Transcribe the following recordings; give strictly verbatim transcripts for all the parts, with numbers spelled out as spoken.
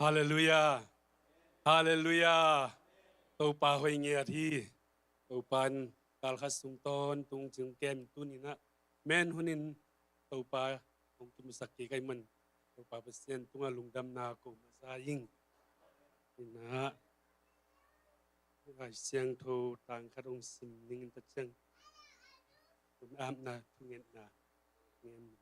Halleluiah. Halleluiah. Topa hoih ngiat hi. Topa in kalkhat sung tawntung cing kem tuni-in ah, men hunin Topa hong kimusak kik ahih man, Topa Pasian tungah lungdamna ko masa ing. Ina, Lai Siangtho tang khat hong sim ning in, tua ciang hun apna thungetna ngen.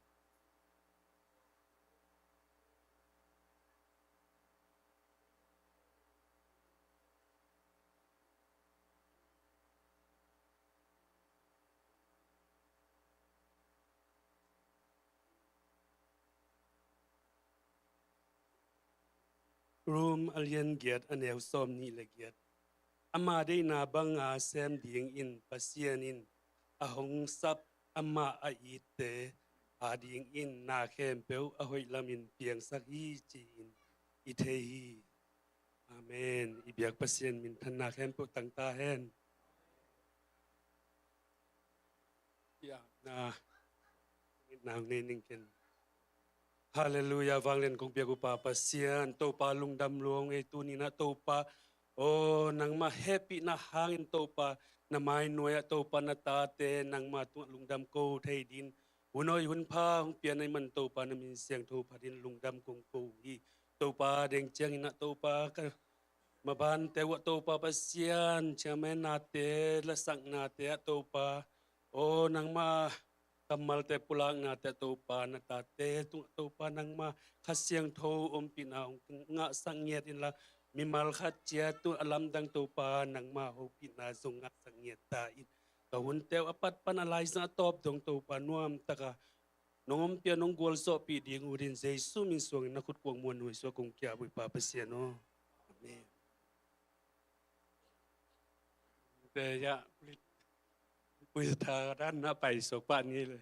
Rom a lian giat, a neu sawmnih le giat. Ama deihna banga sem dingin Pasian in a hong sap amah a itte adingin na khempeuh a hoih lamin piangsak hi, ci-in i thei hi. Amen. I biak Pasian minthanna khempeuh tang ta hen. Biakna nau nei ning ken. Halleluiah. Vanglian kong piak uh Pa Pasian, Topa lungdam lua ung ei tuni-in ah Topa. Aw, nangmah hehpihna hangin Topa, na mai nuai-ah Topa, na tate nangmah tungah lungdam ko thei dingin hun hoih hun pha hong pia na hih man Topa, na min siangtho phatin lungdam kong ko uh hi. Topa, deng ciangin ah Topa, ka mabante uh ah Topa Pasian, chairman nate, lasaknate ah Topa, aw, nangmah kammalte pulaknate ah Topa, na tate tungah Topa nangmah Kha Siangtho ompihna hong ngahsak ngiat inla, mimal khat ciat tungah a lamdang Topa nangmah hopihna zong ngahsak ngiat ta in. Ka hunte uh a pat pan a laizang a tawp dong Topa nuamtaka nong ompih a nong gualzawhpih ding uh dingin Jesu min suangin na khut kuang muanhuai suak kong kiap uh hi Pa Pasian aw. Amen. Te ya, pui, pui ta dan na pai so pa ni le.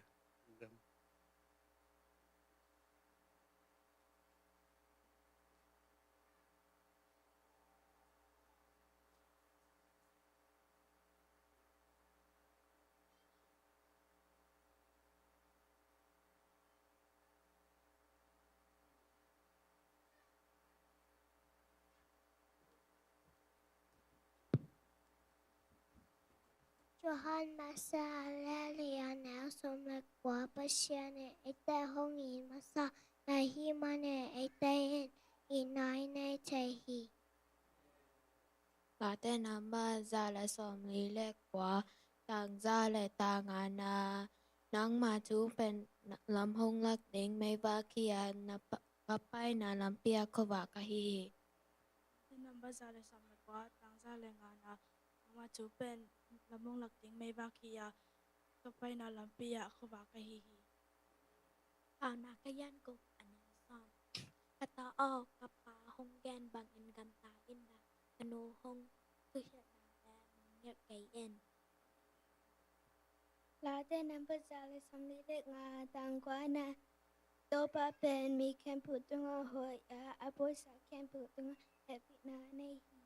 Johan masa a lian li, a neu sawm le kua. Pasian in eite hong it masa na hih manin eite in itna i nei thei hi. Late namba za le sawmli le kua, tang za le tang ngana. Nangma thu pen lam hong lak ding meivak hi-a, na pa-, ka paina lampi-ah khuavak ahi hi. Late namba za le sawm le kua, tang za le ngana. Nangma thu pen lam hong lak ding meivak hi-a, ka paina lampi-ah khuavak ahi hi. Paunak a lian guk, a neu sawm. Ka ta aw, ka pa hong gen bangin gamta inla, ka nu hong thuhilhnate mangngilh kei in. Late namba za le sawmli le nga, tang kuana. Topa pen mi khempeuh tungah hoih a, a buaisa khempeuh tungah hehpihna nei hi.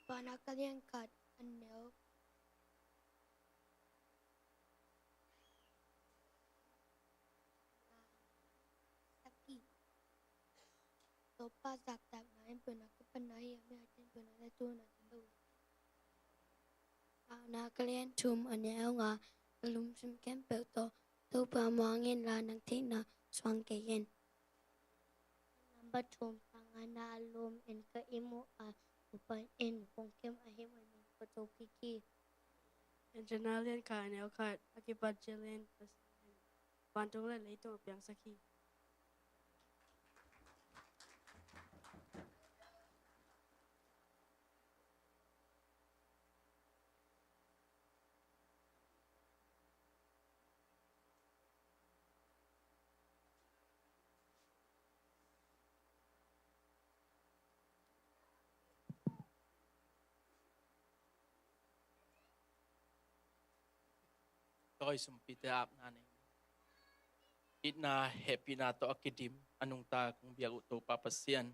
Paunak a lian khat, a neu sagih. Topa zaktakna in peuhna ka panna hi a, mihingte in peuhna le tuhna ding lo. Paunak a lian thum, a neu nga. Ka lungsim khempeuh tawh Topa muang inla, nang theihna suang kei in. Namba thum, tang ngana. A lum in ka ihmu a, Topa in hong khem ahih manin ka tho kik hi. Johan a lian khat, a neu khat. A kipat ciangin Pasian in vantung le leitung a piangsak hi. Tawi sumpite apna nei. Itna hehpihna tawh a kidim a nungta kong biak uh Topa Pasian,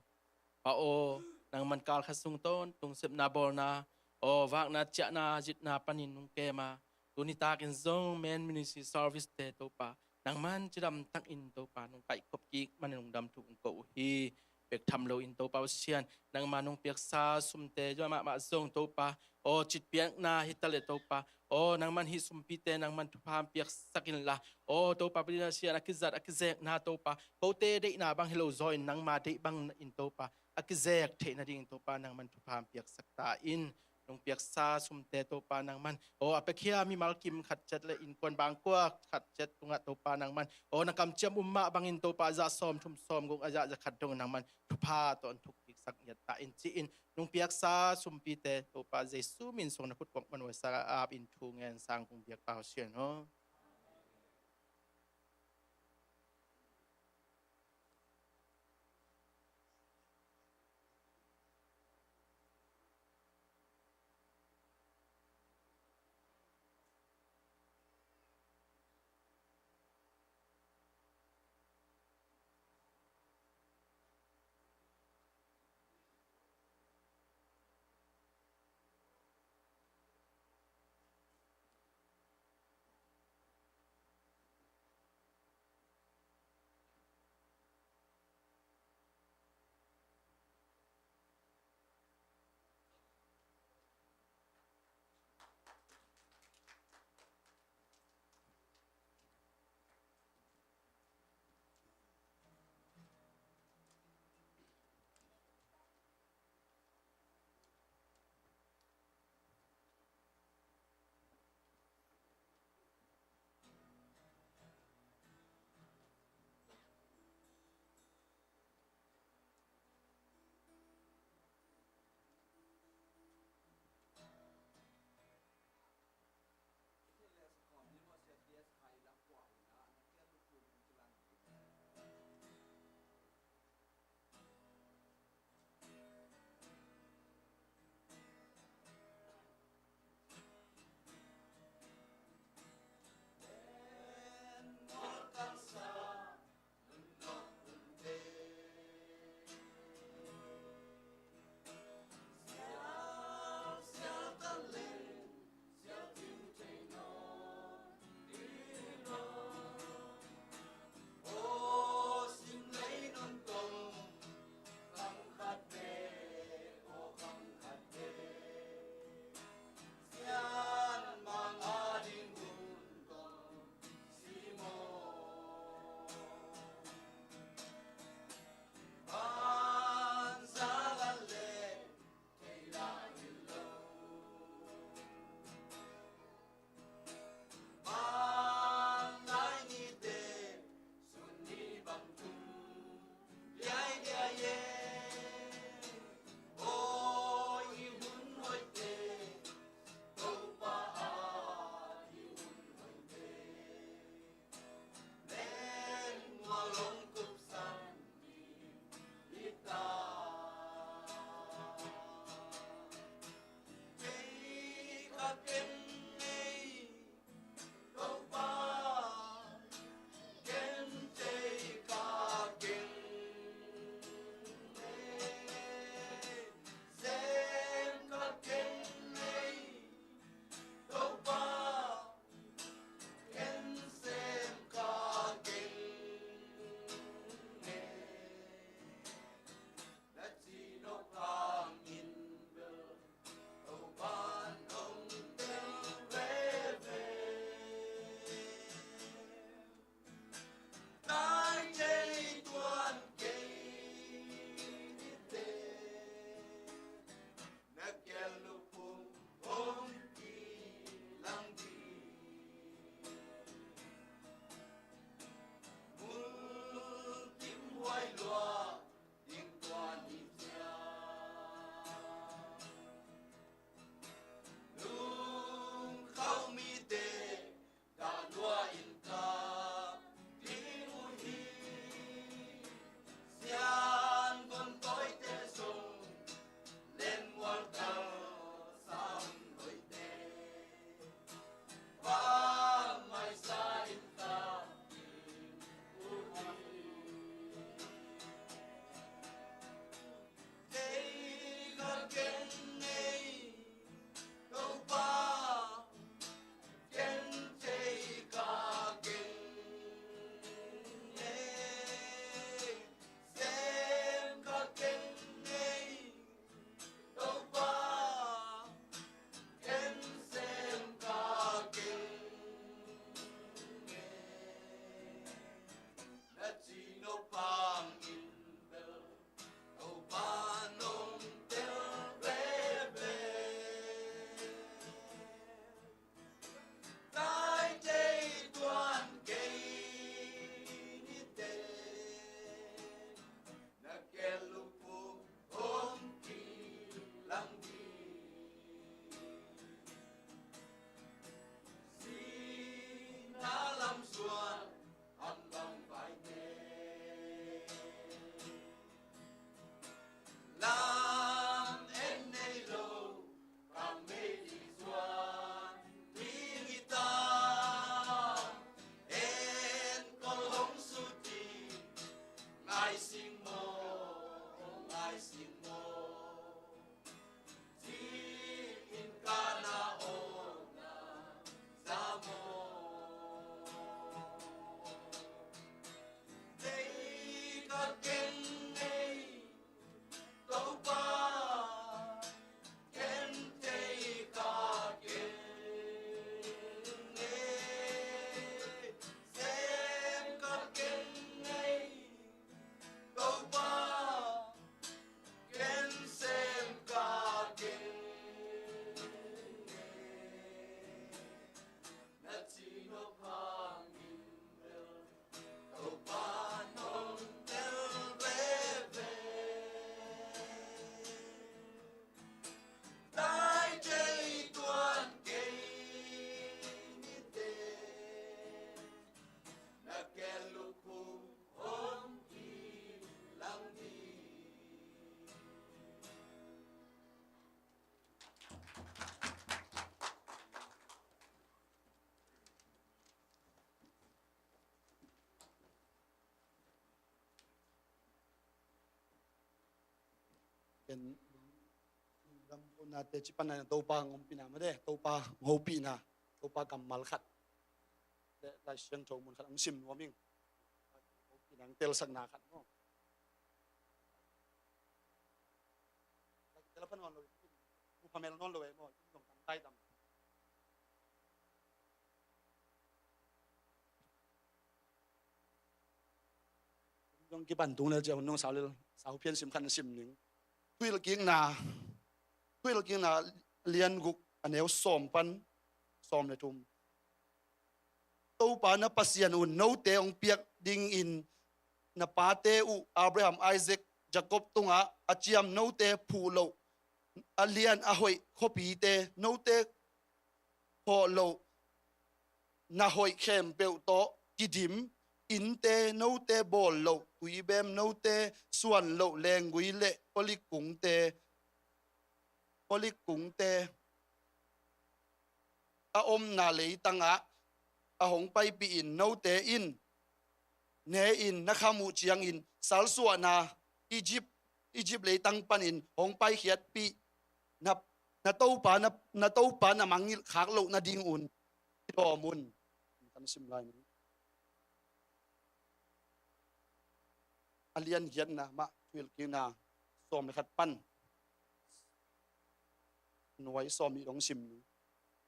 Pa aw, nangman kalkhat sung tawntung sepna bawlna, aw, vakna ciahna zitna panin nong kem a, tuni takin zong men ministry service te Topa, nangman cidam takin Topa nong kaikhop kik manin lungdam thu kong ko uh hi. bek tham loin Topa Pasian, nangma nong piaksa sumte mahmah zong Topa, aw, citpiakna hi ta leh Topa, aw, nangman hih sumpite nangman thupha piaksak inla, aw, Topa Pasian, a kizat a kizekna Topa, kote deihna bang hi lo zawin nangma deih bangin Topa a kizek theih nadingin Topa nangman thupha piaksak ta in. Nong piaksa sumte Topa nangman, aw, a piakhia mimal kim khat ciat le innkuan bangkua khat ciat tungah Topa nangman, aw, na kamciam um mah bangin Topa, za sawmthum sawmguk a za za khat dong nangman thupha tawh thuk kiksak ngiat ta in ci-in, nong piaksa sumpite Topa Jesu min suang na khut kuang man waisa ap in thu ngen sang kong biak pau sian aw. Ken gam nate ci pan a Topa hong ompihna mah de, Topa hong hopihna, Topa kammal khat le Lai Siangtho mun khat hong sim nuam ing. Hopihna hong telsakna khat maw. Tel a pha nawn lo, mu pha mel nawn lo e maw, in zong tang tai tam. Zong kipan tung lel cia hun nong sau lel, sau phian sim khat na sim ning. Thuhilhkikna, Thuhilhkikna lian guk a neu sawm pan sawm le thum. Topa na Pasian un note hong piak dingin na pate uh Abraham, Isaac, Jacob tungah a ciam note phuh loh a lian a hoih khuapite, note khawh loh na hoih khempeuh tawh kidim, innte note bawl loh, tuibem note suan loh, lenggui le olive kungte, olive kungte a omna leitangah a hong paipih in, note in ne-in na kham uh ciangin salsuahna Egypt, Egypt leitang panin hong paikhiatpih na, na Topa, na, na Topa na mangngilh khak loh nadingun kidawm un. Kan sim lai ning. A lian giatna mah Thuhilhkikna sawm le khat pan nuai sawm nih dong sim ning.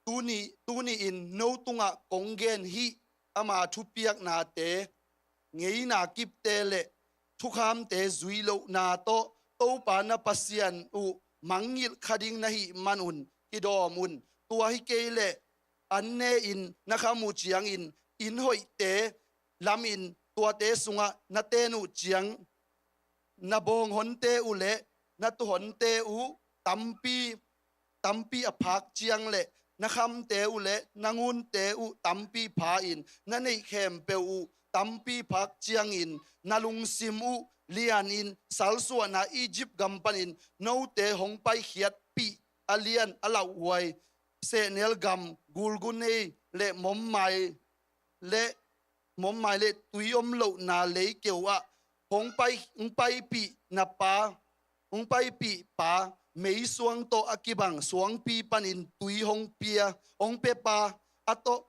Tuni, tuni-in no tungah kong gen hih ama thupiaknate ngeina kipte le thukhamte zui lohna tawh Topa na Pasian uh mangngilh kha ding na hih manun kidawm un. Tua hi kei leh an ne-in na kham uh ciangin inn hoihte lamin tuate sungah na ten uh ciang, na bawnghonte uh le na tuhonte uh tampi, tampi a phak ciang le na khamte uh le na ngunte uh tampi pha-in na neih khempeuh uh tampi phak ciangin na lungsim uh lianin salsuahna Egypt gam panin note hong paikhiatpih a lian a lauhuai sehnel gam, gulgunei le mommai le mommai le tui om lohna leikeu ah hong pai, hong paipih na pa, hong paipih pa meisuang tawh a kibang suangpi panin tui hong pia, hong pia pa a tawh,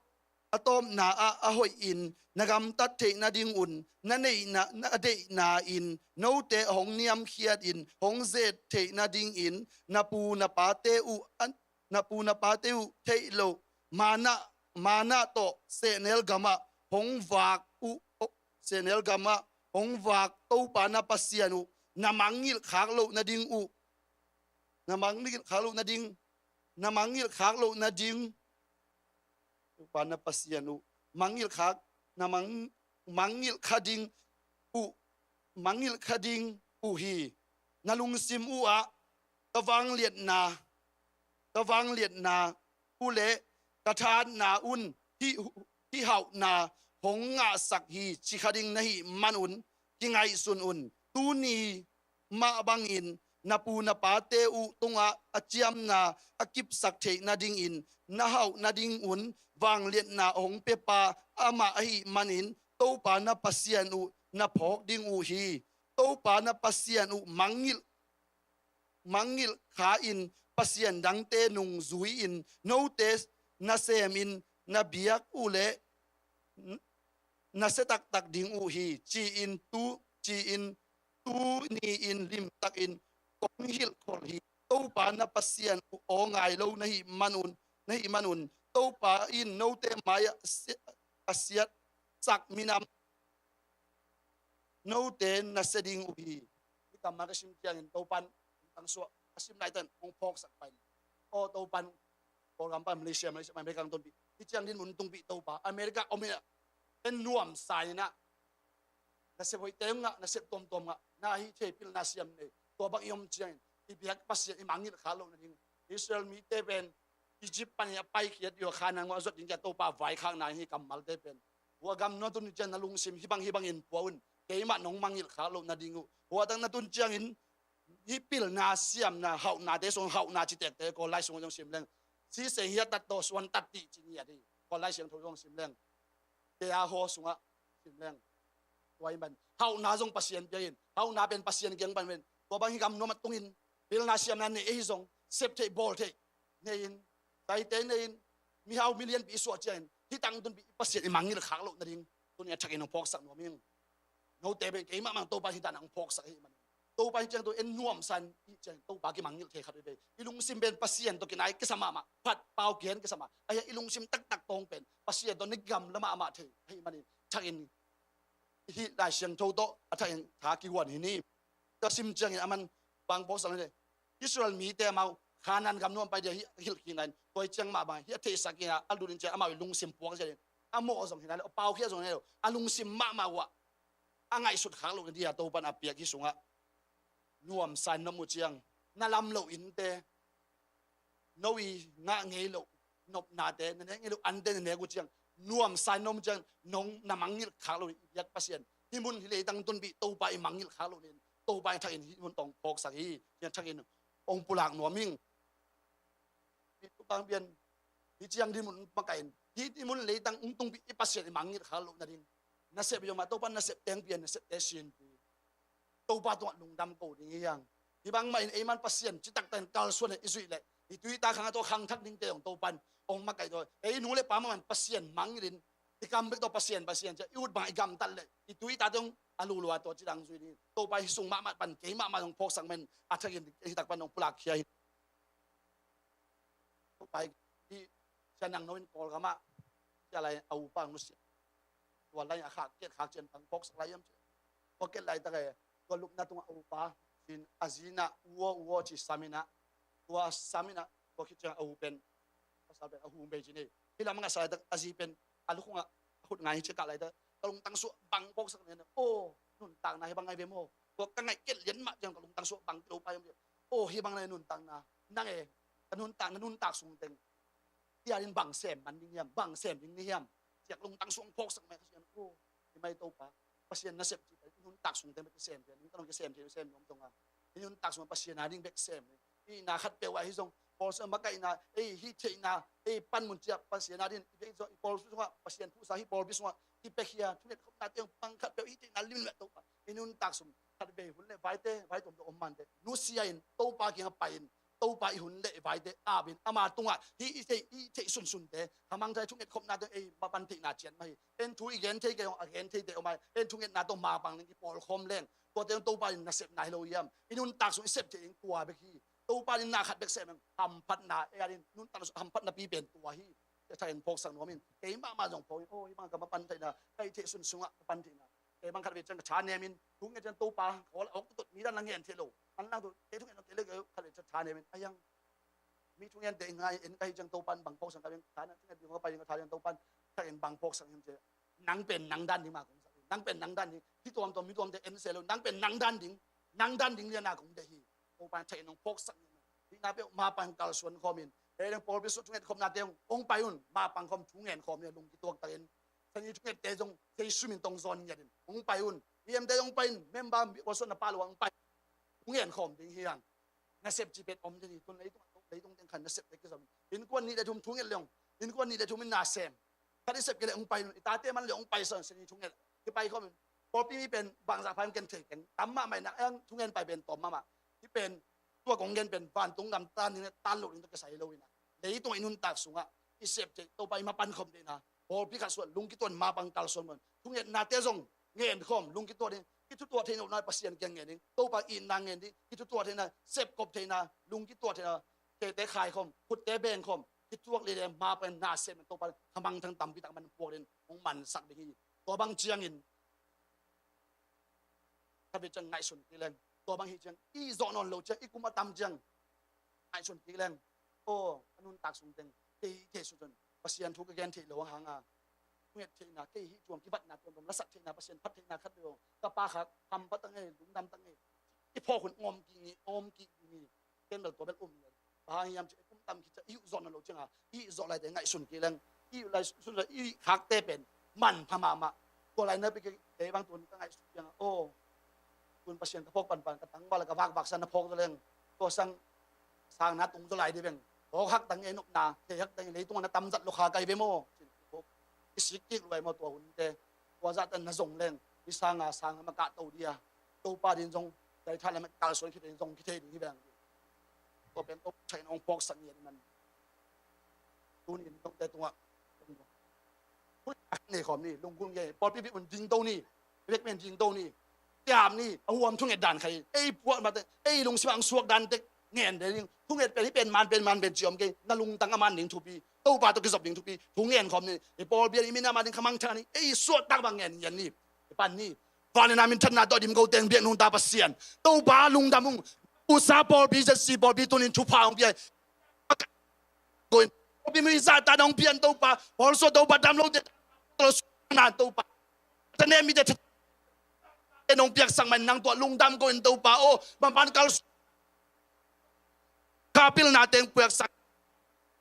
a tawpna ah a hoihin na gamtat theih nadingun na neihna, na deihna in note hong niamkhiatin hong zet theih nadingin na pu na pate uh a na pu na pate uh theih loh manna, manna tawh sehnel gamah hong vak uh, oh, sehnel gamah hong vak Topa na Pasian uh na mangngilh khak loh nading uh, na mangngilh khak loh nading, na mangngilh khak loh nading Topa na Pasian uh mangngilh khak, na mang, mangngilh kha ding uh, mangngilh kha ding uh hi. Na lungsim uh ah ka vangliatna, ka vangliatna uh le ka thatna un hih, hih hauhna hong ngahsak hi, ci kha ding na hih manun kingaihsun un. Tuni mah bangin na pu na pate uh tungah a ciamna a kipsak theih nadingin na hauh nadingun vangliatna hong piapa amah ahih manin Topa na Pasian uh na phawk ding uh hi. Topa na Pasian uh mangngilh, mangngilh kha-in pasian dangte nungzui-in note nasemin na biak uh le na sia taktak ding uh hi, ci-in tu, ci-in tuni-in limtakin kong hilhkhol hi. Topa na Pasian uh aw ngai lo na hih manun, na hih manun Topa in note mai-ah a si-, a siatsak minam note na sia ding uh hi. Hih kammal ka sim ciangin Topan tangsuah a sim naiten hong phawksak pai. Aw Topan Kawlgam pan Malaysia, Malaysia pan America hong tonpih. Hih ciang dinmun tungpih Topa America om hi-a, en nuamsa in ah nasep hoihte hong ngah, nasep tuamtuam ngah, na hih thei pilna siam nei. Tua bang i om ciangin i biak Pasian i mangngilh khak loh nading. Israel mite pen Egypt pan i a paikhiat i a khanang a zot ding kia Topa vaikhakna hi. Kammalte pen hua gam nua tun ciang na lungsim hih bang hih bangin pua un. Keimah nong mangngilh khak loh nading uh. Hua tak na tun ciangin hih pilna siamna hauhnate sung hauhna citekte Kawl lai sung zong sim leng. Sisei hiah tat tawh suan tat tih ci ngiat hi. Kawl lai siangtho zong sim leng. Tea haw sungah sim leng. Tua hi man hauhna zong Pasian piangin hauhna pen Pasian kiang pan pen tua bang hih gam nuam a tungin Pilna siamna nei ahi zong, sep theih bawl theih nei-in, zaite nei-in, mihau milianpi i suah ciangin, hih tangtunpi i Pasian i mangngilh khak loh nading tuni a thakin hong phawksak nuam ing. Note pen keimah mah Topa hih dan hong phawksak ahih manin, Topa hih ciang tawh en nuamsa in hih ciangin Topa kimangngilh thei khat veve. I lungsim pen Pasian tawh kinai kisa mahmah, phat pau kihen kisa mah. Ahi a i lungsim taktak tawng pen Pasian tawh na gamla mahmah thei ahih manin, thakin hih Lai Siangtho tawh a thakin tha kihuan hi ni. Ka sim ciangin aman bang phawksak le, Israel mite amau Kanaan gam nuam pai dia hih hilh khin lai-in, tua ciang mah bang hih a theihsak in a, a lut in ciang amau i lungsim puak zia in, a mawh zong hi nai lo, a pau khia zong hi nai lo, a lungsim mahmah uh ah a ngaihsut khak loh na dia Topan a piak hih sungah nuamsa in na om uh ciang, na lam loh innte, no i ngah ngei loh nopnate, na nek ngei loh ante na nek uh ciang, nuamsa in na om uh ciang, nong na mangngilh khak loh i biak Pasian, hih mun hih leitang tunpi Topa i mangngilh khak loh nin, Topa i thakin hih mun tawh hong phawksak hi. Hih a thakin hong pulak nuam ing. Hih tupang pian, hih ciang din mun makaih in, hih din mun leitang ung tungpi i Pasian i mangngilh khak loh nading, na sep i om a, Topan na sep teng pian, na septe sinpi, Topa tungah lungdam ko ding hi hang. Hih bangmah in ei man Pasian citak takin kalsuan in i zuih leh, i tuita khang a tawh khangthak dingte hong Topan hong makaih tawh, ei nu le pa mah man Pasian mangngilh in, i kam bek tawh Pasian, Pasian ci-a i ut bang i gamtat leh, i tuitate hong a lulua tawh cidang zui ding. Topa hih sung mahmah pan keimah mah hong phawksak man a thakin hih tak pan hong pulak khia hi. Topa hih sia nang no in Kawlgam ah sia lai a upa hong nusia. Tua lai a khak kiat khak cian bang phawksak lai hiam ci. Tua kiat laitak e, tua lupna tungah a upa sin a zi in ah, uo uo ci sam in ah, tua sam in ah, tua khit ciang a u pen, pasal pen a hu bei ci ni. Hih lam a ngaihsa laitak a zi pen a lukhungah a khut ngai hi ci kah laitak, ka lungtang sungah bang phawksak nen, aw, nuntakna hih bang ngai ve maw? Tua ka ngaih kiat lian mah ciang ka lungtang sungah bang kilo pai om ci. Aw, hih bang nai nuntakna, nang e, ka nuntakna, nuntak sung teng hih a din bang sem man ding hiam, bang sem ding ni hiam? Ciak lungtang sung phawksak mai ka sian. Aw, hih mai Topa, Pasian nasep cih pen i nuntak sung teng bek kisem thei, nuntak sung kisem thei, sem nuam zong a, i nuntak sung Pasian a ding bek sem. I na khat peuh ah hi zong, Paul sung makaihna, ei hih theihna, ei panmun ciah Pasian a din, i Paul sungah, Pasian phuhsa hih Paul pi sungah kipiakhia thungetkhopnate hong pang khat peuh, hih theihna limlim ah Topa, i nuntak sung khat vei hun le vaite, vai tuamtuam om mante nusia in Topa kiangah pai in, Topa i hun le i vaite ap in, ama tungah hih i theih, i theih sunsunte, khamangthai thungetkhopnate ei mapan theihna cian mah hi. En thu i gen thei kei hong a gen theite om a, en thungetna tawh mapang leng kipawlkhawm leng, tuate hong Topa in nasepna hi lo hiam? I nuntak sung i sep theih ding tua bek hi. Topa in na khat bek sem in hamphatna, ei a din nuntak sung hamphatna pi pen tua hi. Tua thakin phawksak nuam in, keimah mah zong phawk in, aw, hih bang ka mapan theihna, ka i theih sun sungah ka pan theihna, kei bang khat vei ciang ka tha nem in, thungen ciang Topa, ka awl a awk tutut, mi dan la ngen thei lo. An lang tu, kei thungen lo, kei le kei khat vei ciang tha nem in, a yang, mi thungente i ngai in ka hih ciang Topan bang phawksak ka beng, tha na thungen ding ka pai ding ka tha ciang Topan thakin bang phawksak hiam ci. Nang pen nang dan ding mah kong sak ding, nang pen nang dan ding, hih tuamtuam, mi tuamte en se lo, nang pen nang dan ding, nang dan ding lian a kong deih hi. Topan thakin hong phawksak hiam. Hih na peuh mapang kalsuan khawm in, ei dang pawlpi sung thungetkhopnate hong, hong pai un, mapang khawm, thungen khawm in, lungkituak takin. Sani thungette zong, Jesu min tawh hong zawn ngiat in, hong pai un. I emte hong pai in, member mi, khuasuan na pah lo hong pai. Thungen khawm ding hi hang. Nasep cih pen om ding hi, tun leitung, leitung teng khan nasep te kizom. Innkuan nih le thum thunget le hong, innkuan nih le thum in na sem. Khat i sep kei le hong pai un, i tate man le hong pai sawn, sani thunget. Kipai khawm in. Pawlpi mi pen bangzah pha in ken thei keng. Tam mahmah in ah, ei thungen pai pen tawm mahmah. Hih pen, tua kong gen pen vantung gam tan ding le tan loh ding tawh kisai lo in ah, leitung i nuntak sungah i sep theih, Topa i mapan khawm theihna, pawlpi khat sungah lungkituak in mapang kalsuan mun, thungetnate zong ngen khawm, lungkituak ding, kithutuak theih lohna Pasian kiang ngen ding, Topa itna ngen ding, kithutuak theihna, sepkop theihna, lungkituak theihna, kete khai khawm, khutte beng khawm, kituak lele mapang na sem in Topa khamangthang tampi tak man puak ding, hong mansak ding hi. Tua bang ciangin khat vei ciang ngaihsun kik leng. Tua bang hi ciang, i zawh nawn lo ciang, i kum a tam ciang ngaihsun kik leng. Aw, a nuntak sung teng kei, kei sung teng Pasian thu ka gen theih lo hang a, thunget theihna, kei hih tuam kibatna tuamtuam, lasak theihna, Pasian phat theihna khat lo, ka pa kha hampha ta ngei, lungdam ta ngei, i phawk hun ngawm kik ngei, ngawm kik ngei. Ken bel tua bel um lel. Bang hang hiam cih, kum tam khit ciang i huh zawh nawn lo ciang a, i huh zawh laite ngaihsun kik leng. I huh lai sun lai, i khakte pen manpha mahmah. Tua lai na pi kei, kei bang tun ka ngaihsun ciang a, aw, tun Pasian ka phawk panpan, ka tangval ka vakvak sa na phawk zaw leng. Tua sang sang na tung zaw lai dih beng. Phawk hak tang e, nopna thei hak tang e, leitung a na tam zat lo kha kai ve maw? I sik kik luai maw tua hunte? Tua zahtan na zong leng, i sang a sang a ma kah to dia, Topa din zong, dai tha le ma kalsuan khit in zong kithei ding hi beng. Tua pen Topa Pasian in hong phawksak ngiat in man. Tuni in note tungah, thu nei khawm ni, lunggulh ngei, pawlpi bek un dingto ni, bek men dingto ni. Tiam ni, a huam thunget dan khat hi. Ei puah mate, ei lungsim ah hong suak dan tek ngen de ding. Thunget pen hih pen man pen man pen ci om kei, na lungtang a man ding thupi, Topa tawh kizop ding thupi, thu ngen khawm ni. Ei pawlpi ah i min a man ding khamangthang ni, ei suahtak bang ngen ngen ni. Ei pan ni. Vanglian a minthanna tawh dim ko teng biak nungta Pasian, Topa lungdam ung. Usa pawlpi, Z C pawlpi tuni in thupha hong pia. Ko in, pawlpi mi zahtak hong pian Topa, pawlsuah Topa, dam lote na Topa, tane mite nong piaksak man nang tawh lungdam ko in Topa aw, mapan kalsuan kha pilna teng piaksak.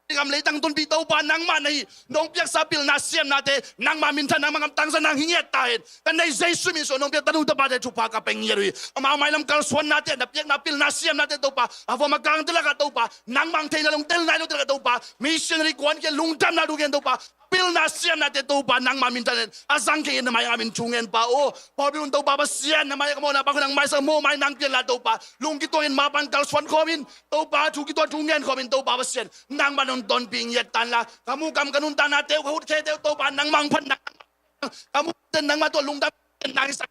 Gam leitang tunpi Topa nangmah na hi, nong piaksa pilna siamnate nangmah minthan, nangmah gam tangsa nang hi ngiat ta hen. Ka nei Jesu min suang nong piak tanu tapate thupha ka pia ngiat uh hi. Amau mailam kalsuannate, na piakna pilna siamnate Topa, a vuam a kangte lakah Topa, nangmah hong theihna long tel nai lote lakah Topa, missionary kuan kei lungdamna thu gen Topa, pilna siamnate Topa nangmah minthan hen a zang kei in na mai-ah min thu ngen Pa aw. Pawlpi un Topa Pasian, na mai-ah ka mawhna bang nang maisak, mawhmai nang pian la Topa, lung kituakin mapan kalsuan khawmin Topa, thu kituak thu ngen khawmin Topa Pasian, nangmah nong tonpih ngiat ta hen la, ka mukam ka nuntannate uh, ka hutkheite uh Topa nangmah hong phat nang, ka mukam nangmah tawh lungdam nang i sak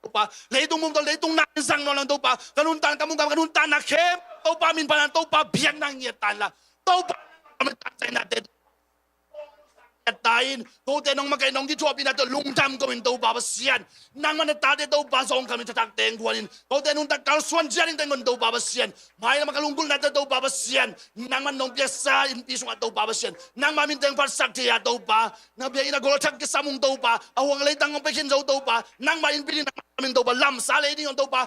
Topa, leitung mum tawh leitung na in sang nawn lo Topa, ka nuntak, ka mukam, ka nuntakna khempeuh Topa min pan Topa biakna ngiat ta hen la, Topa nangmah tangsainate ngiat ta in, kote nong makaih nong kithuahpihna tawh lungdam ko in Topa Pasian, nangmah na tate Topa zong khamin thathak teng guan in, kote nuntak kalsuan ciat in teng guan Topa Pasian, mailam a ka lunggulhnate Topa Pasian, nangmah nong piaksa innpi sungah Topa Pasian, nangmah min teng phatsak thei a Topa, na biakinn a gol thak kisam ung Topa, a huang leitang hong pia khin zo Topa, nangmah innpi ding nangmah min Topa, lamsa lei ding hong Topa,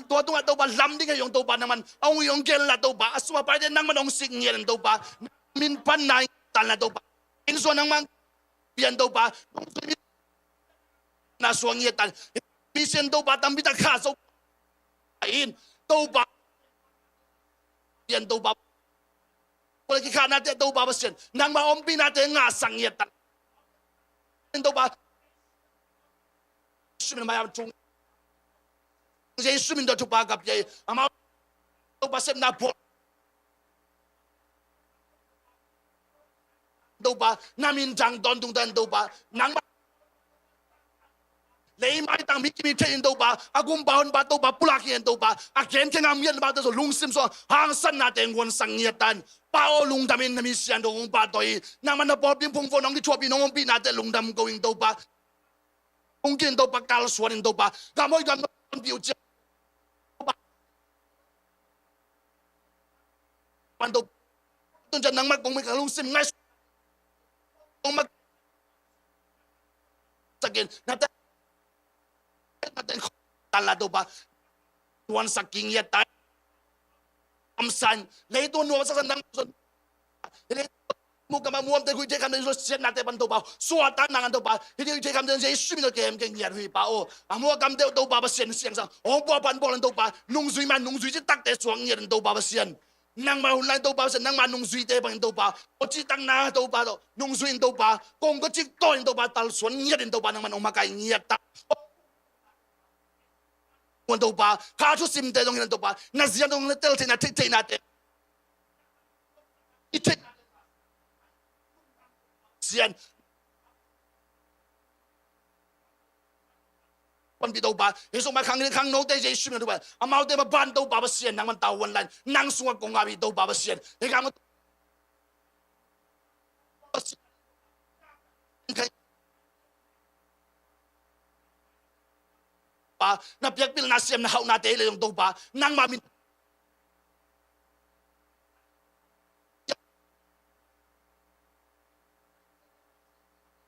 tua tungah Topa lam ding hei hong Topa, nangmah hong ui hong gen la Topa, a sum a paite nangmah hong sik ngiat in Topa, min pan nai tan la Topa, inn suan nangmah pian Topa, nong sui min na suang ngiat tan, mission Topa tampi tak kha zo in Topa, pian Topa, kikhahnate Topa Pasian, nangmah ompihnate ngahsak ngiat tan Topa, Jesu min mailam tung, Jesu min tawh thupha ka pia hi. Amau Topa sepna bawl Topa, na min thang tawntung ta hen Topa, nangmah lei maitang mi kimi thei in Topa, a gumpa honpa Topa pulak hi hen Topa, a gen khe ngam ngiat mate zong lungsim sung hangsatnate hong guansak ngiat tan. Pa aw lungdam in na mi siangtho hong pahtawi hi. Nangmah na pawlpi phungvuah nong kithuahpih nong ompihnate lungdam ko ing Topa. Hong kin Topa kalsuan in Topa, gam hoih gam nong tonpih uh ciang Topa, man Topa, tun ciang nangmah kong mi ka lungsim ngaihsun, nangmah sakin na te, na te tan la Topa, tuansak ki ngiat ta in. Amsan leitung nuamsak san nang son, mukam a muamte huite khamte, siatnate pan Topa, suahtak nang an Topa, hite huite khamte Jesu min tawh kem kei ngiat uh hi Pa aw. A muakamte uh Topa Pasian siangsa hong puah pan bawl an Topa, nungzui man nungzui citakte suak ngiat an Topa Pasian, nangmah hun lai Topa Pasian, nangmah nungzuite bangin Topa, aw citakna Topa tawh nungzui in Topa, kong ko cik tawh in Topa, talsuan ngiat in Topa, nangmah hong makaih ngiat ta Topa, kha thusimte zong hi nan Topa, na zian zong na tel theihna theih theihnate i theih sian panpih Topa, hi sung mai khang khang note Jesu min Topa, amaute maban Topa Pasian nangman tau wan lai, nang sungah kong ngap hi Topa Pasian, hi khang Pa, na piak pilna siam na hauhnate le zong Topa, nangmah min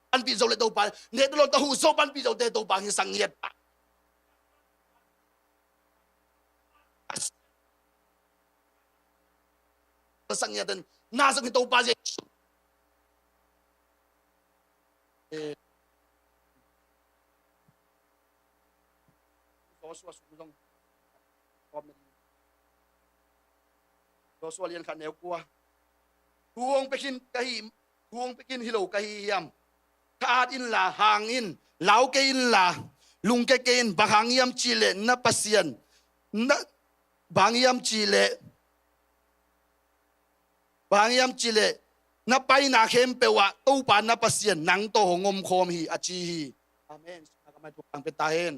panpih zo le Topa, ne tu lo ta hu zo panpih zo te Topa, hi sang ngiat Pa. Sang ngiat ten na sang hi Topa Jesu. Eh. Joshua sung zong. Joshua lian khat neu kua. Thu hong pia khin ka hi, thu hong pia khin hi lo ka hi hiam? Tha-at inla hang in, lau kei inla lungkia kei in, bang hang hiam cih leh na Pasian, na, bang hang hiam cih leh Bang hang hiam cih leh na paina khempeuh ah Topa na Pasian nang tawh hong omkhawm hi, a ci hi. Amen. Sukha ka mai thupang pia ta hen.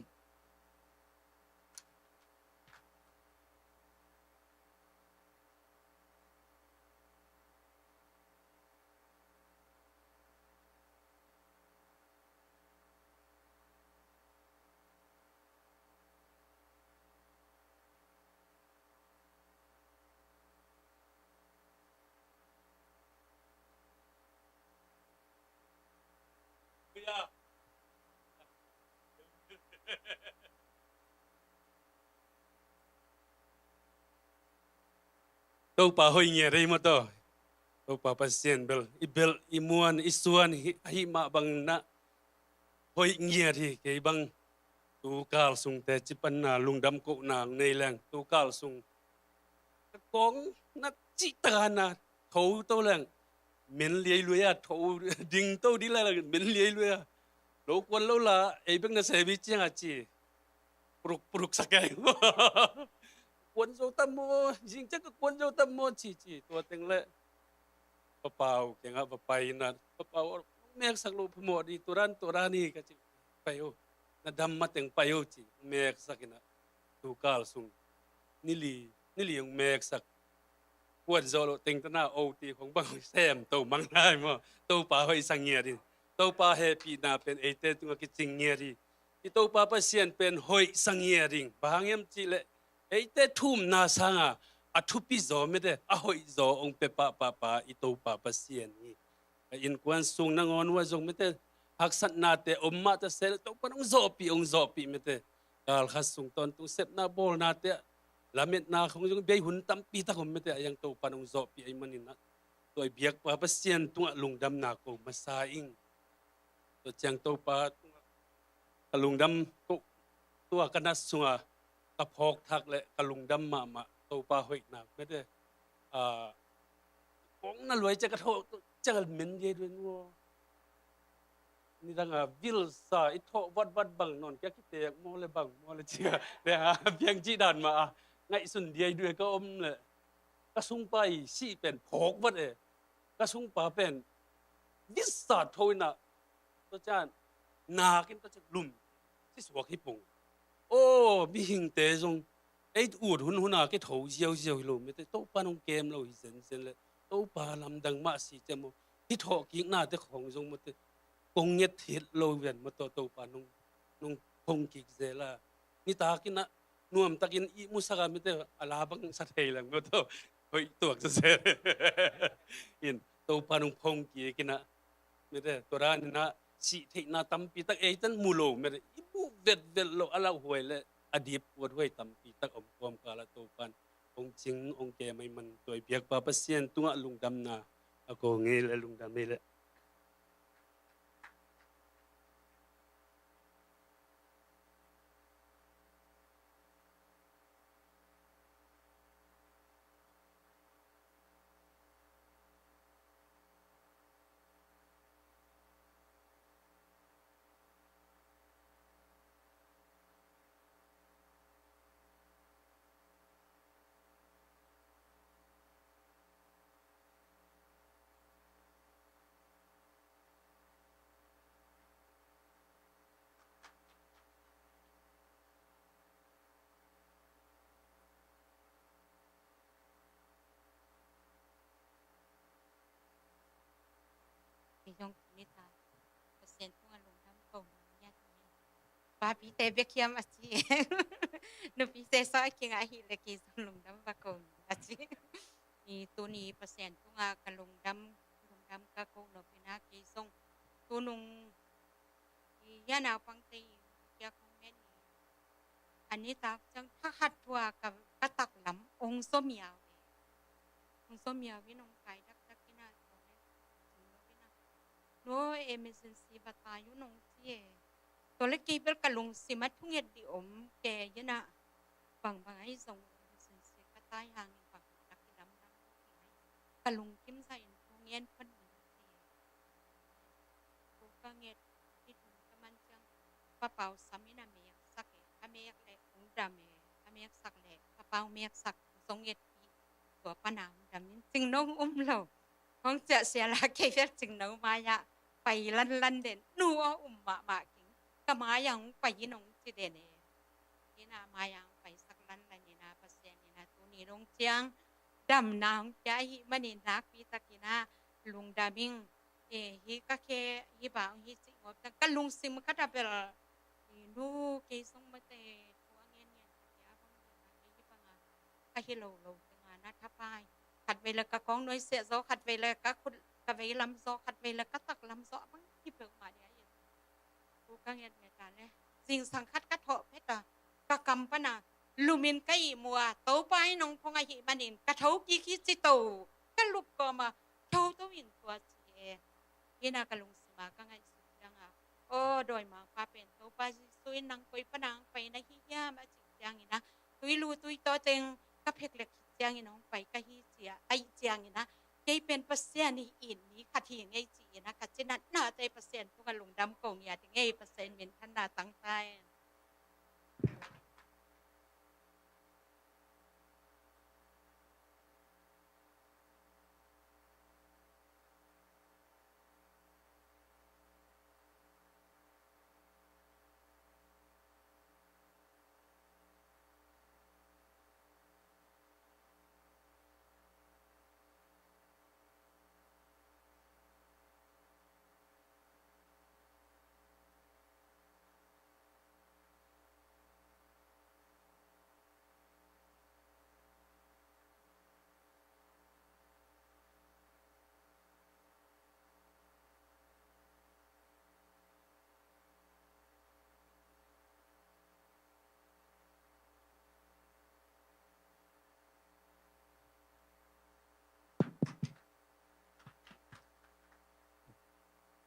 Topa hoih ngiat ei maw taw. Topa Pasian bel i belh i muan i suan hi, ahi mah bangin ah hoih ngiat hi. Kei bang tukal sungte cipanna lungdam kohna nei leng tukal sung ka kawng na cihtak a na tho to leng men liai luai a, tho ding to ding leng men liai luai a. Lo kuan lo la ei bek na sebi ciang a ci puruk puruk sak ei. Kuan zo tam maw, zing ciang ka kuan zo tam maw ci ci. Tua teng le Papau kiangah va pai in ah, Papau, nong meksak loh phamawh dih, tua dan tua dan hi ka ci. Pai o, na dam mateng pai o ci, meksak in ah, tukal sung nili nili hong meksak. Kuan zawh loh teng tana o ti khong bang sem to mang lai maw. Topa hoih sa ngiat in, Topa hehpihna pen eite tungah kicing ngiat hi. I Topa Pasian pen hoih sa ngiat ding. Bang hang hiam cih leh eite thumna sanga a thupi zaw mete, a hoih zaw hong pia pahpahpa i Topa Pasian hi. A innkuan sung nangawn uh ah zong mete, haksatnate om mah ta sel Topa hong zawhpih, hong zawhpih mete. Galkhat sung tawntung sepna bawlnate ah lametna khong zong bei hun tampi tak om mete, a yang Topa hong zawhpih ahih manin ah tua i biakpa Pasian tungah lungdamna ko masa ing. Tua ciang Topa tungah ka lungdam ko, tua ka nat sunga ka phawk thak le ka lungdam mahmah Topa hoihna mete. Ah, kong na luai ciang ka thawh ciang a men liai luai nuaw. Nidang a vilsa i thawh vatvat bang nawn kia kitek maw le bang maw le cia le ha piang cih dan mah a ngaihsun liai luai ka om le ka sungpa i sih pen phawk vat e. Ka sungpa pen visa tho in ah, tua ciang nak in tua ciang lum si suak hi pong. Aw, mihingte zong ei ut hun hun a kitho ziauziau hi lo mete, Topa nong kem lo hi zenzen le Topa lamdang mah si ciang maw, hi thawh kiknate khong zong mete kong nget thit lo vian maw, tua Topa nong, nong phong kik zel a. Nitak in ah nuamtakin ihmu sak a mete, a la bang sa thei lang maw, tua hoih tuak sa zel in Topa nong phong kik in ah mete, tua dan in ah sih theihna tampi tak ei tan mu lo mete, i mu vetvet lo a lauhuai le a dip kuathuai tampi tak om kawmkal ah Topan hong cing hong kem ahih man tua i biakpa Pasian tungah lungdamna a ko ngei le lungdam ei le. Kei zong tuni ta Pasian tungah lungdam ko ngiat hi. Papite bek hiam a ci. Nupite sawh a kingah hi le kei zong lungdam va ko ngiat a ci. I tuni Pasian tungah ka lungdam, lungdam ka ko nop in ah kei zong tunung i hia naupangte i kia kong men i a nitak ciang thakhat thua ka, ka taklam ong zomia ve. Ong zomia ve nong kai dakdak in ah tua le zong lo in ah no emergency va tai uh nong ci e. Tua le kei bel ka lungsim a thunget dih om ke in ah bangbang ahi zong emergency ka tai hangin bang tak i lamdang lo kei ka lungkim sa in thungen phot ni ci e. Ko ka nget i tun ka man ciang Papau sam in a meksak e, a mek le ong dam e, a meksak le Papau meksak zong nget i tua pana ong Dam in cingno um lo. Hong ciah sia la kei bel cingno mai-ah pai lanlan den. Nu aw um mahmah keng. Ka mai-ah hong pai in hong ci den e. Hi na mai-ah hong paisak lanlan hi na Pasian hi na tuni dong ciang damna hong pia ahih manin nakpi takin ah lungdam ing. E, hi ka khe, hi bang hi cih ngawp ciang ka lungsim khat ah bel, e, nu kei sung mate thu a ngen ngen ka pia bang hi na kei hi bang a ka hi lo lo teng a na thapai. Khatvei le ka kawng nuai seh zaw, khatvei le ka khut ka vei lam zaw, khatvei le ka tak lam zaw a bang hi peuhmah dia hi. Thu ka nget nget a le zingsang khat ka thawh phet a ka kam pan a lum in ka ihmu a Topa in hong phong ahih manin ka tho kik hi ci to ka lup kawm a tho to in tua ci e. Hi na ka lungsim a ka ngaihsut ciang a aw dawimangpa pen Topa Jesu in nang koi pan a hong pai na hi hiam a cih ciangin ah tui lu tui taw teng ka phek lek khit ciangin hong pai ka hi ci a ahih ciangin ah kei pen Pasian hi in mi khat hi ngei ci in ah ka cinatnate Pasian tungah lungdam ko ngiat hi ngei Pasian minthanna tangta in.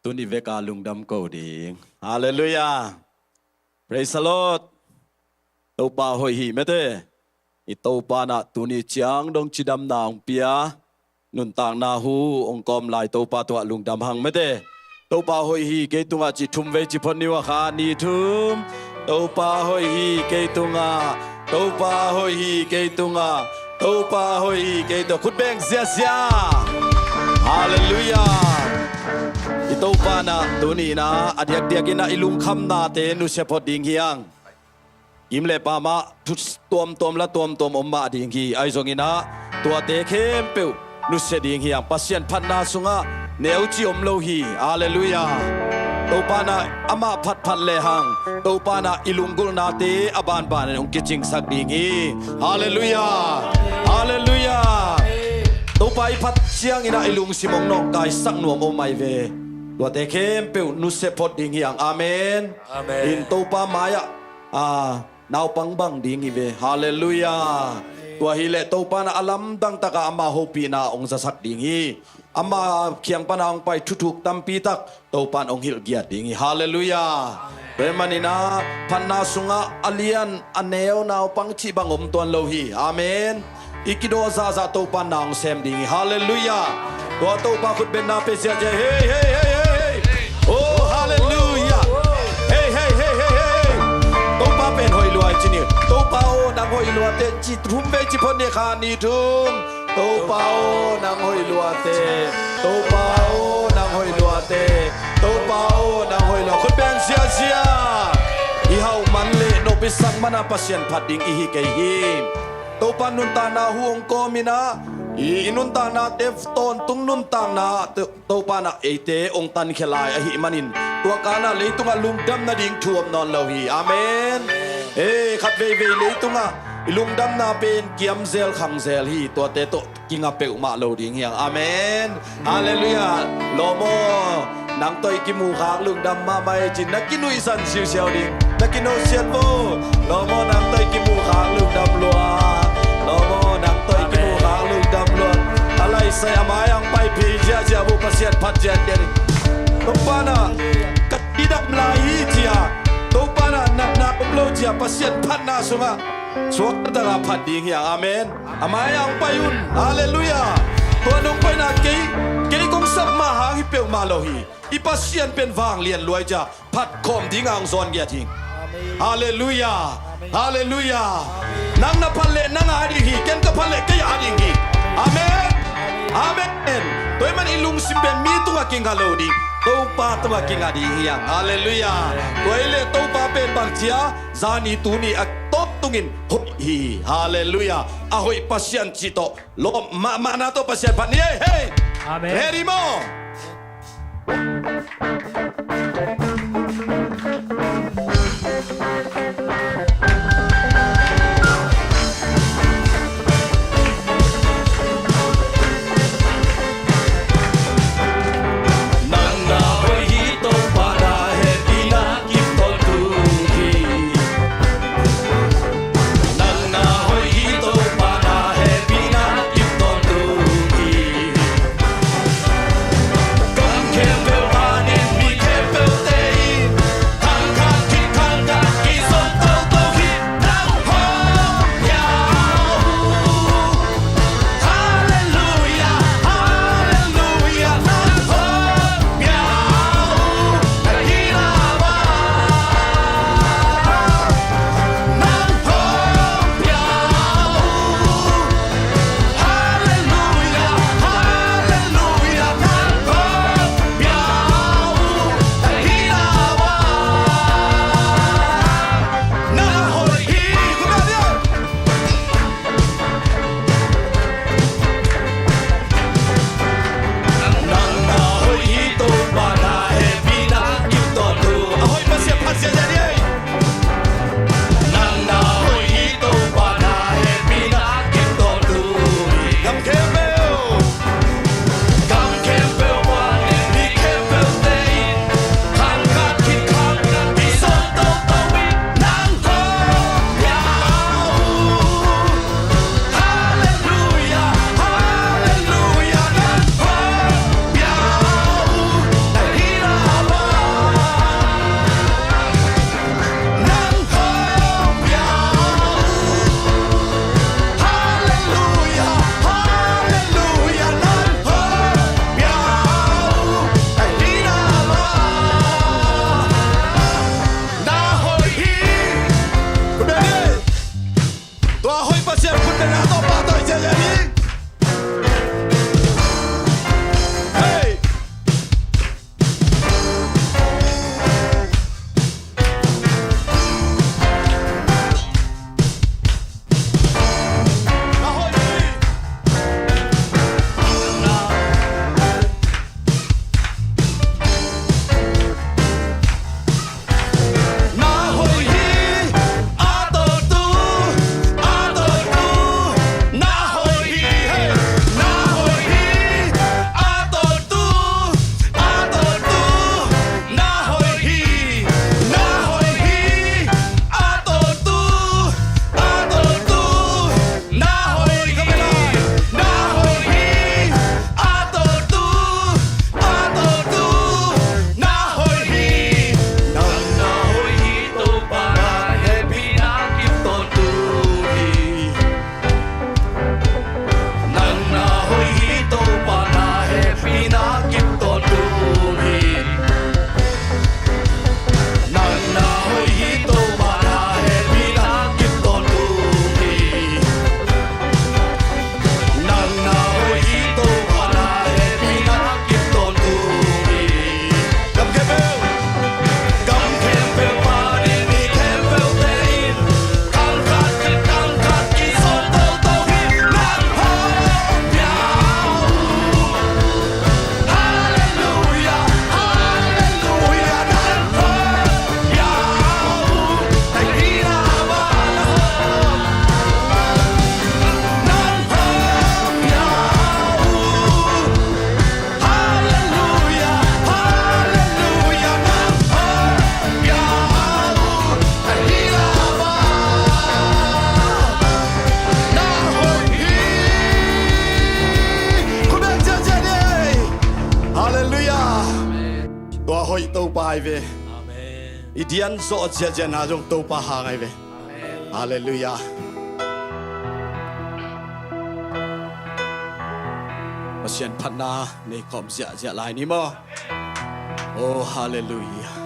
Tuni veka lungdam ko ding. Halleluiah. Praise the Lord. Topa hoih hi mete. I Topa na tuni ciang dong cidamna hong pia nuntakna hu hong kawm lai Topa tungah lungdam hang mete. Topa hoih hi kei tungah ci thum vei ci phot ni uh a kha ni thum. Topa hoih hi kei tungah. Topa hoih hi kei tungah. Topa hoih hi kei tungah. Khut beng ziazia. Halleluiah. I Topa na tuni na a diakdiak in ah i lungkhamnate nusia phot ding hiang. Im le pamah thu tuamtuam la tuamtuam om mah ding hi. Ahi zongin ah tuate khempeuh nusia ding hiang. Pasian phatna sungah neuci om lo hi. Halleluiah. Topa na amah phatphat lehang Topa na i lunggulhnate a banbanin hong kicingsak ding hi. Halleluiah. Halleluiah. Topa i phat ciangin ah i lungsim hong nawngkaisak nuam om mai ve. Tuate khempeuh nusia phot ding hiang. Amen. Amen. In Topa mai-ah, ah, naupang bang ding hi ve. Halleluiah. Tua hileh Topa na a lamdang takah ama hopihna hong zasak ding hi. Ama kiang pana hong pai thuthuk tampi tak Topan hong hilh giat ding hi. Halleluiah. Tua hi manin ah phatna sungah a lian a neu naupang cih bang om tuan lo hi. Amen. I kidawh zahzah Topan na hong sem ding hi. Halleluiah. Tua Topa khutbenna pe ziazia. Hei, hei, hei, hei. Oh, halleluiah. Hei, hei, hei, hei, hei. Topa pen hoih lua hi ci ni. Topa aw nang hoih lua teh ci thum vei ci phot ni kha ni thum. Topa aw nang hoih lua teh. Topa aw nang hoih lua teh. Topa aw nang hoih lua. Khut beng ziazia. I hauh man le nop i sak mana Pasian phat ding i hi kei hi. Topa nuntakna hu hong kawm in ah i, i nuntaknate tawntung nuntakna To, Topa na eite hong tankhia lai ahih manin tua kana leitungah lungdam nading thu om nawn lo hi. Amen. Ei, khat veivei leitungah i lungdamna pen kiamzel khangzel hi. Tuate tawh kinga peuhmah lo ding hiang. Amen. Halleluiah. Lawm aw. Nang tawh i kimukhak lungdam mahmah hi cin na kinuihsan siusiau ding. Na kinosiat vo. Lawm aw nang tawh i kimukhak lungdam lua. Lawm aw nang tawh i kimukhak lungdam lua. A laisai a mai-ah hong pai phei ziahziah vo Pasian phat ziahziah ding. Topa na ka kidam lai hi cia. Topa na natna om lo cia Pasian phatna sungah suakta takah phat ding hiang. Amen. A mai-ah hong pai un. Halleluiah. Tua nong paina kei, kei kong sap mah hang hi peuhmah lo hi. I Pasian pen vanglian luai cia phat khawm dingah hong zawn giat hi. Halleluiah. Halleluiah. Nang na phat leh nang a ding hi. Ken ka phat leh kei a ding hi. Amen. kingah lo ding, Topa tungah kingah ding hi hang. Halleluiah. Tua hi leh Topa pen bang ci a, zani tuni a tawntungin hoih hi. Halleluiah. A hoih Pasian cih tawh lawm mahmahna tawh Pasian phat ni ei. Hei. Amen. Ready maw? Tua hoih Pasian khut bengna tawh pahtawi ciaciat ni. Hei. Halleluiah. Tua hoih Topa ahi ve. Amen. I dian zawh ziahziahna zong Topa hang ahi ve. Amen. Halleluiah. Pasian phatna nei khawm ziahziah lai ni maw? Oh, halleluiah.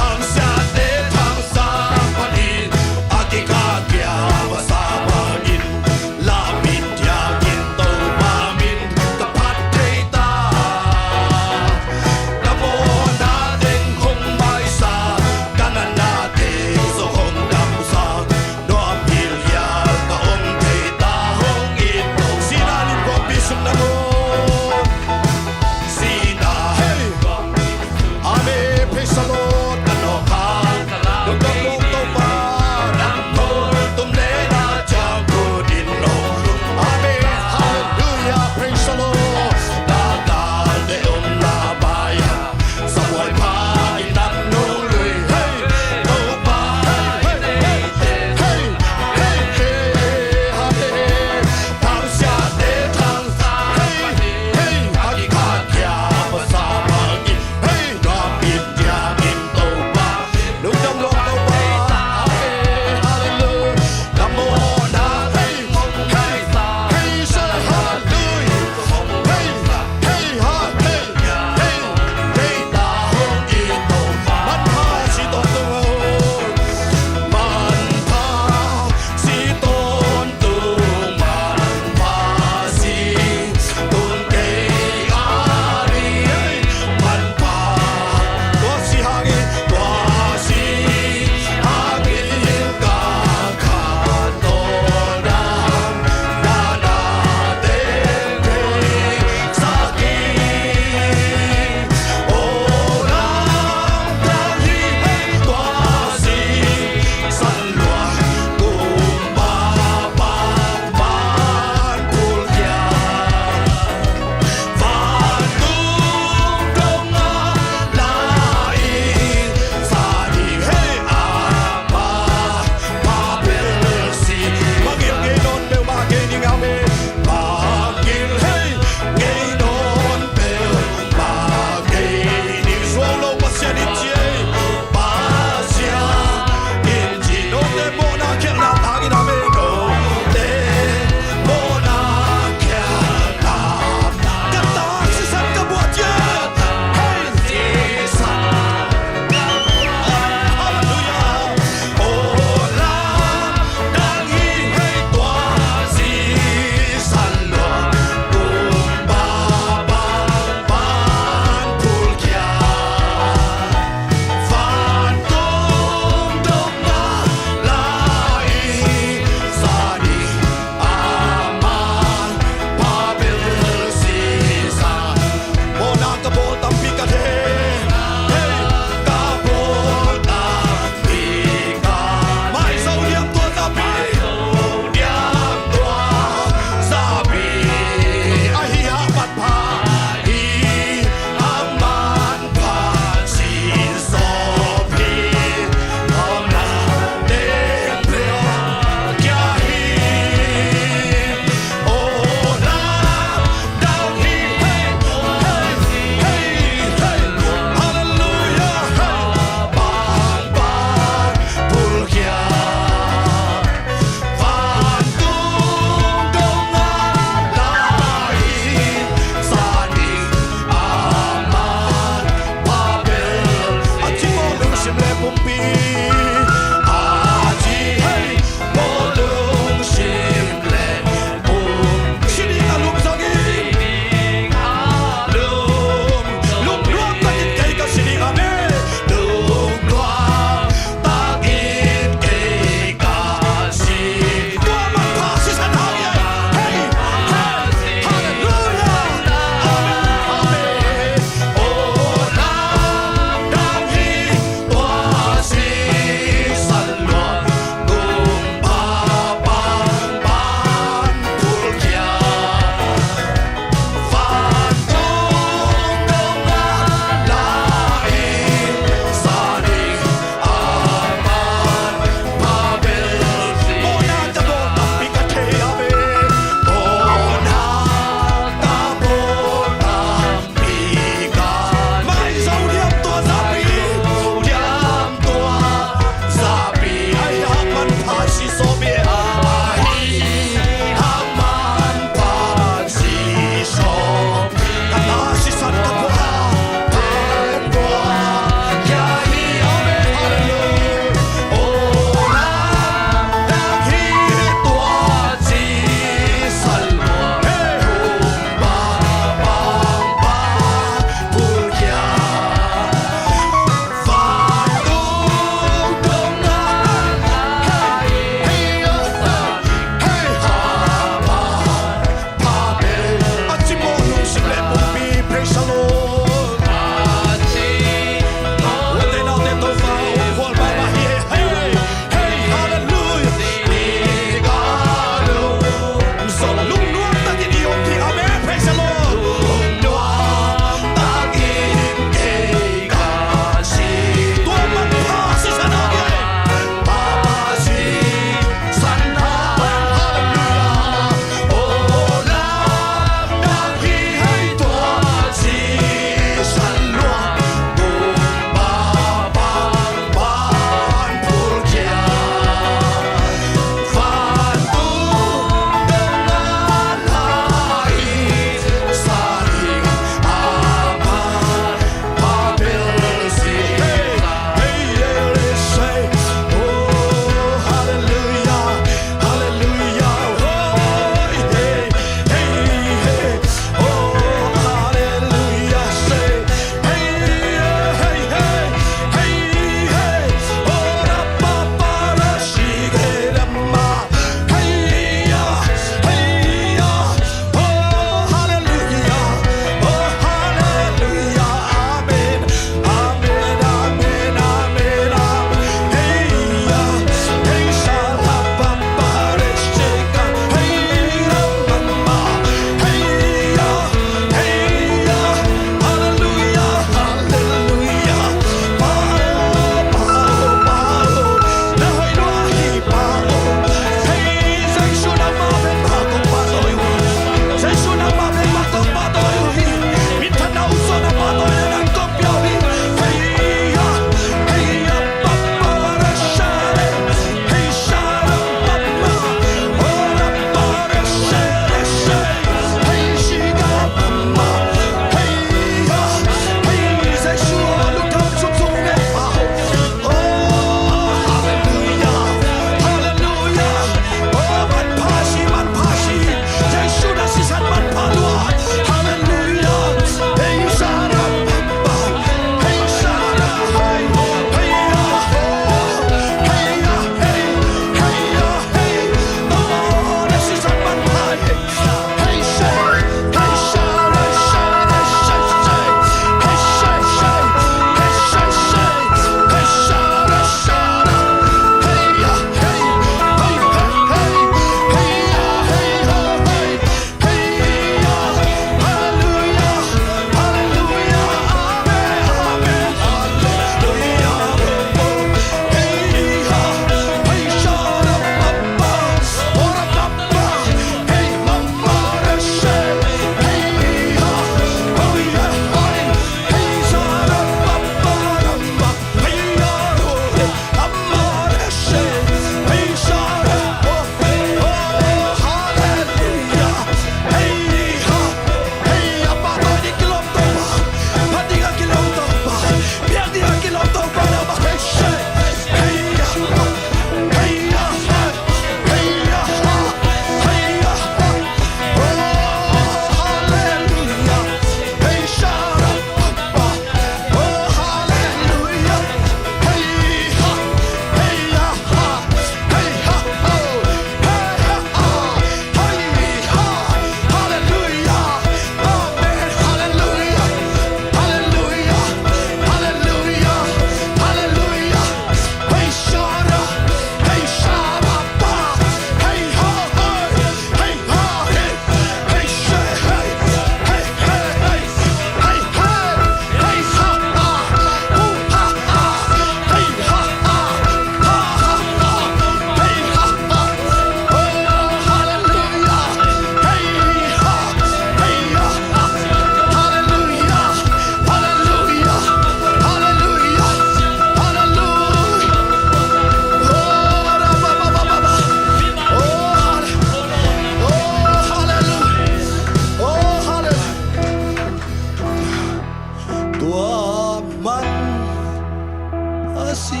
si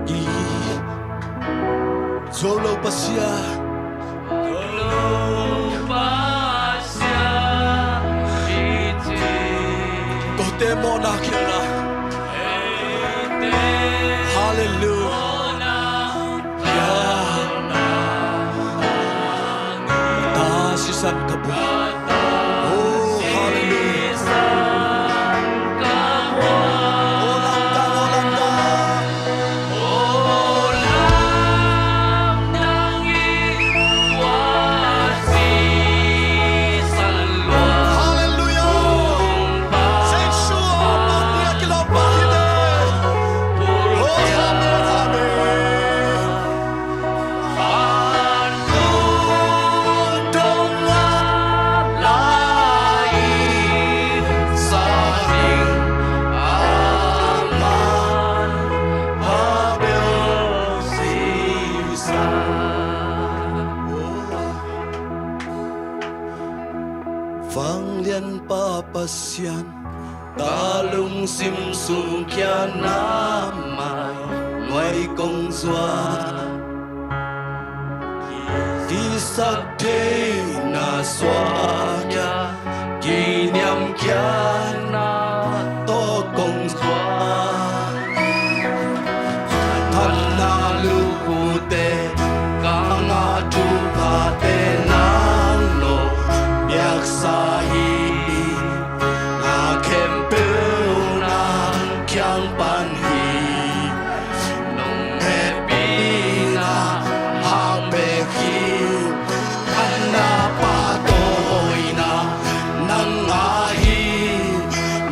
i, zuau lo Pasian. Kote mawhna khialhna. Halleluiah. Ta sisan ka buak. Oh, halleluiah. Oh, lamdang, oh, lamdang. Halleluiah. Sing sua, Pasian kilawm pa hi te. Oh, amen, amen. Vanglianpa Pasian, ka lungsim sung kia na mai nuai kong zuak. Kisaktheihna suak kia, kiniam kia na tawh kong zuak. Thanna lukhute, ka ngah thuphate nang no piaksa hi. Na khempeuh nang kiang pan hi. Nong hehpihna hang bek hi. Thanna pahtawina nang a hi.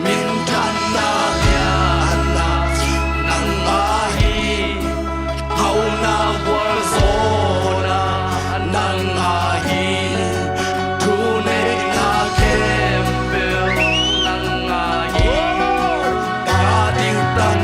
Minthanna lianna nang a hi. Hauhna gualzawhna nang a hi. Thuneihna khempeuh nang a hi. Ka diktak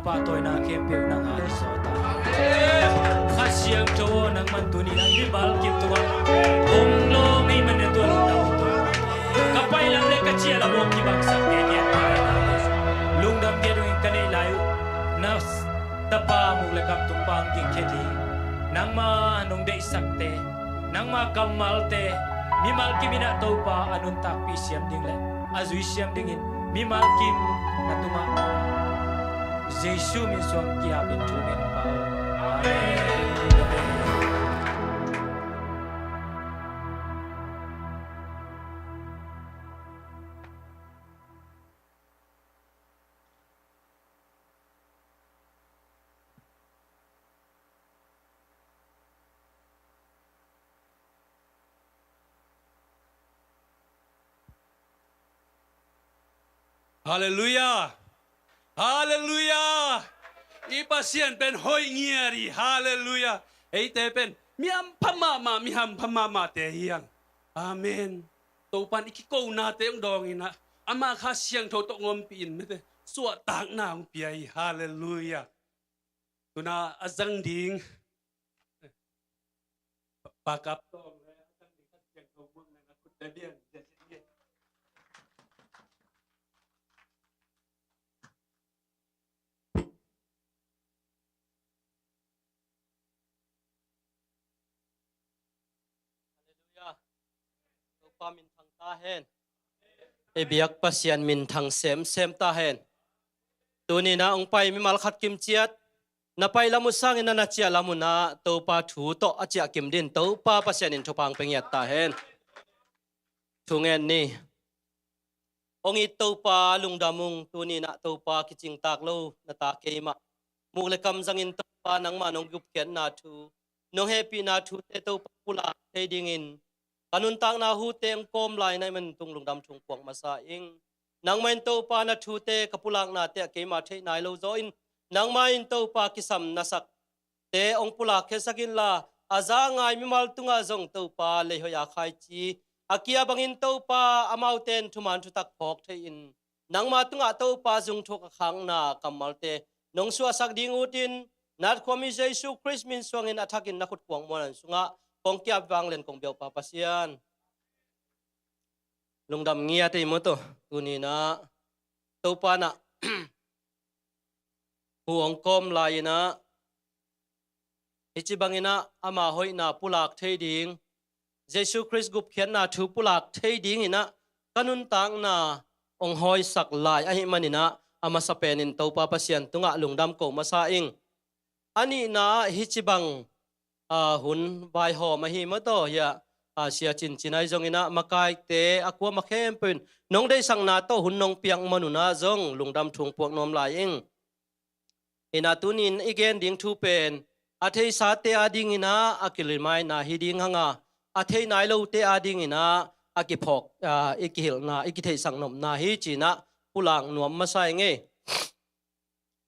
Pahtawina khempeuh nang a i sawt a. Kha Siangtho aw, nangman tuni-in a mimal kim tungah hong lawng ahih manin tua lungdam hong tawng. Ka pai lam le ka ciah lam aw kibangsak kei, ka pai lam le lungdam kei dongin ka neih lai uh. Na tapa muk le kam tung pang kingkhia ding, nangma nong deihsakte, nangma kammalte mimal kim in ah Topa a nuntakpih siam ding le a zui siam dingin mimal kim na tungah Jesu min suang ki-apin thu ngen pa aw. Amen. Halleluiah. Halleluiah. I Pasian pen hoih ngiat hi. Halleluiah. Eite pen mi hampha mahmah, mi hampha mahmahte hi hang. Amen. Topa'n i kikonate hong dawng in ah, ama Kha Siangtho tawh hong ompih in, mite suahtakna hong pia hi. Halleluiah. Tu-in a zang ding Pa Kap Tawng le a zang ding Kha Siangtho muakna a khut beng beng. Halleluiah. Topa minthang ta hen. I biak Pasian minthang semsem ta hen. Tuni-in ah hong pai mimal khat kim ciat, na pai lam uh sangin na na ciah lam uh in ah Topa thu tawh a ciah kim dingin Topa Pasian in thupha hong pia ngiat ta hen. Thu ngen ni. Hong it Topa lungdam ung, tuni-in ah Topa kicingtak lo na ta keimah muk le kam zangin Topa nangma nong gupkhiatna thu, nong hehpihna thute Topa pulak thei dingin ka nuntakna hute hong kawm lai na hih manin tung lungdam thu hong puak masa ing. Nangmah in Topa na thute ka pulaknate ah keima theih nai lo zaw in, nangmah in Topa kisam na sak te hong pulak khiasak inla, a za ngai mimal tungah zong Topa lei hoih a khaici a kia bangin Topa amaute in thuman thutak phawk thei-in, nangma tungah Topa zungthuk a khakna kammalte nong suahsak ding utin, Nazaret khuami Jesu Khrist min suangin a thakin na khut kuang muanan sungah kong ki-ap vanglian kong biak uh Pa Pasian. Lungdam ngiat ei maw tawh, tuni-in ah Topa in ah thu hong kawm lai-in ah, hih ci bangin ah ama hoihna pulak thei ding, Jesu Khrist gupkhiatna thu pulak thei dingin ah ka nuntakna hong hawisak lai ahih manin ah, a masa penin Topa Pasian tungah lungdam ko masa ing. A nihna ah hih ci bang, aa, hun vaihawm ahi maw tawh, hiah, aa, Sia Cin Cin ahi zongin ah makaite a kuamah khempeuh in nong deihsakna tawh hun nong piak man un ah zong lungdam thu hong puak nuam lai ing. Hi-in ah tuni-in i gen ding thu pen a theisate adingin ah a ki-remind-na hi ding hang a, a thei nai lote adingin ah a kiphawk, aa, i kihilhna, i kitheihsak nopna hi ci-in ah pulak nuam masa ing ei.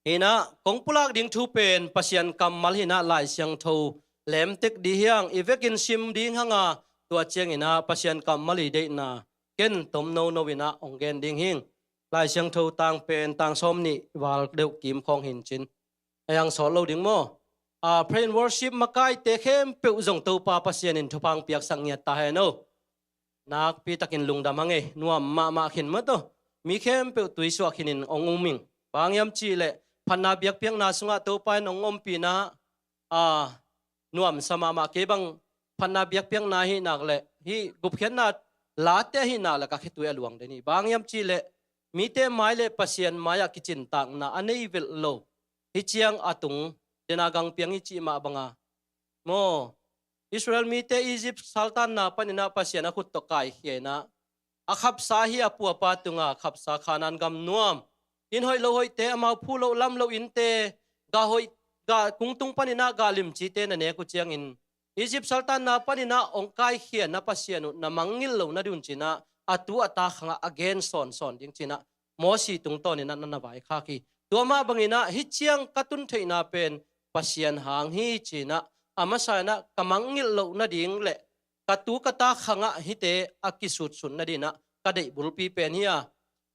Hi-in ah kong pulak ding thu pen Pasian kammal hi-in ah Lai Siangtho lemtek ding hi hang, i vekin sim ding hang a, tua ciangin ah Pasian kammal i deihna ken tom nono in ah hong gen ding hi ing. Lai Siangtho tang pen tang sawmnih val deuh kim khawng hi-in cin, a hong sawt lo ding maw? Aa, praise and worship makaite khempeuh zong Topa Pasian in thupha hong piaksak ngiat ta hen aw. Nakpi takin lungdam hang ei, nuam mahmah khin maw tawh. Mi khempeuh tui suak khinin hong um ing. Bang hiam cih leh phatna biakpiakna sungah Topa in hong ompihna, aa, nuamsa mahmah. Kei bang phatna biakpiakna ahih nak leh, hih gupkhiatna late ahih nak leh ka khitui a luang den hi. Bang hiam cih leh mite mai le Pasian mai-ah kicintakna a nei velh lo. Hih ciang a tung dena gang piang i cih mah banga maw, Israel mite Egypt saltanna panin ah Pasian a khut tawh kaikhia in ah, a khapsa ahi a pu a pa tungah khapsa Kanaan gam nuam, inn hoih lo hoihte, amau phu loh lam loh innte, gah hoih, gah kungtung panin ah gah limcite na nek uh ciangin, Egypt saltanna panin ah hong kaikhia na Pasian uh na mangngilh loh na ding un ci-in ah, a tu a ta khangah a gen sawnsawn ding ci-in ah, Mosi tungtawnin ah na na vaikhak hi. Tua mah bangin ah hih ciang ka tun theihna pen Pasian hang hi ci-in ah, a masa in ah ka mangngilh loh nading le ka tu ka ta khangah hihte a kisutsut nadingin ah ka deih bulpi pen hi a.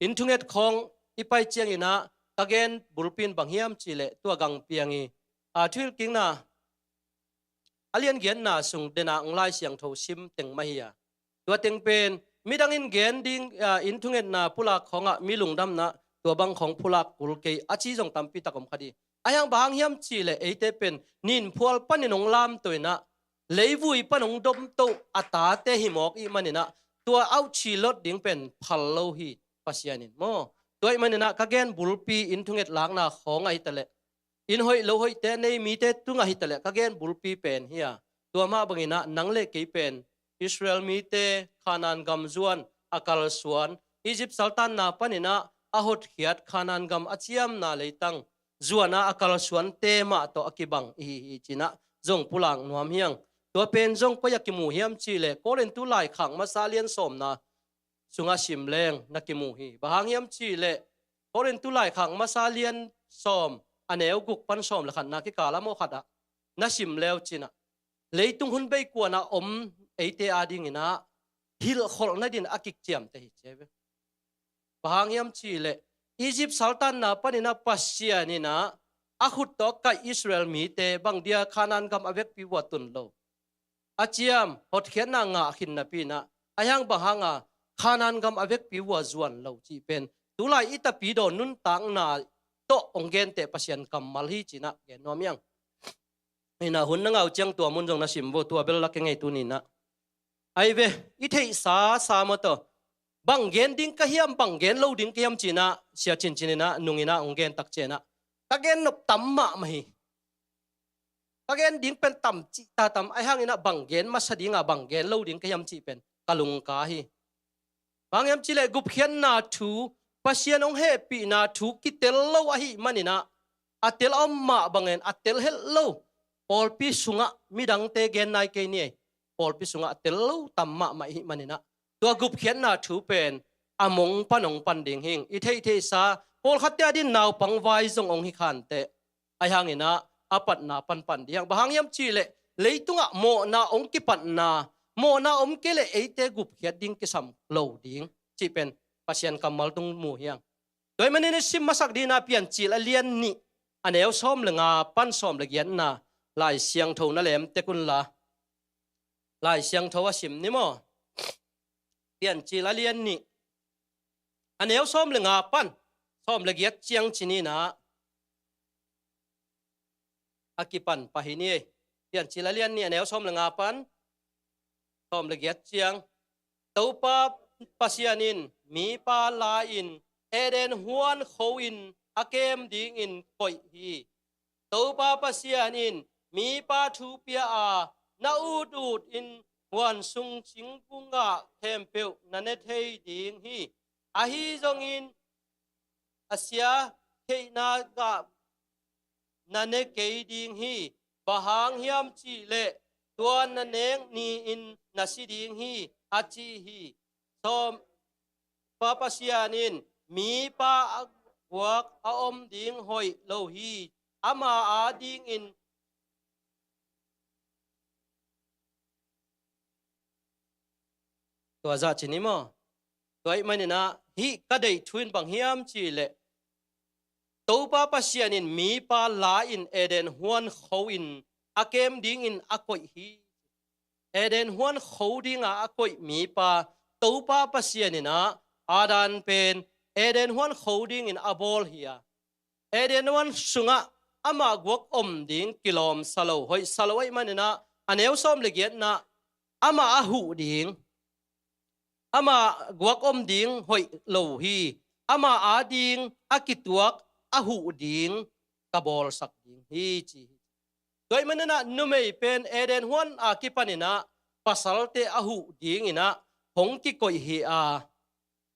Inn thunget khawng i pai ciangin ah, ka gen bulpi in bang hiam cih leh tua gang piang hi. A, Thuhilhkikna a lian giatna sung dena hong Lai Siangtho sim teng mah hi a, tua teng pen midang in gen ding, a, inn thungetna pulak khawngah mi lungdamna tua bang khawng pulak kul kei a ci zong tampi tak om kha di. Ahi hang bang hang hiam cih leh eite pen ninphual panin hong lamto in ah, leivui pan hong domto a tate hi mawk ih manin ah, tua auhchi lot ding pen phal lo hi Pasian in maw. Tua ih manin ah ka gen bulpi inn thunget lakna khawngah hi ta leh, inn hoih lo hoihte nei mite tungah hi ta leh ka gen bulpi pen hi a, tua mah bangin ah nang le kei pen Israel mite Khanaan gam zuan a kalsuan, Egypt saltanna panin ah a hotkhiat Khanaan gam a ciamna leitang zuan a a kalsuante mah tawh a kibang i hi hi ci-in ah zong pulak nuam hi hang. Tua pen zong koi ah kimu hiam cih leh Korintu laikhak masa lian sawmna sungah sim leng na kimu hi. Bang hang hiam cih leh Korintu laikhak masa lian sawm a neu guk pan sawm le khatna kikal a maw khat ah na sim leu cin ah, leitung hun bei kuan ah om eite adingin ah hilhkholh nadin a kikciamteh hi ci hi ve. Bang hang hiam cih leh Egypt saltanna panin ah Pasian in ah a khut tawh kaih Israel mite bang dia Khanaan gam a vekpi uh a tun lo, a ciam hotkhiatna ngah khin napi in ah, ahi hang bang hang a Khanaan gam a vekpi uh a zuan lo cih pen tulai i tapidaw nuntakna tawh hong genteh Pasian kammal hi ci-in ah gen nuam hi hang. Hi in ah hun na ngah uh ciang tua mun zong na sim vo, tua bel lak ing ei tuni in ah. Ahi ve, i theihsa sa maw tawh, bang gen ding ka hiam, bang gen lo ding ka hiam ci-in ah Sia Cin Cin in ah nung in ah hong gen tak ciang ah, ka gen nop tam mahmah hi. Ka gen ding pen tam cih ta tam, ahi hangin ah bang gen masa ding a, bang gen lo ding ka hiam cih pen ka lungka hi. Bang hiam cih leh gupkhiatna thu, Pasian hong hehpihna thu kitel lo ahih manin ah, a tel a om mah bangin a tel helh lo pawlpi sungah midangte gen nai kei ni ei. Pawlpi sungah a tel lo tam mahmah i hih manin ah, tua gupkhiatna thu pen a mong pan hong pan ding hi ing. I theihtheihsa pawlkhatte adin naupang vai zong hong hi khanteh, ahi hangin ah a patna pan pan ding hi hang. Bang hang hiam cih leh leitungah mawhna hong kipatna, mawhna om kei leh eite gupkhiat ding kisam lo ding cih pen Pasian kammal tung mu hi hang. Tua ih manin i sim masak ding in ah Piancil a lian nih a neu sawm le nga pan sawm le giatna Lai Siangtho na lem tek un la, Lai Siangtho a sim ni maw. Piancil a lian nih a neu sawm le nga pan sawm le giat ciang ci-in ah a kipan pah hi ni ei. Piancil a lian nih a neu sawm le nga pan sawm le giat ciang. Topa Pasian in mipa la-in Eden huan kho-in a kem dingin koih hi. Topa Pasian in mipa thu pia a, na ut utin huan sung singkung gah khempeuh na ne thei ding hi. Ahi zongin a sia theihna gah na ne kei ding hi. Bang hang hiam cih leh tua na nek ni-in na si ding hi, a ci hi. Sawm, Pa Pasian in mipa a guak a om ding hoih lo hi. Ama adingin tua zah ci ni maw. Tua ih manin ah hih ka deih thu in bang hiam cih leh Topa Pasian in mipa la-in Eden huan kho-in a kem dingin a koih hi. Eden huan kho dinga a koih mipa Topa Pasian in ah Adam pen Eden huan kho dingin a bawl hi a, Eden huan sungah amah guak om ding kilawm sa lo, hoih sa lo ahih manin ah a neu sawm le giatna amah a huh ding, amah guak om ding hoih lo hi. Amah ading a kituak a huh ding ka bawlsak ding hi ci hi. Tua ih manin ah numei pen Eden huan a kipanin ah pasalte a huh dingin ah hong kikoih hi a.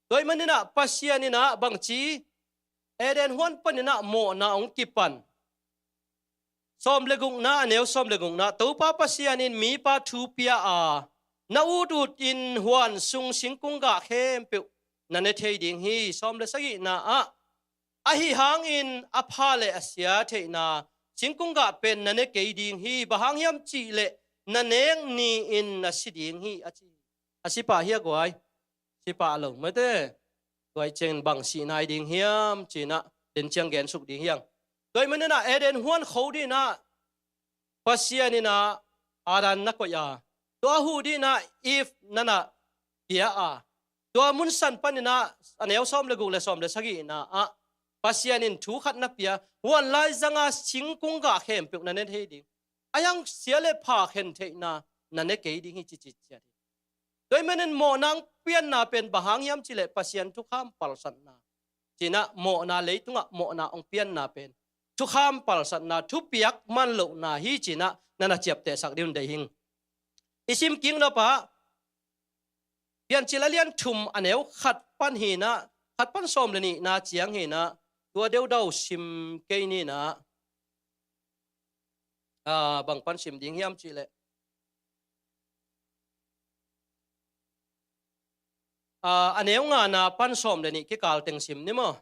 Tua ih manin ah Pasian in ah bangci Eden huan panin ah mawhna hong kipan. Sawm le gukna, a neu sawm le gukna, Topa Pasian in mipa thu pia a, na ut utin huan sung singkung gah khempeuh na ne thei ding hi. Sawm le sagihna ah, ahi hangin a pha le a sia theihna singkung gah pen na ne kei ding hi. Bang hang hiam cih leh na nek ni-in na si ding hi, a ci. A si pah hia guai? Si pah lo maw te. Tua ih ciangin bang si nai ding hiam ci-in ah den ciang gensuk ding hi hang. Tua ahih manin ah Eden huan kho dingin ah Pasian in ah Adam na koih a, tua huh dingin ah Eve na na pia a, tua mun san panin ah a neu sawm le guk le sawm le sagihna ah Pasian in thu khat na pia, huan laizang a singkung gah khempeuh na ne thei ding, a hiang sia le pha khen theihna na ne kei ding hi, ci ci ciat hi. Tua ahih manin mawhna hong pianna pen bang hang hiam cih leh Pasian thukham palsatna, ci-in ah mawhna, leitungah mawhna hong pianna pen thukham palsatna, thupiak man lohna hi, ci-in ah na na ciaptehsak ding un deih ing. I sim kik nop ah Piancil a lian thum a neu khat pan hi-in ah, khat pan sawm le nihna ciang hi-in ah, tua deudau sim kei ni-in ah, ah, bang pan sim ding hiam cih leh, ah, a neu ngana pan sawm le nih kikal teng sim ni maw?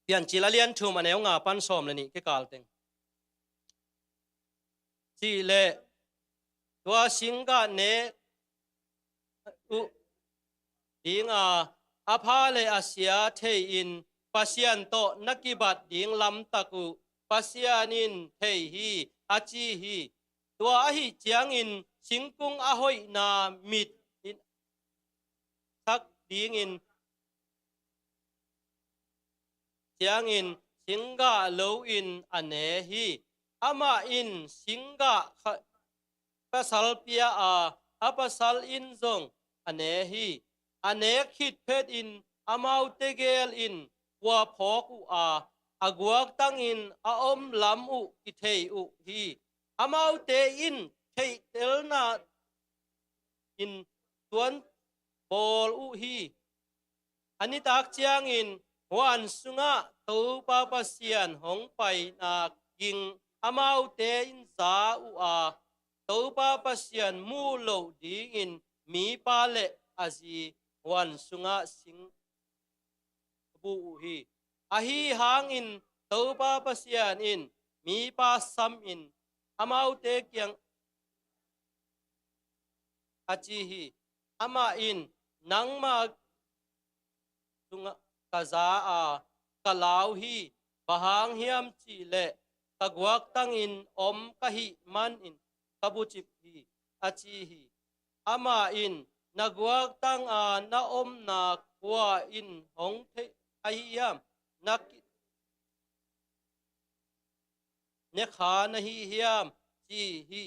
Piancil a lian thum a neu nga pan sawm le nih kikal teng. Cih leh tua singgah nek uh ding a, a pha le a sia thei-in Pasian tawh na kibat ding lamtak uh Pasian in thei hi, a ci hi. Tua ahih ciangin singkung a hoihna mit in sak dingin ciangin singgah lo-in a ne hi. Amah in singgah kha-, pasal pia a, a pasal in zong a ne hi. A nek khit phetin amaute gel in kua phawk uh a, a guaktangin a om lam uh kithei uh hi. Amaute in theihtelna in tuan bawl uh hi. A nitak ciangin huan sungah Topa Pasian hong paina ging amaute in za uh a, Topa Pasian muh loh dingin mipa le a zi huan sungah sing buh uh hi. Ahi hangin Topa Pasian in mipa samin amaute kiang a ci hi. Amah in, "Nangmah sungah ka za a, ka lau hi. Bang hang hiam cih leh ka guaktangin om ka hih manin ka bucip hi," a ci hi. Amah in, "Na guaktang a na omna kua in hong thei ahi hiam? Na ki-, ne kha na hi hiam?" ci hi.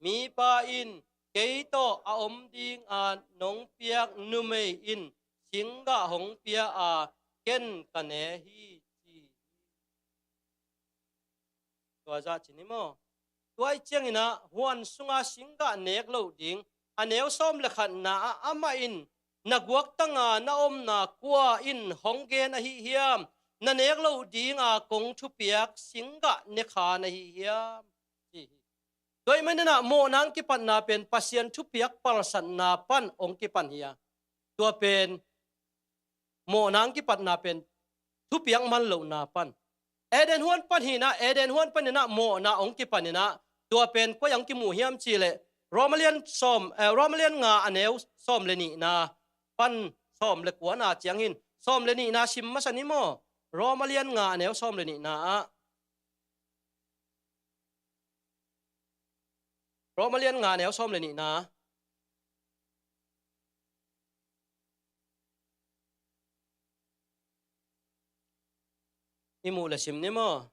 Mipa in, "Kei tawh a om ding a nong piak numei in singgah hong pia a, ken ka ne hi," ci hi. Tua zah ci ni maw? Tua ahih ciangin ah huan sunga singgah nek loh ding, a neu sawm le khatna ah amah in, "Na guaktang a na omna kua in hong gen ahi hiam? Na nek loh ding a kong thupiak singgah ne kha na hi hiam?" ci hi. Tua ahih manin ah mawhna hong kipatna pen Pasian thupiak palsatna pan hong kipan hi a, tua pen mawhna hong kipatna pen thupiak man lohna pan. Eden huan pan hi-in ah, Eden huan panin ah mawhna hong kipan in ah, tua pen koi ah hong kimu hiam cih leh, Roma lian sawm, eh, Roma lian nga a neu sawm le nihna pan sawm le kuana ciang hi-in, sawm le nihna sim masa ni maw? Roma lian nga a neu sawm le nihna ah. Roma lian nga a neu sawm le nihna. I muh le sim ni maw?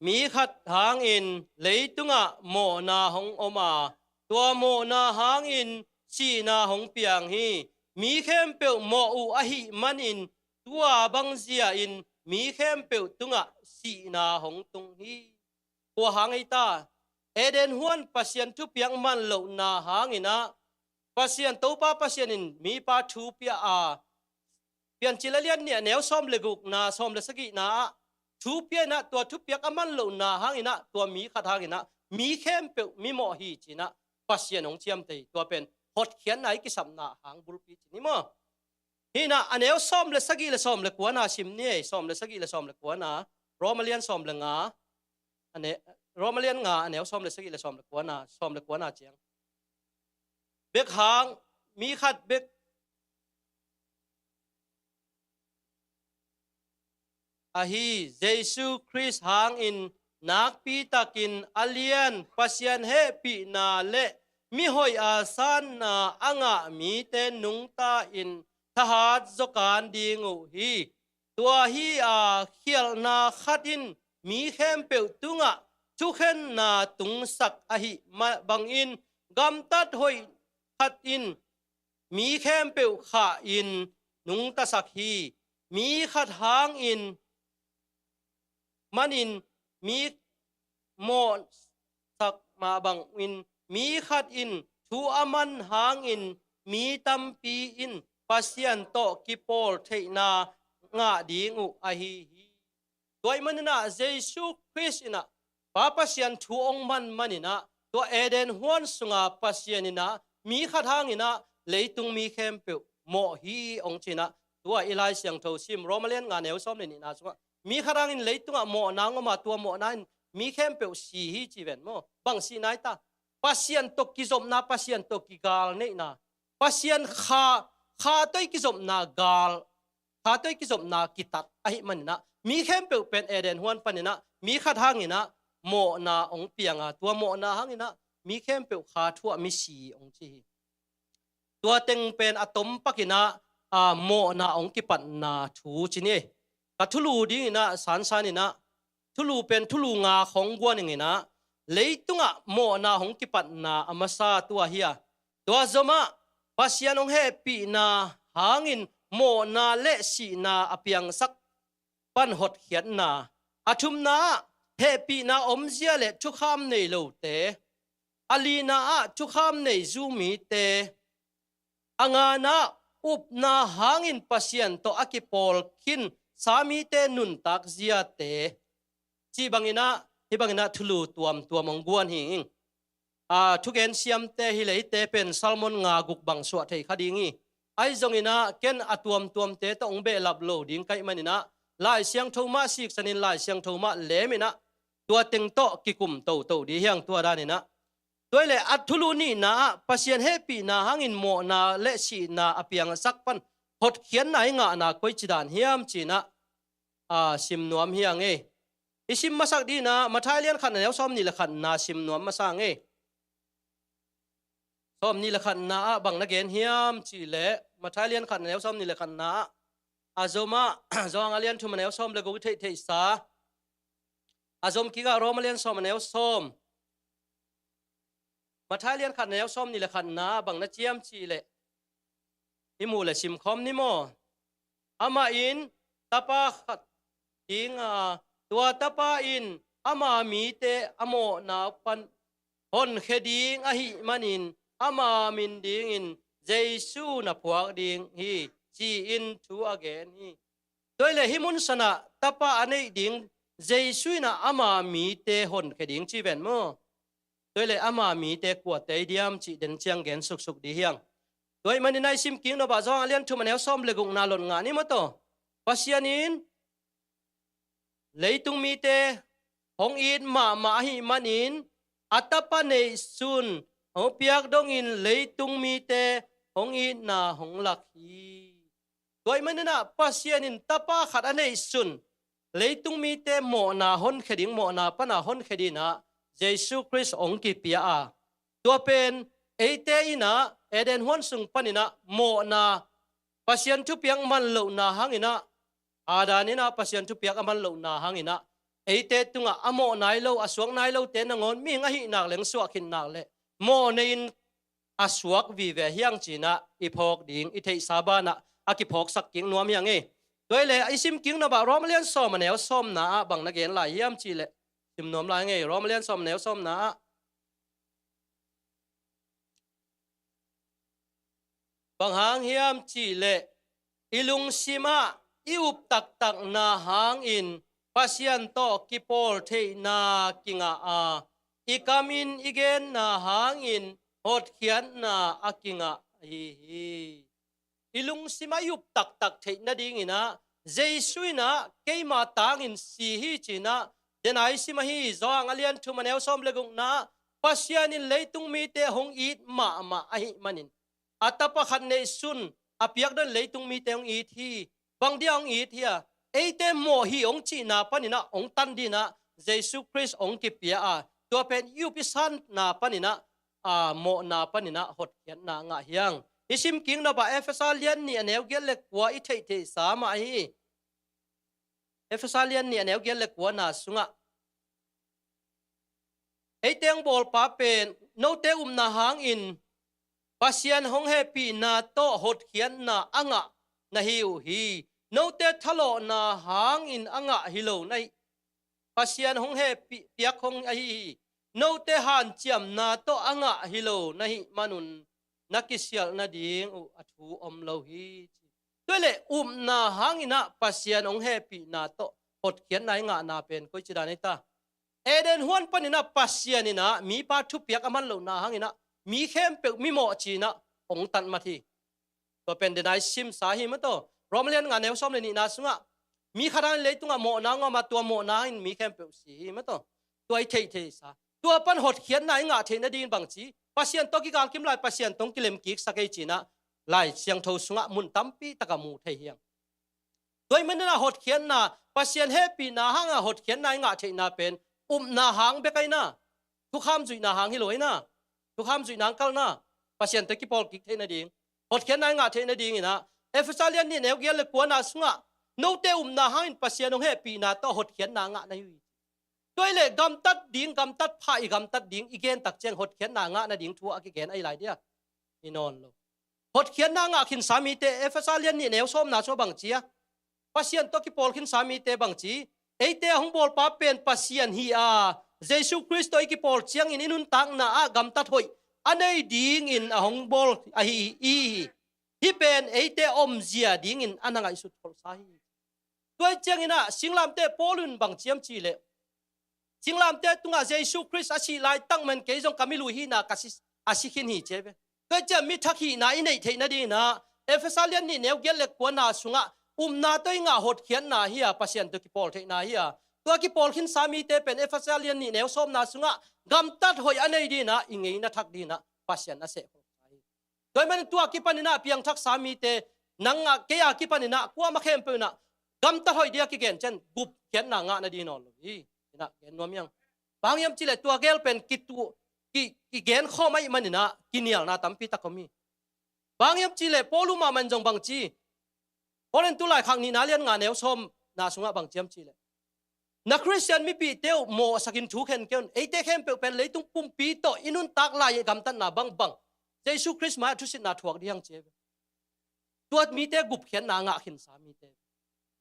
Mi khat hangin leitungah mawhna hong om a, tua mawhna hangin sihna hong piang hi. Mi khempeuh mawh uh ahih manin, tua bang zia-in mi khempeuh tungah sihna hong tung hi. Kua hang ei ta? Eden huan Pasian thupiak man lohna hangin ah, Pasian, Topa Pasian in mipa thu pia a, Piancil a lian nih a neu sawm le gukna, sawm le sagihna ah thu pia in ah, tua thupiak a man lohna hangin ah, tua mi khat hangin ah mi khempeuh mi mawh hi ci-in ah Pasian hong ciamteh hi. Tua pen hotkhiatna i kisapna hang bulpi ci ni maw? Hi-in ah, a neu sawm le sagih le sawm le kuana sim ni ei, sawm le sagih le sawm le kuana, Roma lian sawm le nga, a ne-, Roma lian nga, a neu sawm le sagih le sawm le kuana, sawm le kuana ciang. Bek hang, mi khat bek ahi Jesu Khrist hangin nakpitakin a lian Pasian hehpihna le mihoih a sanna a ngah mite nungta-in thahat zawkan ding uh hi. Tua hi a, khialhna khat in mi khempeuh tungah thukhenna tungsak ahih mah bangin gamtat hoih khat in mi khempeuh khah in nungtasak hi. Mi khat hangin manin mi mawhsak mah bangin mi khat in thu a man hangin mi tampi in Pasian tawh kipawl theihna ngah ding uh ahi hi. Tua ahih maninah Jesu Khrist inah Pa Pasian thu hong man maninah tua Eden huan sunga Pasian inah mi khat hanginah leitung mi khempeuh mawh hi hong cinah, tua i Lai Siangtho sim Roma lian nga neu sawm le nihna sungah mi khat hangin leitungah mawhna hong om a, tua mawhna in mi khempeuh si hi ci ven maw? Bang sihna hi ta? Pasian tawh kizopna, Pasian tawh kigal neihna, Pasian kha, kha tawh i kizopna gal, kha tawh i kizopna kitat ahih maninah mi khempeuh pen Eden huan paninah mi khat hanginah mawhna hong pianga, tua mawhna hanginah mi khempeuh kha thuah mi si hong ci hi. Tua teng pen a tom pakinah a mawhna hong kipatna thu ci ni. Ka thulu dinginah sansaninah thulu pen thulu nga khong guan inginah leitungah mawhna hong kipatna a masa tua hi a, tua zomah Pasian hong hehpihna hangin mawhna le sihna a piangsak pan hotkhiatna, a thumna ah hehpihna omzia le thukham nei lote, a lina ah thukham nei zu mite, a ngana ah upna hangin Pasian tawh a kipawl khin sa mite nuntak ziate, cih banginah hih banginah thulu tuamtuam hong guan hi ing. A thugen siamte hi leite pen sermon nga guk bang suah thei kha ding hi. Ahi zonginah ken a tuamtuamte tawh hong behlap lo ding ka hih maninah Lai Siangtho mah siksanin Lai Siangtho mah leminah tua teng tawh kikum toto dih hiang tua daninah. Tua hileh a thulu nihna ah Pasian hehpihna hangin mawhna le sihna a piangsak pan hotkhiatna i ngahna koici dan hiam cinah a sim nuam hiang ei. I sim masak dinah Matthai lian khatna neu sawm nih le khatna sim nuam masa ing ei. Sawm nih le khatna ah bang na gen hiam cihleh Matthai lian khatna neu sawm nih le khatna ah a zomah Johan a lian thum a neu sawm le guk i theihtheihsa, a zom kikah Roma lian sawm a neu sawm, Matthai lian khatna neu sawm nih le khatna ah bang na ciam cihleh i muh le simkhawm ni maw? Amah in tapa khat dinga, tua tapa in ama mite a mawhna pan honkhia ding ahih manin ama min dingin Jesu na phuak ding hi, ci-in thu a gen hi. Tua hileh hih munsanah tapa a neih ding Jesu inah ama mite honkhia ding ci ven maw? Tua hileh ama mite kuate i diam cih den ciang gen suksuk dih hiang. Tua ahih manin a i sim kik nopah Johan a lian thum a neu sawm le gukna lot ngah ni maw taw? Pasian in leitung mite hong it mahmah ahih manin a tapa neihsun hong piak dongin leitung mite hong itna hong lak hi. Tua ahih maninah Pasian in tapa khat a neihsun leitung mite mawhna honkhia ding, mawhna pana honkhia dinah Jesu Khrist hong kipia a, tua pen eite inah Eden huan sung paninah mawhna, Pasian thupiak man lohna hanginah, Adam inah Pasian thupiak a man lohna hanginah eite tungah a mawh nai lo, a suak nai lote nangawn mihing ahih nak leng suah khit nak leh mawh nei-in a suak vive hiang cinah i phawk ding, i theihsa banah a kiphawksak kik nuam hiang ei. Tua hileh i sim kik nopah Roma lian sawm a neu sawmna ah bang na gen lai hiam cihleh sim nuam lai ing ei. Roma lian sawm a neu sawmna ah bang hang hiam cihleh i lungsimah i up taktakna hangin Pasian tawh kipawl theihna kingah a, i kamin i genna hangin hotkhiatna a kingah ahi hi. I lungsimah i up taktak theih nadinginah Jesu inah keima tangin si hi cinah dena i sim ahi. Johan a lian thum a neu sawm le gukna, Pasian in leitung mite hong it mahmah ahih manin a tapa khat neihsun a piak dongin leitung mite hong it hi. Bang dia hong it hi a? eite mawh hi hong cihna paninah hong tan dinah Jesu Khrist hong kipia a, tua pen i up i sanna paninah, a, mawhna paninah hotkhiatna ngah hiang. I simkik nop ah Efesa lian nih a neu giat le kua i theihtheihsa mah hi. Efesa lian nih a neu giat le kuana sungah eite hong bawlpa pen note upna hangin Pasian hong hehpihna tawh hotkhiatna a ngah na hi uh hi. Note thalawhna hangin a ngah hi lo na hi. Pasian hong hehpih piak hong ahi hi. Note hanciamna tawh a ngah hi lo na hih manun na kisialh nading uh a thu om lo hi. Tua leh upna hanginah Pasian hong hehpihna tawh hotkhiatna i ngahna pen koici dan ei ta? Eden huan paninah Pasian inah mipa thupiak a man lohna hanginah mi khempeuh mimawh cinah hong tanmat hi. Tua pen denai simsa hi mataw. Rom lian nga neu sawm le nihna sungah mi khat hangin leitungah mawhna ngawma tua mawhna hangin mi khempeuh si hi mataw. Tua i theihtheihsa. Tua pan hotkhiatna i ngah theih nadingin bangci, Pasian tawh kigalkim lai, Pasian tawh kilemkiksak ei cinah Lai Siangtho sungah mun tampi taka mu thei hiang. Tua i maninah hotkhiatna, Pasian hehpihna hanga hotkhiatna i ngah theihna pen upna hang bek aina, thukham zuihna hang hi lo aina, thukham zuihna hang kalna, Pasian tawh kipawlkik theih nading, hotkhiatna i ngah theih nadinginah Efesa lian nih neu giat le kuana sungah note upna hangin Pasian hong hehpihna tawh hotkhiatna ngah na hi uh hi. Tua i leh gamtat ding, gamtat pha i gamtat ding i gentak ciang hotkhiatna ngah nading thu a kigen ahi lai dia? Hi nawn lo. Hotkhiatna ngah khinsa mite Efesa lian nih neu sawmna sua bangci a, Pasian tawh kipawl khinsa mite bangci, eite a hong bawlpa pen Pasian hi a, Jesu Khrist tawh i kipawl ciangin i nuntakna ah gamtat hoih a nei dingin a hong bawl ahi hi. Hih pen eite omzia dingin a na ngaihsut kholhsa hi. Tua i cianginah singlamteh Paul in bang ciam cihleh, singlamteh tungah Jesu Khrist a sih laitak man kei zong ka milui hihna ka si, a si khin hi ci ve. Tua i ciang mi thak hihna i neih theih nadinginah Efesa lian nih neu giat le kuana sungah upna tawh i ngah hotkhiatna hi a, Pasian tawh kipawl theihna hi a, tua kipawl khinsa mite pen Efesa lian nih neu sawmna sungah gamtat hoih a nei dinah i ngeina thak dinah Pasian a seh kholhsa hi. Tua i manin tua kipaninah piangthaksa mite, nang a kei a kipaninah kuama khempeuh inah gamtat hoih dia kigen cian gupkhiatna ngah nading nawn lo hi. Inah gen nuam hiang. Bang hiam cihleh tua gel pen kitu, ki, kigen khawm ahih maninah kinialna tampi tak om hi. Bang hiam cihleh Paul uh mahmah in zong bangci, Korintu laikhak nihna lian nga neu sawmna sungah bang ciam cihleh, na Khristian mipihte uh mawhsakin thu khen kei un. Eite khempeuh pen leitung pumpi tawh i nuntak lai gamtatna bangbang Jesu Khrist mai-ah thusitna thuak ding hiang ci ve. Tua mite gupkhiatna ngah khinsa mite.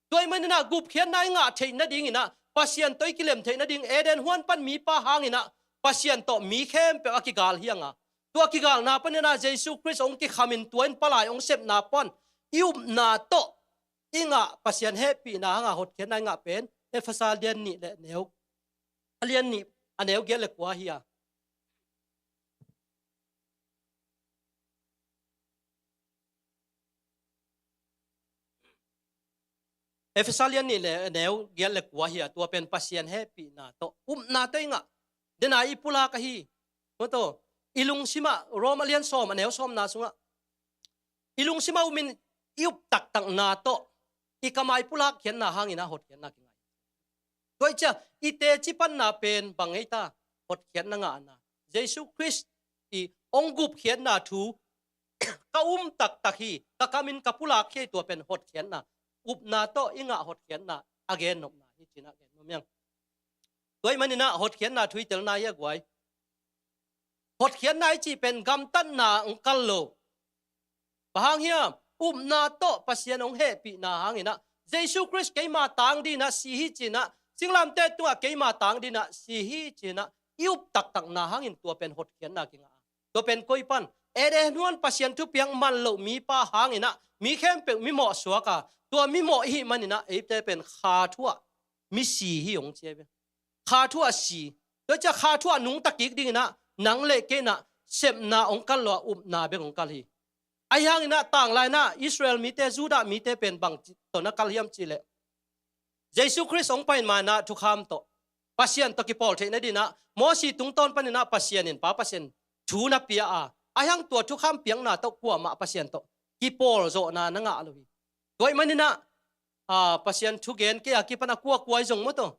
Tua i maninah gupkhiatna i ngah theih nadinginah Pasian tawh i kilem theih nading Eden huan pan mipa hanginah Pasian tawh mi khempeuh a kigal hianga, tua kigalna paninah Jesu Khrist hong kikhamin tua in palai hong sepna pan i upna tawh i ngah Pasian hehpihna hanga hotkhiatna i ngah pen Efesa lian nih le neu, a lian nih a neu giat le kua hi a. Efesa lian nih le neu giat le kua hi a, tua pen Pasian hehpihna tawh upna tawh i ngah. Dena i pulak ahi. Maw taw, i lungsimah Rom a lian sawm a neu sawmna sungah i lungsimah umin i up taktakna tawh i kamai pulak khiatna hanginah hotkhiatna kingai. Tua i cia i teci panna pen bang ei ta? Hotkhiatna ngahna. Jesu Khrist i hong gupkhiatna thu ka um taktak hi, ka kamin ka pulak khia hi, tua pen hotkhiatna. Upna tawh i ngah hotkhiatna a gennopna hi cinah gen nuam hiang. Tua i maninah hotkhiatna thu i telna hi a guai. Hotkhiatna i cih pen gamtatna hong kal lo. Bang hang hiam? Upna tawh Pasian hong hehpihna hanginah Jesu Khrist keima tang dinah si hi cinah, singlamteh tungah keima tang dinah si hi cinah i up taktakna hangin tua pen hotkhiatna kingah a. Tua pen koi pan? Eden huan Pasian thupiak man loh mipa hanginah mi khempeuh mimawh suak a, tua mimawh i hih maninah eite pen kha thu ah misi hi hong ci a ve. Kha thu ah si. Tua cia kha thu ah nungta kik dinginah nang le kei inah sepna hong kal lo a, upna bek hong kal hi. Ahi hanginah tanglainah Israel mite, Judah mite pen bang tawh na kal hiam cihleh, Jesu Khrist hong pai manah thukham tawh Pasian tawh kipawl theih nadinah Mosi tungtawn paninah Pasian in Pa Pasian thu na pia a, ahi hang tua thukham piakna tawh kuamah Pasian tawh kipawl zawhna na ngah lo hi. Tua i maninah a, Pasian thugen kei a kipan a kuakua i zong maw taw,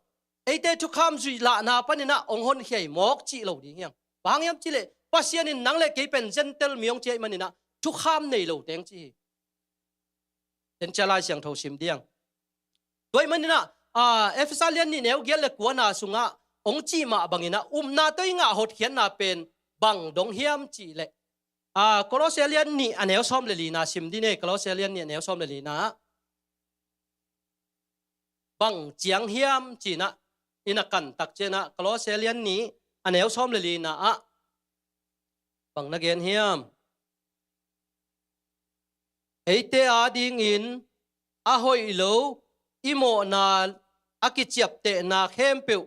eite thukham zuih lahna panin ah hong honkhia hi mawk cih lo ding hiang. Bang hang hiam cih leh Pasian in nang le kei pen Gentile mi hong ci ahih manin ah thukham nei lo teng ci hi. Tua ciang Lai Siangtho sim ding. Tua ahih manin ah, a, Efesa lian nih neu giat le kuana sungah hong cih mah bangin ah upna tawh i ngah hotkhiatna pen bang dong hiam cih leh, a, Kolose lian nih a neu sawm le lina sim ding e. Kolose lian nih a neu sawm le lina ah bang ciang hiam ci-in ah i na kan tak ciangin ah, Kolose lian nih a neu sawm le lina ah bang na gen hiam? Eite adingin a hoih lo i mawhna a kiciaptehna khempeuh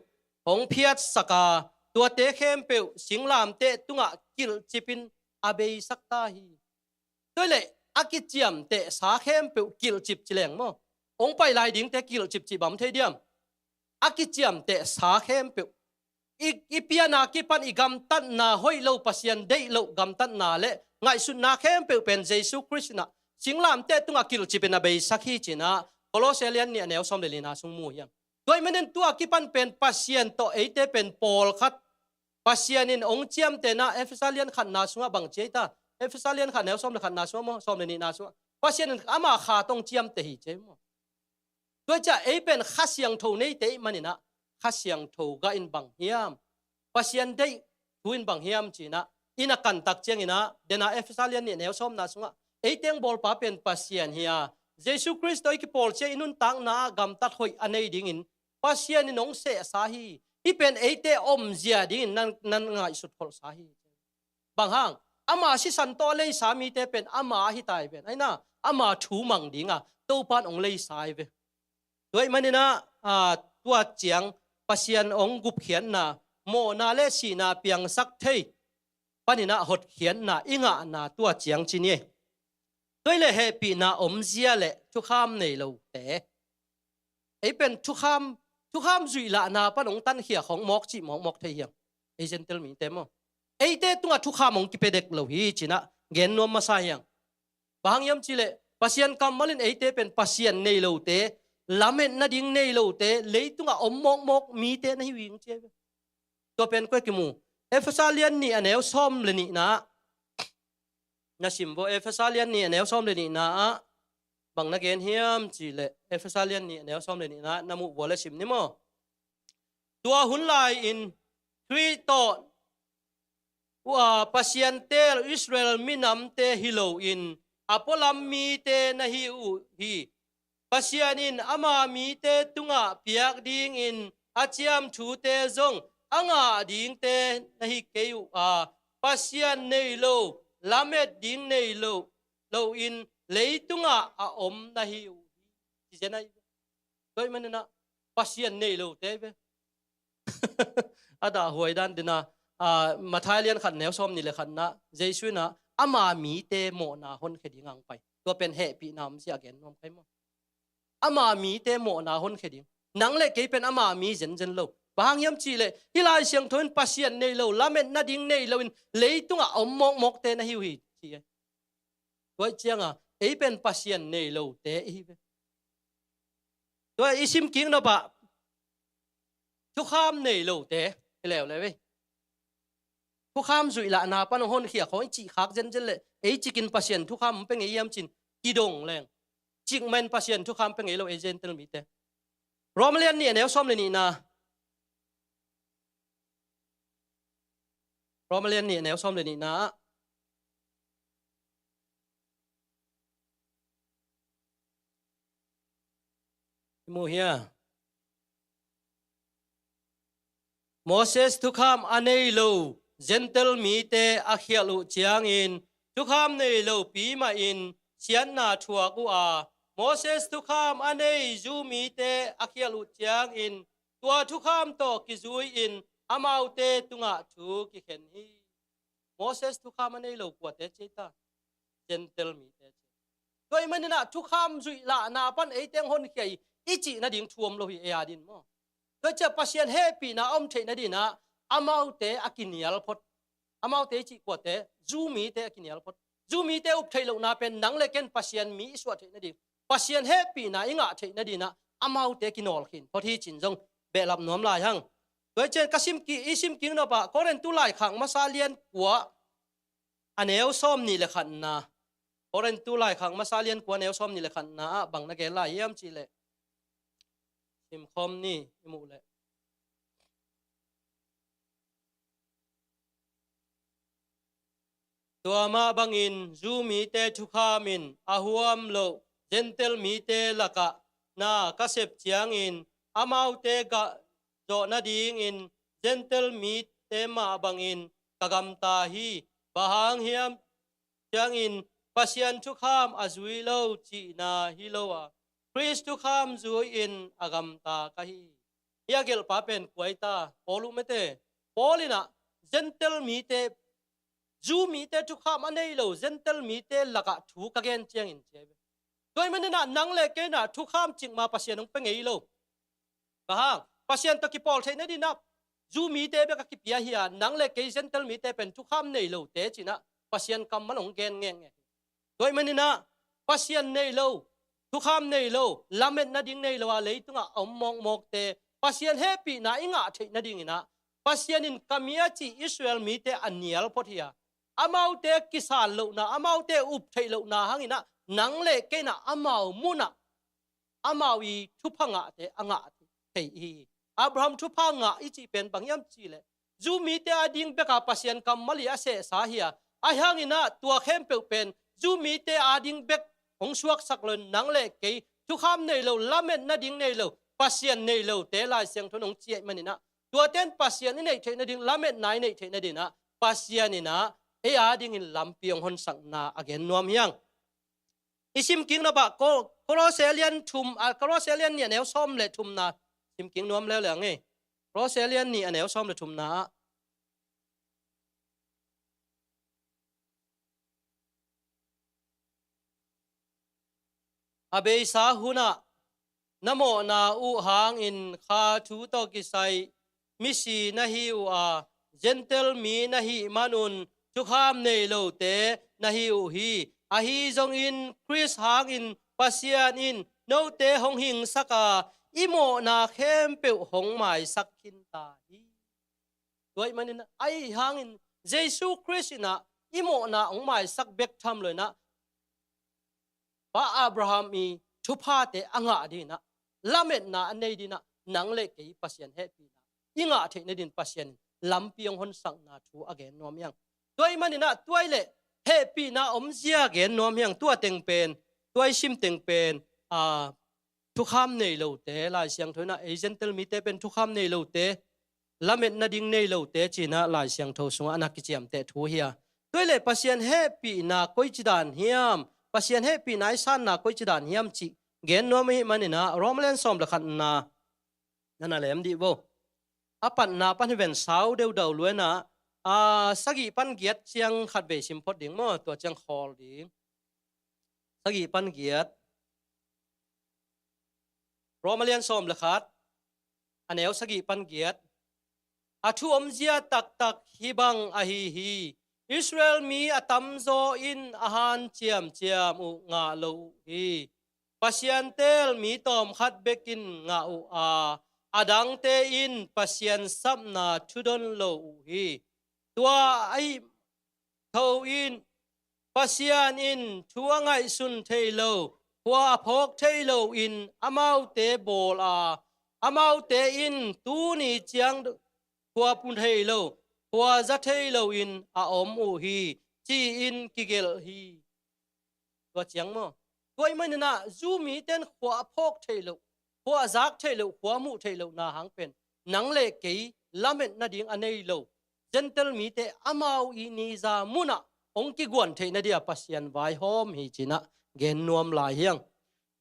hong phiatsak a, tuate khempeuh singlamteh tungah kilhcipin a beisak ta hi. Tua hi leh a kiciamtehsa khempeuh kilhcip ci leng maw? Hong pai lai dingte kilhcip cih bang thei diam? A kiciamtehsa khempeuh, i, i piana kipan i gamtatna, hoih lo, Pasian deih loh gamtatna le ngaihsutna khempeuh pen Jesu Khrist in ah singlamteh tungah kilhcipin a beisak hi ci-in ah Kolose lian nih a neu sawm le lina sung mu hiam? Tua ahih manin tua kipan pen Pasian tawh eite pen pawlkhat Pasian in hong ciamtehna, Efesa lian khatna sungah bang ci ei ta? Efesa lian khat neu sawm le khatna sungah maw, sawm le nihna sungah Pasian in ama kha tawh hong ciamteh hi ci ei maw? Tua ciang ei pen Kha Siangtho neite ahih manin ah Kha Siangtho gah in bang hiam, Pasian deih thu in bang hiam ci-in ah i na kan tak ciangin ah, den a Efesa lian nih neu sawmna sungah ei teng bawlpa pen Pasian hi a, Jesu Khrist tawh i kipawl ciang i nuntakna ah gamtat hoih a nei dingin Pasian in hong sehsa hi. Hih pen eite omzia dingin nan, nan ngaihsut kholhsa hi. Bang hang? Ama sisan tawh a leisa mite pen ama ahi ta hi ven. Ahi na, ama thu mang ding a Topa in hong leisa hi ve. Tua ahih manin ah, a, tua ciang Pasian hong gupkhiatna, mawhna le sihna piangsak thei panin ah hotkhiatna i ngahna tua ciang ci ni. Tua hi leh hehpihna omzia le thukham nei lote, ei pen thukham, thukham zuih lahna pan hong tankhia khong mawk cih mawkmawk thei hiam? Ei Gentile mite maw, eite tungah thukham hong kipia dek lo hi ci-in ah gen nuam masa hiam? Bang hang hiam cih leh Pasian kammal in eite pen Pasian nei lote, lametna ding nei lote, leitungah om mawkmawk mite na hi uh hi ci hi ve. Tua pen koi kimu, Efesa lian nih a neu sawm le nihna ah na sim vua. Efesa lian nih a neu sawm le nihna ah bang na gen hiam cih leh, Efesa lian nih a neu sawm le nihna ah na muh vua le sim ni maw. Tua hun lai-in Khrih tawh, ua, Pasian teel Israel minamte hi loin a pualam mite na hi uh hi. Pasian in ama mite tungah piak dingin a ciam thute zong a ngah dingte na hi kei uh a, Pasian nei lo, lamet ding nei lo, loin leitungah a om na hi uh hi. Ci zen ahi ve. Tua ahih manin ah Pasian nei lote hi ve. A dahhuai dan ding a, a, Matthai lian khat neu sawm nih le khatna, Jesu in ah ama mite mawhna honkhia ding a hong pai. Tua pen hehpihna omzia gen nuam kha hi maw. Ama mite mawhna honkhia ding. Nang le kei pen ama mi zenzen lo. Bang hang hiam cih leh hih Lai Siangtho in Pasian nei lo, lametna ding nei loin leitungah a om mawkmawkte na hi uh hi ci hi. Tua ahih ciangin ei pen Pasian nei lote i hi ve. Tua i sim kik nop ah thukham nei lote hi leuleu ve. Thukham zuih lahna pan hong honkhia khong i cih khak zenzen leh ei cikin Pasian thukham hong pia ngei hiam ci-in kidong leng, cikmah in Pasian thukham pia ngei lo ei Gentile mite. Roma lian nih a neu sawm le nihna. Roma lian nih a neu sawm le nihna ah i mu hia? Moses thukham a nei lo Gentile mite a khialh uh ciangin thukham nei lopi mahin siatna thuak uh a, Moses thukham a nei Jew mite a khialh uh ciangin tua thukham tawh kizui-in amaute tungah thu kikhen hi. Moses thukham a nei lo kuate ci ei ta? Gentile mite ci. Tua ahih manin ah thukham zuih lahna pan ei teng honkhia hi i cih nading thu om lo hi ei a ding maw. Tua ciang Pasian hehpihna a om theih nading ah amaute a kinial phot. Amaute i cih kuate? Jew mite a kinial phot. Jew mite up theih lohna pen nang le ken Pasian mi i suah theih nading Pasian hehpihna i ngah theih nadinah amaute kinawlkhin phot hi cin zong behlap nuam lai hang. Tua hi cian ka sim ki, i sim kik nopah Korintu laikhak masa lian kua a neu sawm nih le khatna. Korintu laikhak masa lian kua a neu sawm nih le khatna ah bang na gen lai hiam cihleh, simkhawm ni i muh leh. Tua mah bangin Jew mite thukham in a huam loh Gentile mite lakah na ka sep ciangin amaute gah zawh nadingin Gentile mite mah bangin ka gamta hi. Bang hang hiam ciangin Pasian thukham a zui lo cihna hi lo a, Khrist thukham zui-in a gamta ka hi. Hih a gelhpa pen kua hi ta? Paul uh mete. Paul inah Gentile mite, Jew mite thukham a nei lo Gentile mite lakah thu ka gen ciangin ci hi ve. Tua ahih maninah nang le kei inah thukham cikmah Pasian hong pia ngei lo. Bang hang, Pasian tawh kipawl theih nadinah Jew mite bek a kipia hi a, nang le kei Gentile mite pen thukham nei lote cinah Pasian kammal hong gen ngekngek hi. Tua ahih maninah Pasian nei lo, thukham nei lo, lamet nading nei lo a leitungah a om mawkmawkte Pasian hehpihna i ngah theih nadinginah Pasian in ka mi a cih Israel mite a nial phot hi a, amaute kisal lohna, amaute up theih lohna hanginah nang le kei inah amau munah amau i thupha ngahte a ngah thei hi. Abraham thupha ngah i cih pen bang hiam cihleh, Jew mite ading beka Pasian kammal i a sehsa hi a, ahi hanginah tua khempeuh pen Jew mite ading bek hong suaksak lo in nang le kei thukham nei lo, lamet nading nei lo, Pasian nei lote Lai Siangtho in hong ci ahih maninah tuate in Pasian i neih theih nading, lametna i neih theih nadinah Pasian inah ei adingin lampi hong honsakna a gen nuam hi hang. I sim kik nopah Ko-, Kolose lian thum, a, Kolose lian nih a neu sawm le thumna sim kik nuam leuleu hang ei. Kolose lian nih a neu sawm le thumna ah a beisa hunah na mawhna uh hangin kha thu tawh kisai misi na hi uh a, Gentile mi na hih manun thukham nei lote na hi uh hi. Ahi zongin Khrist hangin Pasian in note hong hingsak a, i mawhna khempeuh hong maisak khinta hi. Tua ahih manin ahi hangin Jesu Khrist inah i mawhna hong maisak bek tham lo inah Pa Abraham i thuphate a ngah dinah, lametna a nei dinah, nang le kei Pasian hehpihna i ngah theih nadin Pasian in lampi hong honsakna thu a gen nuam hi hang. Tua ahih maninah tua ahih leh hehpihna omzia gen nuam hi hang. Tua teng pen, tua i sim teng pen, a, thukham nei lote, Lai Siangtho inah ei Gentile mite pen thukham nei lote, lamet nading nei lote cinah Lai Siangtho sungah a na kiciamteh thu hi a. Tua ahih leh Pasian hehpihna koici dan hiam, Pasian hehpihna i sanna koici dan hiam cih gen nuam ahih maninah Roma lian sawm le khatna na na lem dih vo. A patna pan hi ven sau deudau luenah, a, sagih pan giat ciang khatvei sim phot ding maw, tua ciang khawl ding. Sagih pan giat. Roma lian sawm le khat, a neu sagih pan giat. A thu omzia taktak hih bang ahi hi. Israel mi a tamzaw in a hanciamciam uh ngah lo uh hi. Pasian teel mi tawmkhat bekin ngah uh a, a dangte in Pasian sapna thudon lo uh hi. Tua ahih tho in Pasian in thu a ngaihsun thei lo, khua a phawk thei loin amaute bawl a, amaute in tuni ciang khua phu thei lo, khua za thei loin a om uh hi, ci-in kigelh hi. Tua ciang maw? Tua ahih maninah Jew mite in khua a phawk theih loh, khua a zak theih loh, khua a muh theih lohna hang pen nang le kei lamet nading a nei lo Gentile mite amau i niza munah hong kiguan theih nadia Pasian vaihawm hi cinah gen nuam lai hi hang.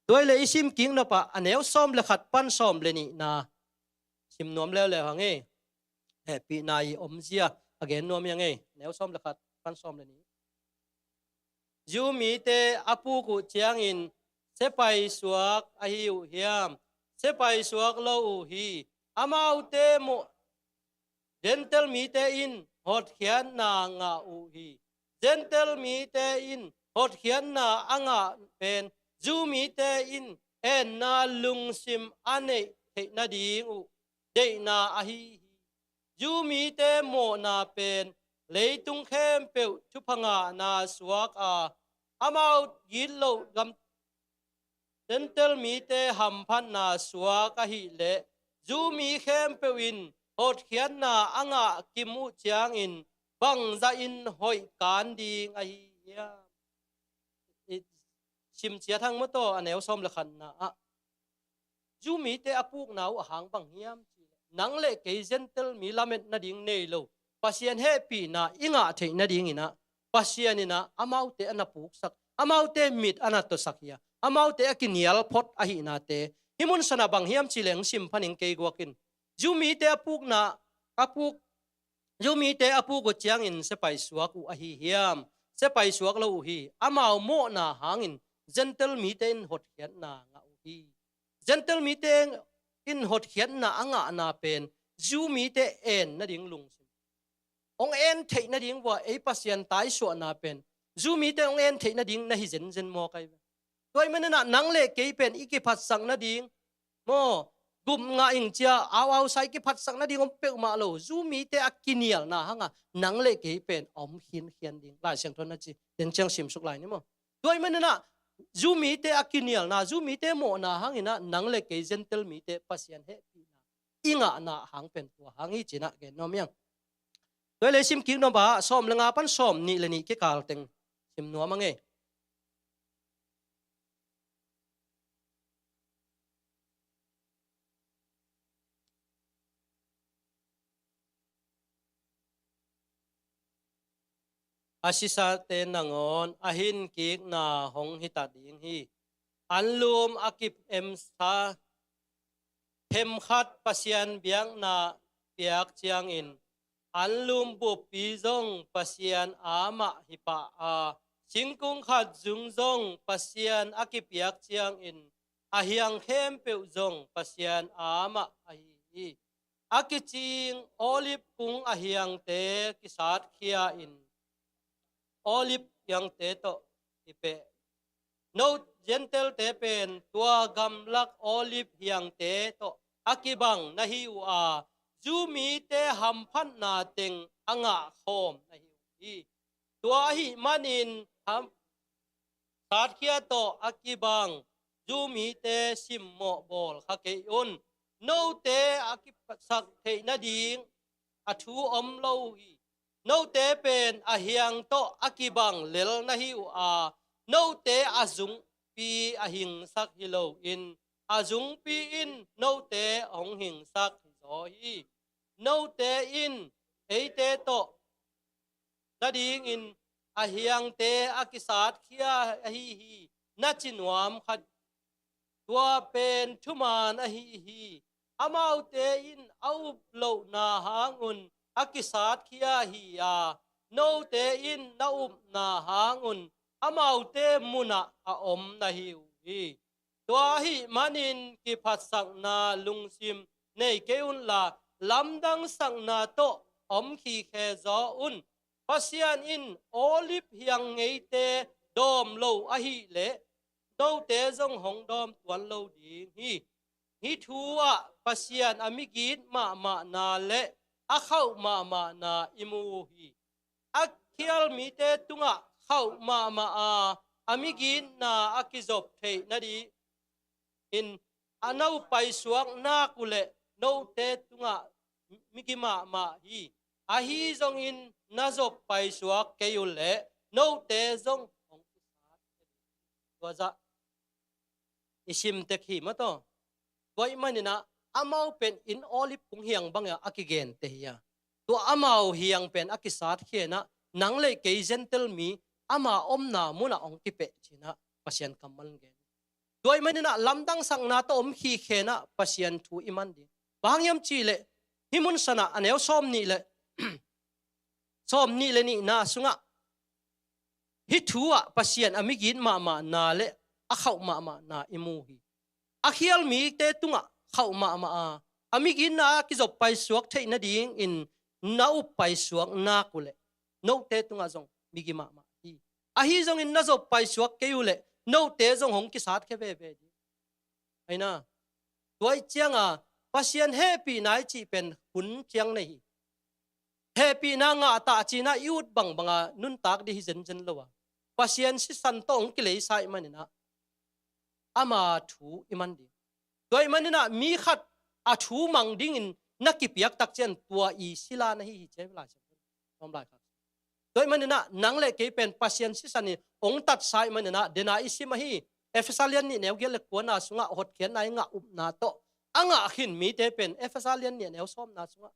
Tua ahih leh i sim kik nopah a neu sawm le khat pan sawm le nihna sim nuam leuleu hang ei. Hehpihna i omzia a gen nuam hi hang ei. A neu sawm le khat pan sawm le nih. Jew mite a puk uh ciangin sepai suak ahi uh hiam? Sepai suak lo uh hi. Amaute maw, Gentile mite in hotkhiatna ngah uh hi. Gentile mite in hotkhiatna a ngah pen Jew mite in enna lungsim a neih theih nading uh deihna ahi hi. Jew mite mawhna pen leitung khempeuh thupha ngahna suak a, amau gitloh gam Gentile mite hamphatna suak ahih leh Jew mi khempeuh in hotkhiatna a ngah kim uh ciangin bangzah in hoih kan ding ahi hiam? I sim ciat hang maw taw, a neu sawm le khatna ah Jew mite a pukna uh a hang bang hiam cih leh, nang le kei Gentile mi lamet nading nei lo, Pasian hehpihna i ngah theih nadingin ah Pasian in ah amaute a na puksak, amaute mit a na tawsak hi a, amaute a kinial phot ahihnate. Hih mun sanah bang hiam cih leh hong sim pha ning kei guak in. Jew mite a pukna, a puk, Jew mite a puk uh ciangin sepaih suak uh ahi hiam? Sepaih suak lo uh hi. Amau mawhna hangin Gentile mite in hotkhiatna ngah uh hi. Gentile mite in hotkhiatna a ngahna pen Jew mite en nading lungsim, hong en theih nading uh a ei Pasian taisuahna pen Jew mite hong en theih nading na hi zenzen maw kai ve? Tua ahih manin ah nang le kei pen i kiphatsak nading maw, gup ngah ing cia au au sa i kiphatsak nading om peuhmah lo. Jew mite a kinialna hangah nang le kei pen a om khinkhian ding Lai Siangtho in a ci. Tua ciang simsuk lai ni maw. Tua ahih manin ah Jew mite a kinialna, Jew mite mawhna hangin ah nang le kei Gentile mite Pasian hehpihna i ngahna hang pen tua hang hi ci-in ah gen nuam hi ing. Tua leh sim kik nuam a, sawm le nga pan sawm nih le nih kikal teng sim nuam a ngei. A sisate nangawn a hinkikna hong hita ding hi. Anlum a kipemsa themkhat Pasian biakna piak ciangin anlum buppi zong Pasian amah hi pah a, singkung khat zung zong Pasian a kipiak ciangin a hiang khempeuh zong Pasian amah ahi hi. A kicing olive kung a hiangte kisatkhia in olive hiangte tawh kipeh. No Gentile-te pen tua gamlak olive hiangte tawh a kibang na hi uh a, Jew mite hamphatna teng a ngah khawm na hi uh hi. Tua ahih manin ham satkhia tawh a kibang Jew mite simmawh bawl kha kei un. Note a kipatsak theih nading a thu om lo uh hi. Note pen a hiang tawh a kibang lel na hi uh a, note a zungpi a hingsak hi loin a zungpi in note hong hingsak hi zaw hi. Note in eite tawh nadingin a hiangte a kisatkhia ahi hi, na ci nuam kha ding. Tua pen thuman ahi hi. Amaute in a up lohna hangun a kisatkhia hi a, note in na upna hangun amaute munah a om na hi uh hi. Tua ahih manin kiphatsakna lungsim nei kei unla, lamdangsakna tawh om khikhe zaw un. Pasian in olive hiang ngeite dawm lo ahih leh note zong hong dawm tuan lo ding hi. Hih thu ah Pasian a migit mahmahna le a khauh mahmahna i mu uh hi. A khial mite tungah khauh mahmah a, a migitna a kizop theih nadingin a na up paisuak nak uh leh note tungah migi mahmah hi. Ahi zongin na zop paisuak kei uh leh note zong hong kisat. Tua zah i sim tek hi maw taw. Tua ahih manin ah amau pen in olive kung hiang bangin a kigente hi a, tua amau hiang pen a kisatkhia in ah nang le kei Gentile mi ama omna munah hong kipeh ci-in ah Pasian kammal in gen. Tua ahih manin ah lamdangsakna tawh om khikhe in ah Pasian thu i man ding. Bang hang hiam cih leh hih mun sanah a neu sawm nih le sawm nih le nihna sungah hih thu ah Pasian a migit mahmahna le a khauh mahmahna i mu hi. A khial mite tungah khauh mahmah a, a migitna a kizop paisuak theih nadingin na up paisuak nak uh leh note tungah zong migi mahmah hi. Ahi zongin na zop paisuak kei uh leh note zong hong kisat khia veve ding. Aina, tua ih cianga Pasian hehpihna i cih pen hun ciang nei hi. Hehpihna ngah ta cinah i ut bangbanga nuntak ding hi zenzen lo a, Pasian sisan tawh hong kileisa ih maninah ama thu i man ding. Tua ih maninah mi khat a thu mang dingin na kipiak tak cian tua i sila na hi hi cia Lai Siangtho. Tua ih maninah nang le kei pen Pasian sisan in hong tatsa ih maninah dena i sim ahi. Efesa lian nih neu giat le kuana sungah hotkhiatna i ngah upna tawh a ngah khin mite pen Efesa lian nih neu sawmna sungah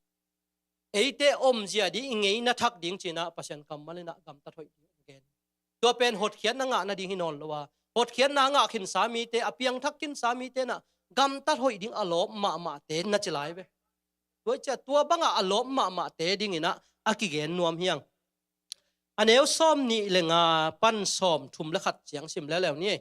eite omzia ding i ngeina thak ding cinah Pasian kammal inah gamtat hoih ding hong gen. Tua pen hotkhiatna ngah nading hi nawn lo a, hotkhiatna ngah khinsa mite, a piangthak khinsa mite nah gamtat hoih ding a lawp mahmahte na ci lai ve. Tua ih cia tua bangah a lawp mahmahte dinginah a kigen nuam hiang. A neu sawm nih le nga pan sawm thum le khat ciang sim leuleu ni.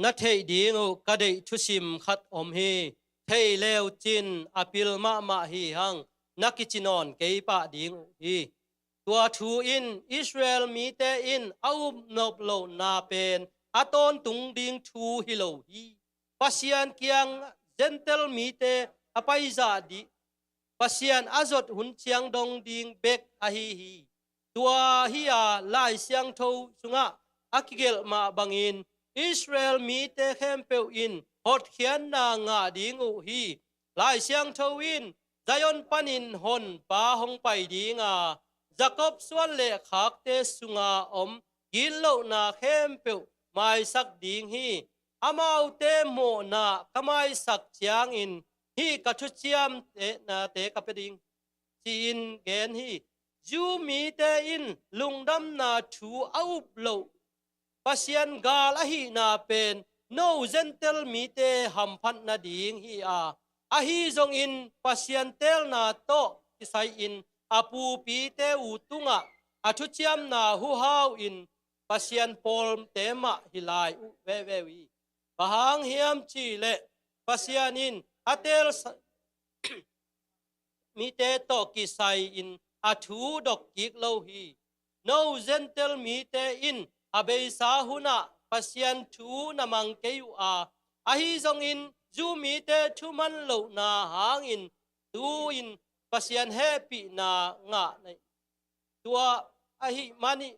Na theih ding uh ka deih thusim khat om hi. Thei leu cin a pil mahmah hi hang, na kici nawn kei pah ding uh hi. Tua thu in Israel mite in a upnop lohna pen a tawntung ding thu hi lo hi. Pasian kiang Gentile mite a paizah dih, Pasian a zot hun ciang dong ding bek ahi hi. Tua hi-a Lai Siangtho sungah a kigelh mah bangin Israel mite khempeuh in hotkhiatna ngah ding uh hi. Lai Siangtho in Zion panin honpa hong pai dinga, Jakob suan le khakte sunga om gitlohna khempeuh maisak ding hi. Amaute mawhna ka maisak ciangin hih ka thuciamnate ka pia ding, ci-in gen hi. Jew mite in lungdamna thu a up loh Pasian gal ahihna pen no Gentile mite hamphat nading hi-a, ahi zongin Pasian teelna tawh kisai-in a pupite uh tungah a thuciamna huhau in Pasian pawlte mah hi lai uh veve uh hi. Bang hang hiam cihleh Pasian in a teel sa- mite tawh kisai-in a thu dok kik lo hi. No Gentile mite in a beisa hunah Pasian thu na mang kei uh a, ahi zongin Jew mite thuman lohna hangin tu-in Pasian hehpihna ngah na hi. Tua ahih manin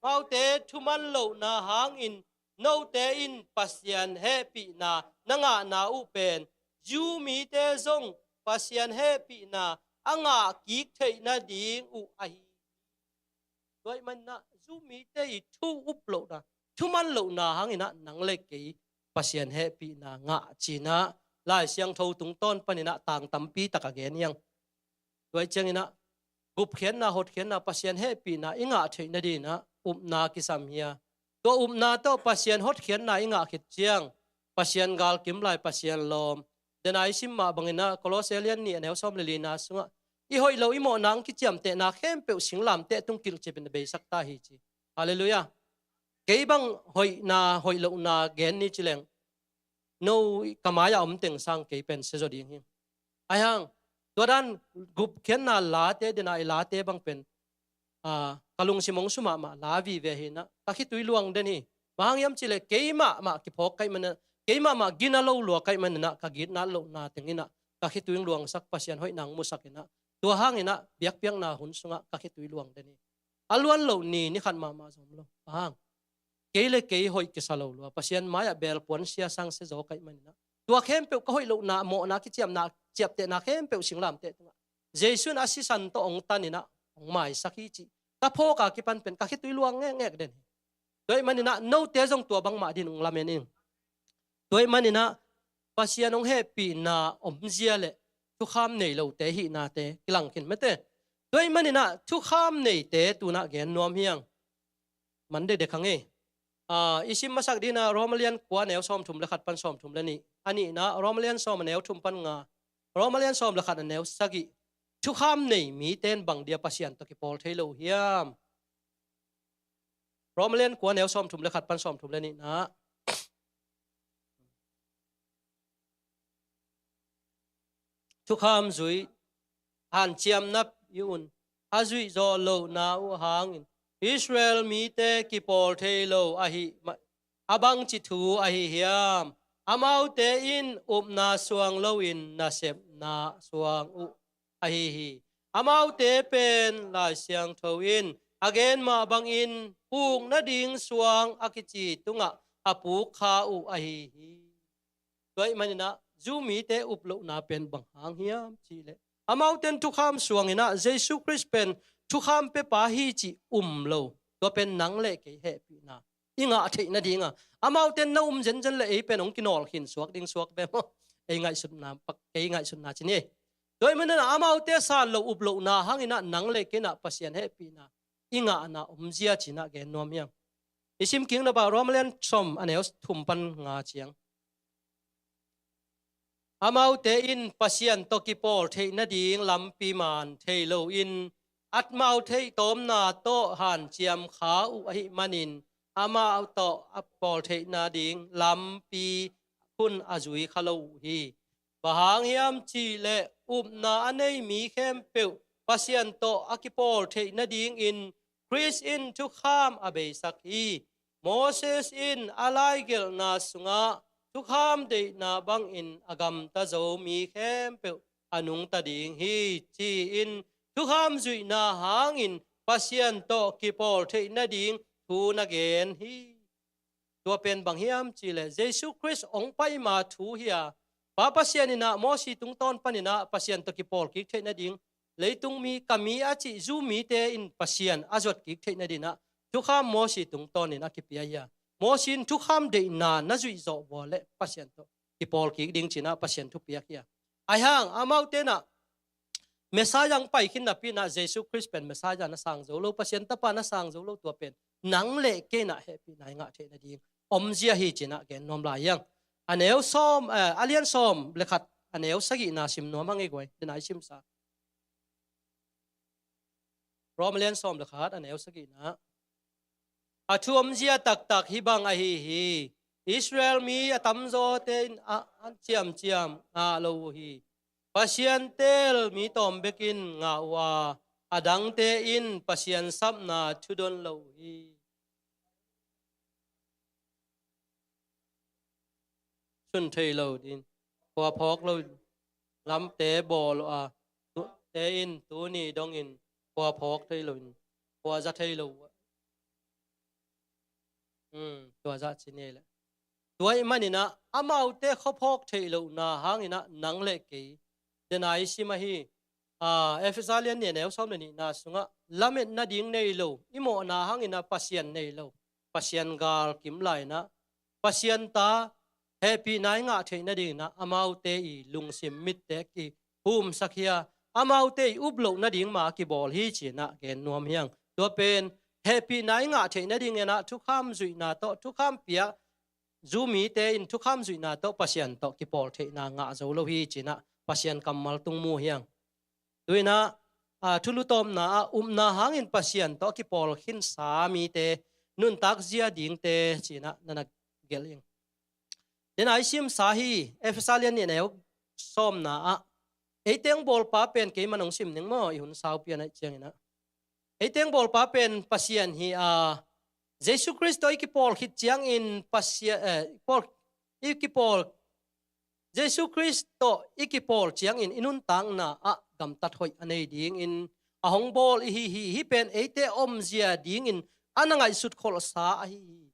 amaute thuman lohna hangin note in Pasian hehpihna na ngahna uh pen Jew mite zong Pasian hehpihna a ngah kik theih nading uh ahi. Tua ih maninah Jew mite i thu up lohna, thuman lohna hanginah nang le kei Pasian hehpihna ngah cinah Lai Siangtho tungtawn paninah tang tampi tak a gen hiang. Tua ih cianginah gupkhiatna, hotkhiatna, Pasian hehpihna i ngah theih nadinginah upna kisam hi a, tua upna tawh Pasian hotkhiatna i ngah khit ciang Pasian galkim lai, Pasian lawm. Dena i sim mah banginah Kolose lian nih a neu sawm le lina sungah i hoih lo i mawhna hong kiciamtehna khempeuh singlamteh tung kilhcipin a beisak ta hi ci. Halleluiah. Kei bang hoihna hoih lohna gen ni cileng no ka mai-ah om teng sang kei pen siazaw ding hi. Ahi hang tua dan gupkhiatna late, dena i late bang pen, ah, ka lungsim hong sumah mah la vive hinah ka khitui luang den hi. Bang hang hiam cihleh keimah mah kiphawk kaih maninah, keimah mah gina lo lua kaih maninah ka gitna lohna tenginah ka khitui luangsak, Pasian hoihna hong musakinah tua hanginah biakpiakna hun sungah ka khitui luang den hi. A luan loh ni, ni khat mahmah zom lo. Bang hang kei le kei hoih kisa lo lua, Pasian mai-ah belpuan sia sang siazaw kaih maninah tua khempeuh ka hoih lohna, mawhna, kiciamna, ciaptehna khempeuh singlamteh tungah Jesu in a sisan tawh hong taninah hong maisak hi cih ka phawk a kipan pen ka khitui luang ngekngek den hi. Tua ih maninah note zong tua bangmah din hong lamen in. Tua ih maninah Pasian hong hehpihna omzia le thukham nei lote hihnate kilang khin mate. Tua ih maninah thukham neite tunah gen nuam hiang. Man dekdek hang ei. Ah, i sim masak dinah Roma lian kua neu sawmthum le khat pan sawmthum le nih. A nihna Roma lian sawm a neu thum pan nga. Roma lian sawm le khat a neu sagih. Thukham nei mite in bang dia Pasian tawh kipawl thei lo hiam? Roma lian kua neu sawmthum le khat pan sawmthum le nihna. Thukham zui hanciamna i un. a zuih zawh lohna uh hangin Israel mite kipawl thei lo ahi ma-, a bangci thu ahi hiam? Amaute in upna suang loin nasepna suang uh ahi hi. Amaute pen Lai Siangtho in a gen mah bangin puk nading suang a kici tungah a puk kha uh ahi hi. Tua ahih maninah Jew mite up lohna pen bang hang hiam cihleh, amaute in thukham suanginah Jesu Khrist pen thukham pepa hi cih um lo. Tua pen nang le kei hehpihna i ngah theih nadinga, amaute in na um zenzen le ei pen hong kinawl khin suak ding suak ve maw? Ei ngaihsutna, kei ngaihsutna ci ni. Tua ahih maninah amaute san lo up lohna hanginah nang le kei inah Pasian hehpihna i ngahna omzia cinah gen nuam hiam? I sim kik nop ah Rom lian sawm a neu thum pan nga ciang. Amaute in Pasian tawh kipawl theih nading lampi man thei loin amau theih tawmna tawh hanciam kha uh ahih manin amau tawh a pawl theih nading lampi khun a zui kha lo uh hi. Bang hang hiam cihleh upna a nei mi khempeuh Pasian tawh a kipawl theih nadingin Khrist in thukham a beisak hi. Moses in a laigelhna sungah thukham deihna bangin a gamta zo mi khempeuh a nungta ding hi, ci-in thukham zuihna hangin Pasian tawh kipawl theih nading thu na gen hi. Tua pen bang hiam cihleh Jesu Khrist hong paima thu hi a, Pa Pasian inah Mosi tungtawn paninah Pasian tawh kipawl kik theih nading, leitung mi, ka mi a cih Jew mite in Pasian a zuat kik theih nadinah thukham Mosi tungtawnin a kipia hi a. Mosi in thukham deihna na zuih zawh vua le Pasian tawh kipawl kik ding cinah Pasian thupiak hi a. Ahi hang amaute inah Messiah hong pai khin napi inah Jesu Khrist pen Messiah na sang zo lo, Pasian tapa na sang zo lo, tua pen nang le kei inah hehpihna i ngah theih nading omzia hi cinah gen nuam lai hiang. A neu sawm, eh, a lian sawm le khat, a neu sagihna sim nuam hang i guai, dena i simsa. Rom lian sawm le khat a neu sagihna. A thu omzia taktak hih bang ahi hi. Israel mi a tamzawte in a, a ciamciam ngah lo uh hi. Pasian teel mi tawm bekin ngah uh a, a dangte in Pasian sapna thudon lo uh hi. Sun thei lo ding, khua phawk lo, lamte bawl uh a, tu-, te in tuni dongin khua phawk thei lo in, khua za thei lo uh a. Hmm, tua zah ci ni le. Tua ahih maninah amaute khua phawk theih lohna hanginah nang le kei, dena i sim ahi, a, Efesa lian nih a neu sawm le nihna sungah lamet nading nei lo, i mawhna hanginah Pasian nei lo, Pasian gal kim lainah, Pasian ta hehpihna i ngah theih nadinginah amaute i lungsim mitte kihumsak hi a, amaute i up loh nading ma kibawl hi cinah gen nuam hiang. Tua pen hehpihna i ngah theih nadinginah thukham zuihna tawh, thukham piak, Jew mite in thukham zuihna tawh Pasian tawh kipawl theihna ngah zo lo hi cinah Pasian kammal tung mu hiang. Tuinah, a, thulu tawpna ah upna hangin Pasian tawh kipawl khinsa mite nuntak zia dingte cinah na na gelh ing. Dena i simsa hi, Efesa lian nih a neu sawmna ah, ei teng bawlpa pen keimah nong sim ning maw, i hun saupi a naih cianginah. Ei teng bawlpa pen Pasian hi a, Jesu Khrist tawh i kipawl khit ciangin Pasian, eh, pawl, i kipawl, Jesu Khrist tawh i kipawl ciangin i nuntakna ah gamtat hoih a nei dingin a hong bawl i hi hi. Hih pen eite omzia dingin a na ngaihsut kholhsa ahi hi.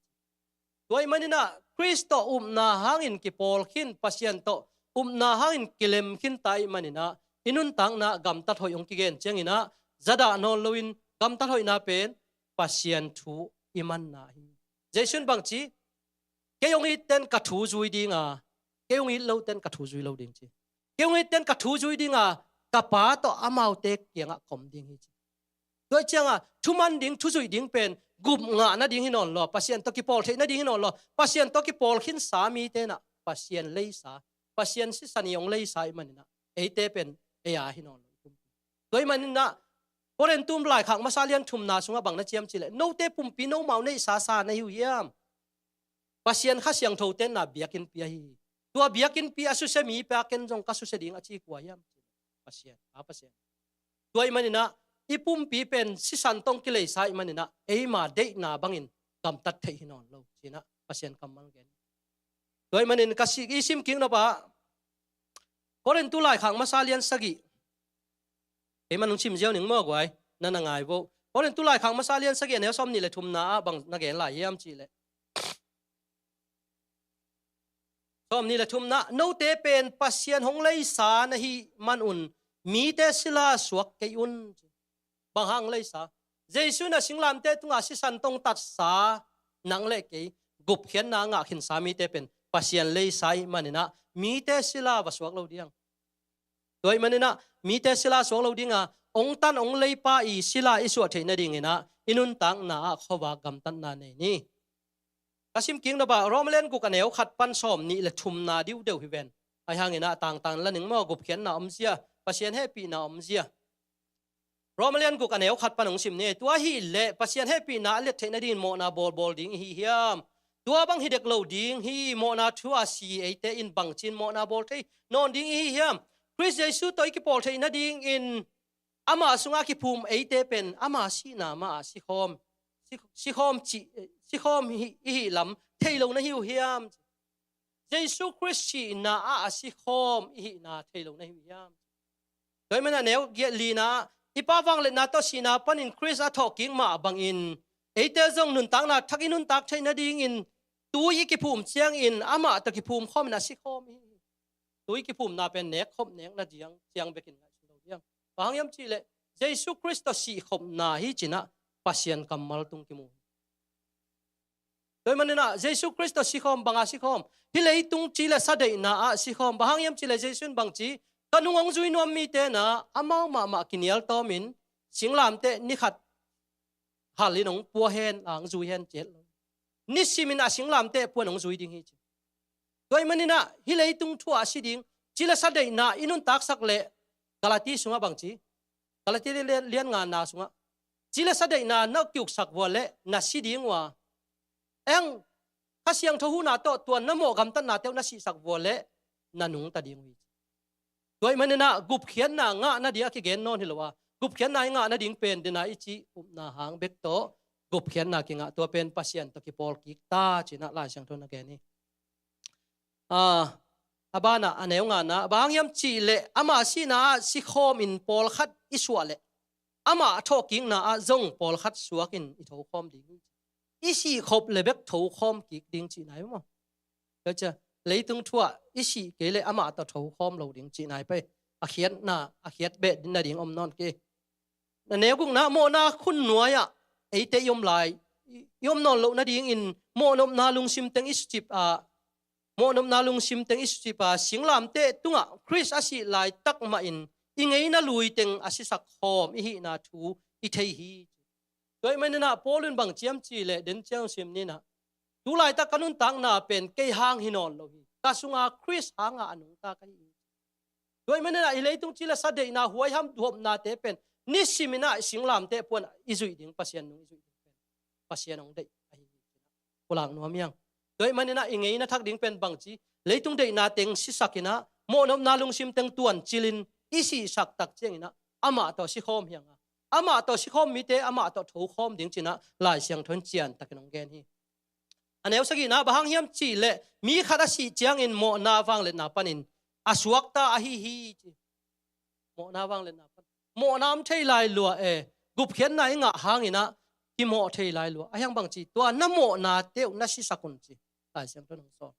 Tua ahih maninah Khrist tawh upna hangin kipawl khin, Pasian tawh upna hangin kilem khin ta ahih maninah i nuntakna gamtat hoih hong kigen cianginah zadah nawn loin gamtat hoihna pen Pasian thu i manna hi. Jesu in bangci, kei hong itte in ka thu zui dinga, kei hong it lote in ka thu zui lo ding ci. Kei hong itte in ka thu zui dinga, ka Pa tawh amaute kiangah ka om ding hi ci. Tua cianga thuman ding, thuzuih ding pen gup ngah nading hi nawn lo, Pasian tawh kipawl theih nading hi nawn lo. Pasian tawh kipawl khinsa mite inah Pasian leisa, Pasian sisan i hong leisa ahih maninah eite pen ei a hi nawn lo. Tua ahih maninah Korin tum laikhak masa lian thumna sungah bang na ciam cihleh, note pumpi nomau neihsa sa na hi uh hiam? Pasian Kha Siangtho tenna biakinnpi ahi hi. Tua biakinnpi a susia mi pia ken zong ka susia ding a ci kua hiam? Pasian, a Pasian. Tua ahih maninah i pumpi pen sisan tawh hong kileisa ahih maninah eima deihna bangin gamtat theih hi nawn lo, cinah Pasian kammal gen. Tua ahih manin ka si, i sim kik nop ah Korintu laikhak masa lian sagih, kei man hong sim ziau ning maw guai, na na ngai vo. Korintu laikhak masa lian sagih a neu sawmnih le thumna ah bang na gen lai hiam cihleh, sawmnih le thumna, note pen Pasian hong leisa na hih manun mite sila suak kei un. Bang hang leisa? Jesu in a singlamteh tungah sisan tawh hong tatsa nang le kei gupkhiatna ngah khinsa mite pen Pasian leisa ahih maninah mite sila va suak lo ding. Tua ahih maninah mite sila suak lo dinga, hong tan hong leipa i sila i suah theih nadinginah i nuntakna ah khuavak gamtatna nei ni. Ka sim kik nop ah Roma lian guk a neu khat pan sawmnih le thumna diudeu hi ven. Ahi hanginah tangtang la ning maw, gupkhiatna omzia, Pasian hehpihna omzia. Roma lian guk a neu khat pan hong sim ni. Tua hileh Pasian hehpihna a liat theih nadingin mawhna bawlbawl ding i hi hiam? Tua bang hi dek lo ding hi. Mawhna thu a si eite in bangcin mawhna bawl thei nawn ding i hi hiam? Khrist Jesu tawh i kipawl theih nadingin ama sungah kiphum eite pen ama sihna mah a sikhawm, si, sikhawm cih, sikhawm hi, i hih lam thei lo na hi uh hiam? Jesu Khrist sihna ah a sikhawm i hihna thei lo na hi uh hiam? Tua ahih manin a neu giat lina, i Pa vangliatna tawh sihna panin Khrist a thawhkik mah bangin eite zong nuntakna thak i nuntak theih nadingin tui i kiphum ciangin amah tawh kiphum khawmin a sikhawm i hi. Tui kiphumna pen nekkhop nekna ciang, ciang bekin ngaihsun lo ding. Bang hang hiam cihleh Jesu Khrist tawh sihkhopna hi cinah Pasian kammal tung kimu hi. Tua ahih maninah Jesu Khrist tawh sikhawm, banga sikhawm? Hih leitung ci le sa deihna ah sikhawm. Bang hang hiam cihleh Jesu in bangci, ka nung hong zui nuam mite na amau mahmah kinial tawmin singlamteh ni khat halin hong pua hen, a hong zui hen ci het lo. Nisimin a singlamteh puan hong zui ding hi ci. Tua ahih maninah hih leitung thu ah a si ding, ci le sa deihna i nuntaksak leh Galati sungah bangci, Galati lian, lian ngana sungah, ci le sa deihna na kiuksak vua leh na si ding uh a, eng, Kha Siangtho huhna tawh tua na mawh gamtatnate uh na sihsak vua leh na nungta ding uh hi. Tua ahih maninah gupkhiatna ngah nading a kigen nawn hi lo a, gupkhiatna i ngah nading pen dena i cih upna hang bek tawh gupkhiatna kingah, tua pen Pasian tawh kipawl kik ta cinah Lai Siangtho na gen hi. A, a banah a neu ngana, bang hang hiam cihleh ama sihna ah sikhawmin pawlkhat i suah leh amah a thawhkikna ah zong pawlkhat suakin i thokhawm ding hi. I sihkhop le bek thokhawm kik ding cihna hi maw? Leitung thu ah i sih kei leh amah tawh thokhawm lo ding cihna hi pei. A khiatna, a khiat beh nading om nawn kei. A neu gukna, mawhna khun nuai-ah eite i om lai, i, i om nawn loh nadingin mawhnopna lungsim teng i sucip a, mawhnopna lungsim teng i sucip a, singlamteh tungah Khrist a sih laitak mahin i ngeina lui teng a sisak khawm i hihna thu i thei hi. Tua ahih maninah Paul in bang ciam cihleh den ciang sim ninah, tu laitak ka nuntakna pen kei hang hi nawn lo hi. Ka sunga Khrist hanga a nungta ka hi hi. Tua ahih maninah hih leitung ci le sa deihna, huaiham duhopnate pen nisiminah i singlamteh puan i zuih ding, Pasian nung i zuih ding pen Pasian hong deih ahi hi. Pulak nuam hiang. Tua ahih maninah i ngeina thak ding pen bangci, leitung deihna teng sisakinah, mawhnopna lungsim teng tuancilin i sihsak tak cianginah amah tawh sikhawm hianga, amah tawh sikhawm mite amah tawh thokhawm ding cinah Lai Siangtho in ciantakin hong gen hi. A neu sagihna, bang hang hiam cihleh mi khat a sih ciangin mawhna vangliatna panin a suakta ahi hi ci. Mawhna vangliatna pan, mawhna om thei lai lua e. Gupkhiatna i ngah hanginah kimawh thei lai lua. Ahi hang bangci, tua na mawhnate uh na sisak un ci. Lai Siangtho in hong sawl.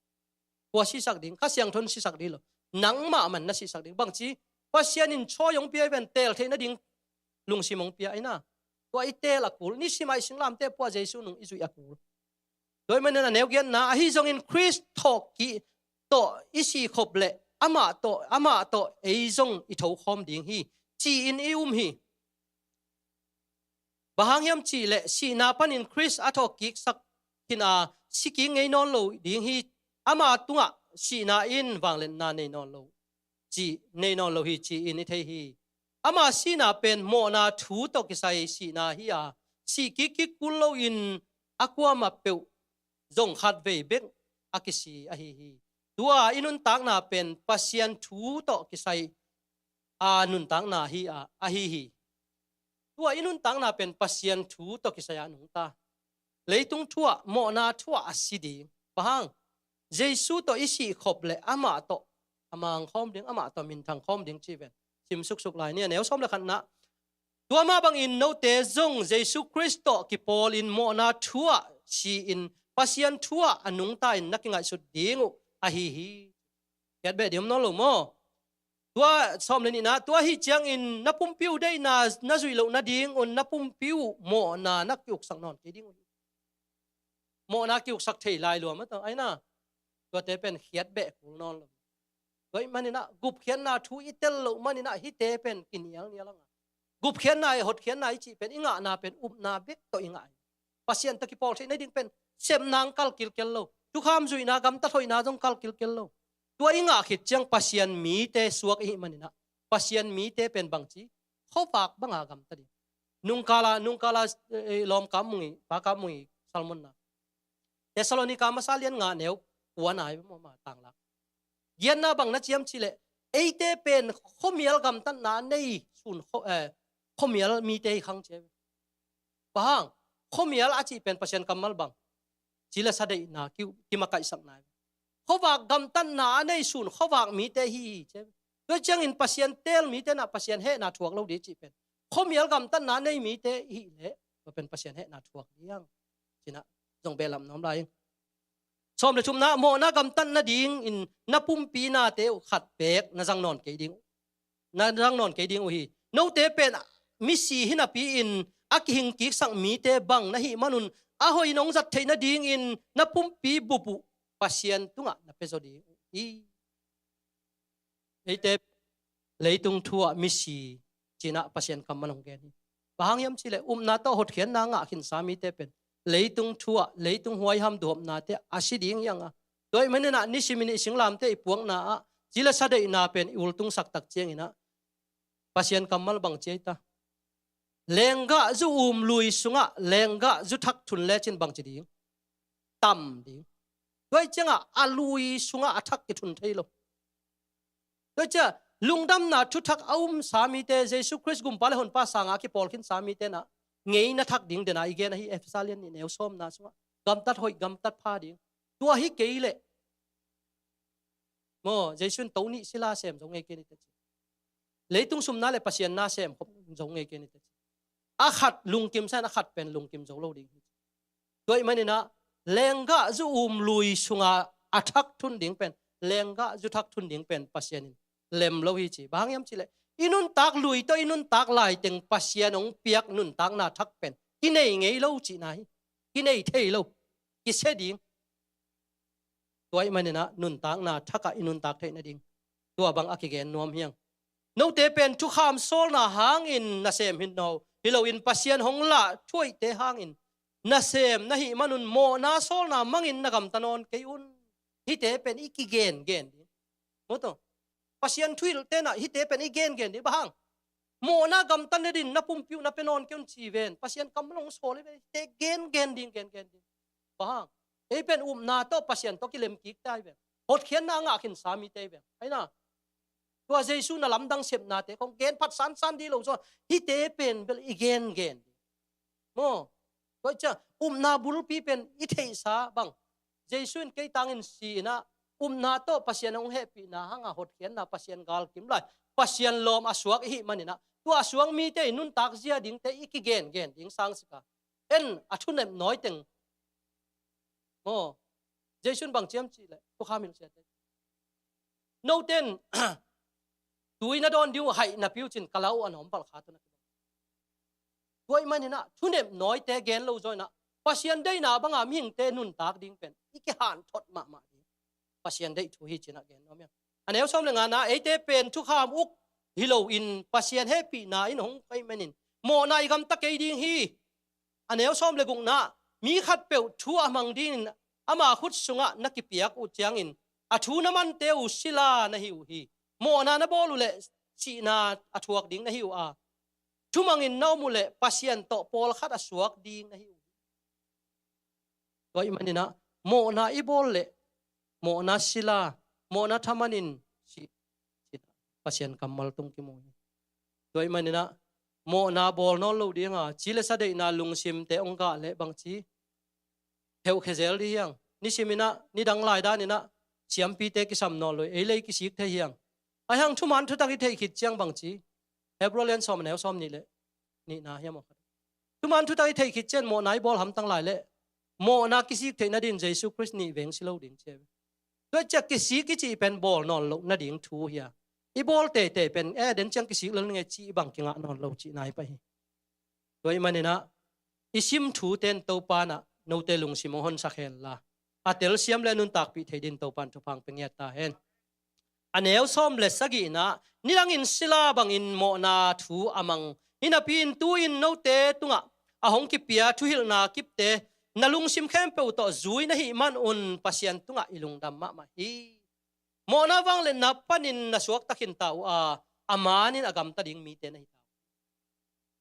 Kua sisak ding? Kha Siangtho in sisak ding lo. Nangmah man na sisak ding. Bangci, Pasian in chawi hong pia i ven, teel theih nading lungsim hong pia ahi na. Tua i teel a kul, nisimah i singlamteh puah Jesu nung i zuih a kul. Tua ahih manin a neu giatna, ahi zongin Khrist thawhkik tawh i sihkhop leh amah tawh, amah tawh ei zong i thokhawm ding hi, ci-in i um hi. Bang hang hiam cihleh sihna panin Khrist a thawhkiksak khin a, sikik ngei nawn lo ding hi. Ama tungah sihna in vangliatna nei nawn lo, ci, nei nawn lo hi, ci-in i thei hi. Ama sihna pen mawhna thu tawh kisai sihna hi a, sihkik kik kul loin a kuamah peuh zong khatvei bek a kisi ahi hi. Tua i nuntakna pen Pasian thu tawh kisai a nuntakna hi a, ahi hi. Tua i nuntakna pen Pasian thu tawh kisai-ah a nungta. Leitung thu-ah, mawhna thu-ah a si ding. Bang hang? Jesu tawh i sihkhop leh amah tawh a mangkhawm ding, amah tawh minthang khawm ding ci ven. Sim suksuk lai ni, a neu sawm le khatna. Tua mah bangin note zong Jesu Khrist tawh kipawlin mawhna thu-ah si-in Pasian thu-ah a nungta-in na kingaihsut ding uh ahi hi. Khiat beh ding om nawn lo maw? Tua sawm le nihna, tua ahih ciangin na pumpi uh deihna na zuih loh nadingun na pumpi uh mawhna na kiuksak nawn kei ding uh hi. Mawhna kiuksak thei lai lua maw tawh, ai na. Tuate pen khiat beh kul nawn lo. Tua ahih maninah gupkhiatna thu i tel loh maninah hihte pen kinialnial a ngah. Gupkhiatna i hotkhiatna i cih pen i ngahna pen upna bek tawh i ngah hi. Pasian tawh kipawl theih nading pen sepna hong kal kilkel lo. Thukham zuihna, gamtat hoihna zong kal kilkel lo. Tua i ngah khit ciang Pasian mite suak i hih maninah Pasian mite pen bangci khuavak banga gamta ding. Nungkala, nungkala, eh, lawmkap mung i, pakap mung i salmonna. Thessalonika masa lian nga neu kua nai bawm a tanglak. Giatna bang na ciam cileh, eite pen khuamial gamtatna a nei sun kho-, eh, khuamial mite hi khang cia. Bang hang, khuamial a cih pen Pasian kammal bang. Ci le sa deihna, ki, kimakaihsakna. Khuavak gamtatna a nei sun khuavak mite hi hi cia. Tua ciangin Pasian teel mite nah Pasian hehna thuak lo ding cih pen. Khuamial gamtatna a nei mite i hih leh, tua pen Pasian hehna thuak ding. Cinah, zong behlap nuam lai ing. Sawm le thumna, mawhna gamtat nadingin na pumpi nate uh khat beek na zang nawn kei ding uh. Na zang nawn kei ding uh hi. Note pen misi hinapi-in a kihing kiksak mite bang na hih manun a hoih nong zat theih nadingin na pumpi bup uh Pasian tungah na pia zaw ding uh hi. Eite leitung thu-ah misi cinah Pasian kammal hong gen hi. Bang hang hiam cileh upna tawh hotkhiatna ngah khinsa mite pen leitung thu-ah leitung huaiham duhopnate a si ding hi ang a. Tua ahih maninah nisimin i singlamte i puakna ah ci le sa deihna pen i ultungsak tak cianginah Pasian kammal bang ci ei ta. Lenggah zu um lui sungah lenggah zu thak thun lecin bangci ding? Tam ding. Tua ahih ciangah a lui sungah a thak kithun thei lo. Tua ahih ciah lungdamna thuthak a umsa mite, Jesu Khrist gumpa le honpa sangah a kipawl khinsa mite nah ngeina thak ding dena i gen ahi Efesa lian nih neu sawmna sungah. Gamtat hoih, gamtat pha ding. Tua hi kei leh maw, Jesu in to nih sila sem zo ngei kei ni teci. Leitung sumna le Pasian na sem khop zo ngei kei ni teci. A khat lungkim sa in a khat pen lungkim zo lo ding hi. Tua ahih maninah lenggah zu um lui sunga a thak thun ding pen, lenggah zu thak thun ding pen Pasian in lem lo hi ci. Bang hang hiam cileh i nuntak lui tawh i nuntak laiteng Pasian hong piak nuntakna thak pen kinei ngei lo cihna hi. Kinei thei lo. Kisia ding. Tua ahih maninah nuntakna thakah i nuntak theih nading tua bang a kigen nuam hi ang. Note pen thukham sawlna hangin nasem hi naw, hi loin Pasian hong lah thuaihte hangin nasem na hih manun mawhna sawlna mangin na gamta nawn kei un. Hihte pen i kigengen ding. Maw tawh. Pasian thuhilhte nah hihte pen i gengen ding. Bang hang? Mawhna gamta nading na pumpi uh na pia nawn kei un ci ven. Pasian kammal hong sawl hi ve. Hihte gengen ding, gengen ding. Bang hang? Ei pen upna tawh Pasian tawh kilem kik ta hi ve. Hotkhiatna a ngah khinsa mite hi ve. Ai na. Tua Jesu na lamdang sepnate kong gen phat sansan dih lo zaw. Hihte pen bel i gengen ding. Maw? Tua ahih ciah upna bulpi pen i theihsa bang. Jesu in kei tangin si inah upna tawh Pasian hong hehpihna hanga hotkhiatna Pasian galkim lai. Pasian lawm a suak i hih maninah tua a suak mite i nuntak zia dingte i kigengen ding sangsika. En a thunep nawiteng. Maw? Jesu in bang ciam cihleh thukham hilh siate. Note in tui na dawn ding uh haih na piu cin ka lau a nawm palh kha tawh na kibang. Tua ahih maninah thunep nawite gen lo zaw inah Pasian deihna banga mihingte nuntak ding pen i kihanthawn mahmah ding. Pasian deih thu hi cinah gen nuam hi ang. A neu sawm le ngana, eite pen thukham uk hi loin Pasian hehpihna in hong kaih manin mawhna i gamta kei ding hi. A neu sawm le gukna, mi khatpeuh thu a hmang dingin ama khut sungah na kipiak uh ciangin a thu na mante uh sila na hi uh hi. Mawhna na bawl uh leh sihna a thuak ding na hi uh a, thumangin na om uh leh Pasian tawh pawlkhat a suak ding na hi uh hi. Tua ahih maninah mawhna i bawl leh mawhna sila, mawhna thamanin si, si, Pasian kammal tung kimu hi. Tua ahih maninah mawhna bawl nawn lo dinga, ci le sa deihna lungsimte hong gah leh bangci heuhkhe zel dih hiang. Nisiminah, nidang lai daninah siampite kisam nawn lo, ei le ei kisik thei hiang. Ahi hang thuman thutak i theih khit ciang bangci, Hebrew lian sawm a neu sawm nih le nihna hiam aw khat. Thuman thutak i theih khit ciang mawhna i bawl hamtang lai leh mawhna kisik theih nadin Jesu Khrist nih veng si lo ding ci a ve. Tua ciah kisik i cih pen bawl nawn loh nading thu hi a, i bawl teitei pen e den ciang kisik lo nge cih bang kingah nawn lo cihna hi pah hi. Tua ih maninah i sim thute in Topa nah note lungsim hong honsak henla, a telsiam le nuntakpih thei din Topa in thupha hong pia ngiat ta hen. A neu sawm le sagihna, nidangin sila bangin mawhna thu a mang hi napi-in tu-in note tungah a hong kipia thuhilhna kipte na lungsim khempeuh tawh zui na hih manun Pasian tungah i lungdam mahmah hi. Mawhna vangliatna panin na suakta khinta uh a, a manin a gamta ding mite na hita uh.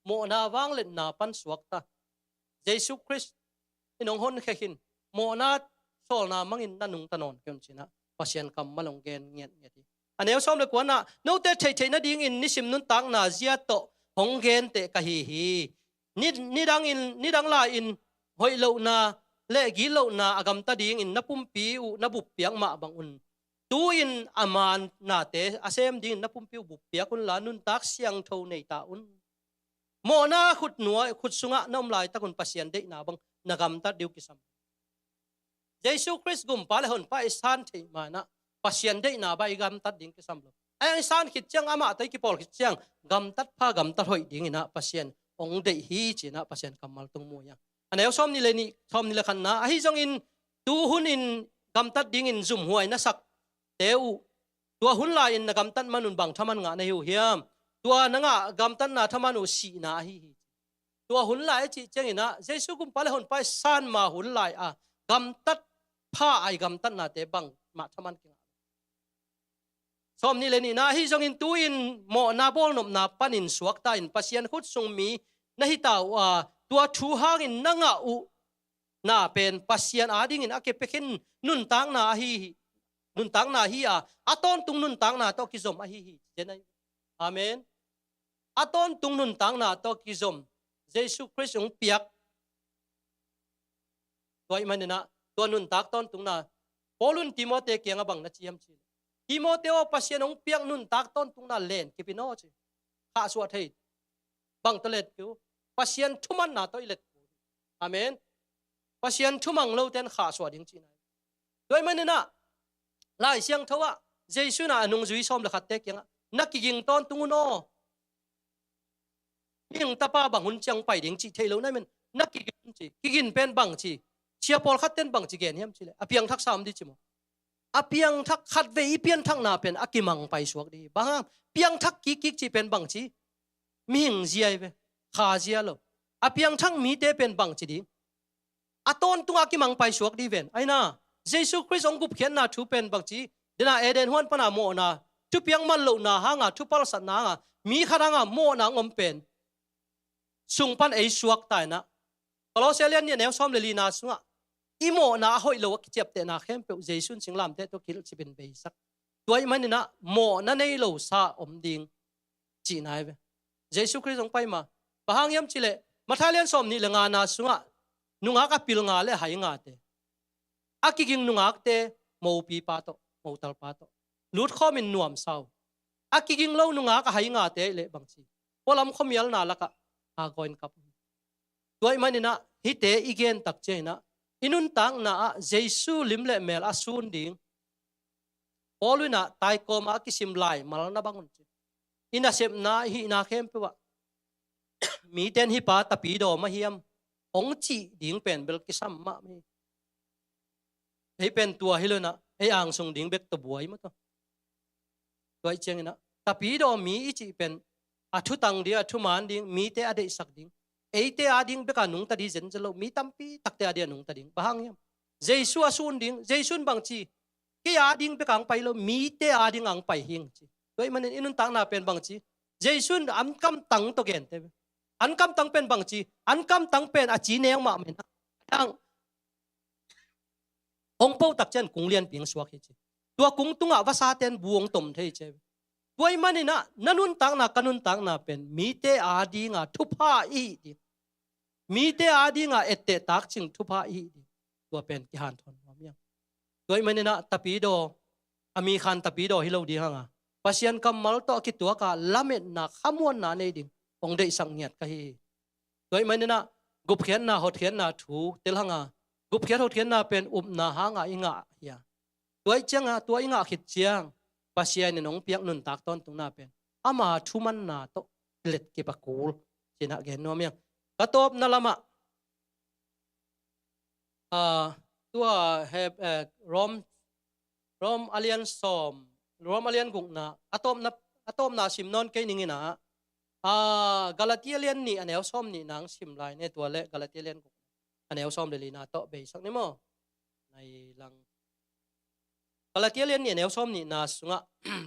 Mawhna vangliatna pan suakta Jesu Khrist in hong honkhia khin, mawhna sawlna mangin na nungta nawn kei un cinah Pasian kammal hong gen ngiatngiat hi. A neu sawm le kuanah note theihtheih nadingin nisim nuntakna zia tawh hong genteh ka hi hi. Ni, nidangin, nidang lai-in hoih lohna le gitlohna a gamta dingin na pumpi uh na buppiak mah bangun tu-in a man nate a sem dingin na pumpi uh buppiak unla nuntak siangtho neita un. Mawhna khut nuai, khut sungah na om laitakun Pasian deihna bang na gamtat ding uh kisam. Jesu Khrist gumpa le honpa i san theih manah Pasian deihna bang i gamtat ding kisam lo. Ai ang i san khit ciang amah tawh i kipawl khit ciang gamtat pha gamtat hoih dinginah Pasian hong deih hi cinah Pasian kammal tung mu hiang. A neu sawm nih le nih, sawm nih le khatna ahi zongin tu hunin gamtat dingin zumhuai na sakte uh tua hun lai-in na gamtat manun bang thaman ngah na hi uh hiam? Tua na ngah gamtatna thaman uh sihna ahi hi. Tua hun lai a cih cianginah Jesu gumpa le honpa i san ma hun lai a gamtat pha a i gamtatnate bang mah thaman kingah. Sawm nih le nihna ahi zongin tu-in mawhna bawlnopna panin suakta in Pasian khut sung mi na hita uh a, tua thu hangin na ngah uh na pen Pasian adingin a kipia khin nuntakna ahi hi. Nuntakna hi a, a tawntung nuntakna tawh kizom ahi hi. Amen. A tawntung nuntakna tawh kizom Jesu Khrist hong piak. Tua ih maninah tua nuntak tawntungna Paul un Timote kiangah bang na ci hiam cih leh, Timote aw, Pasian hong piak nuntak tawntungna len kipin aw ci. Khahsuah thei bang tawh let kei uh. Pasian thumanna tawh i let kei uh. Amen. Pasian thumang lote in khahsuah ding cihna. Tua ih maninah Lai Siangtho ah Jesu in a nungzui sawm le khatte kiangah na kiging tawntung un aw. Mihing Tapa bang hun ciang pai ding cih thei lo na men na kigin ci. Kigin pen bang ci. Sia pawlkhat ten bang ci gen hiam cih leh a piangthak sam dih ci maw? A piangthak khatvei i pianthakna pen a kimang pai suak dih. Bang hang piangthak kikkik cih pen bang ci. Mihing zia hi ve. Kha zia lo. A piangthak mite pen bang ci ding. A tawntunga kimang pai suak dih ven. Aina, Jesu Khrist hong gupkhiatna thu pen bang ci. Dena Eden huan pana mawhna, thupiang man lohna hanga, thupalsatna hanga, mi khat hanga mawhna hong om pen sung pan ei suak tainah. Kolose lian nih a neu sawm le lina sungah i mawhna a hoih lo a kiciaptehna khempeuh Jesu in singlamteh tawh kilhcipin beisak. Tua ih maninah mawhna nei lo sa om ding cihna hi ve. Jesu Khrist hong pai ma. Bang hang hiam cih leh Matthai lian sawm nih le ngana sungah nungak a pil nga le a hai ngate, a kiging nungakte mopipa tawh, motalpa tawh lutkhawmin nuamsa uh. A kiging lo nungak a hai ngate ih leh bang ci. Pualam khuamialna lakah a gawin kap. Tua ih maninah hihte i gen tak cianginah i nuntakna ah Jesu lim le mel a sun ding. Paul inah taikawma a kisim laimal na bang un ci. I nasepna i hihna khempeuh ah mite in hih pa tapidaw mah hiam hong cih ding pen bel kisam mahmah hi. Ei pen tua hi lo inah ei angsung ding bek tawh buai maw tawh. Tua ih cianginah tapidaw mi i cih pen a thutang ding, a thuman ding, mite a deihsak ding, eite ading beka nungta ding zenzen lo, mi tampi takte ading a nungta ding. Bang hang hiam? Jesu a sun ding. Jesu in bang ci? Kei ading beka hong pai lo, mite ading a hong pai hing ci. Tua ih manin i nuntakna pen bang ci? Jesu in ankamtang tawh gente ve. Ankamtang pen bang ci? Ankamtang pen a ci neu mahmah inah hong po tak cian kung lianpi hong suak hi ci. Tua kung tungah vasate in bu hong tom thei ci. Tua ahih manin ah na nuntakna, ka nuntakna pen mite adinga thupha i hih ding, mite adinga etteh takcing thupha i hih ding, tua pen kihanthawn nuam hi hang. Tua ahih manin ah tapidaw, a mi khan tapidaw hi lo ding hang a, Pasian kammal tawh a kituak a lametna, khamuanna nei ding hong deihsak ngiat ka hi hi. Tua ahih manin ah gupkhiatna, hotkhiatna thu tel hang a, gupkhiat hotkhiatna pen upna hanga i ngah hi a, tua ahih ciang a, tua i ngah khit ciang Pasian in hong piak nuntak tawntungna pen ama thumanna tawh let kip a kul, ci-in ah gen nuam hi hang. Ka tawpna lamah, ah, tua Heb-, eh, Rom, Rom a lian sawm, Rom a lian gukna, a tawpna, a tawpna sim nawn kei ning in ah, ah, Galatia lian nih a neu sawm nihna hong sim lai ni. Tua leh Galatia lian guk a neu sawm le lina tawh beisak ni maw? Nai lang. Galatia lian nih a neu sawm nihna sungah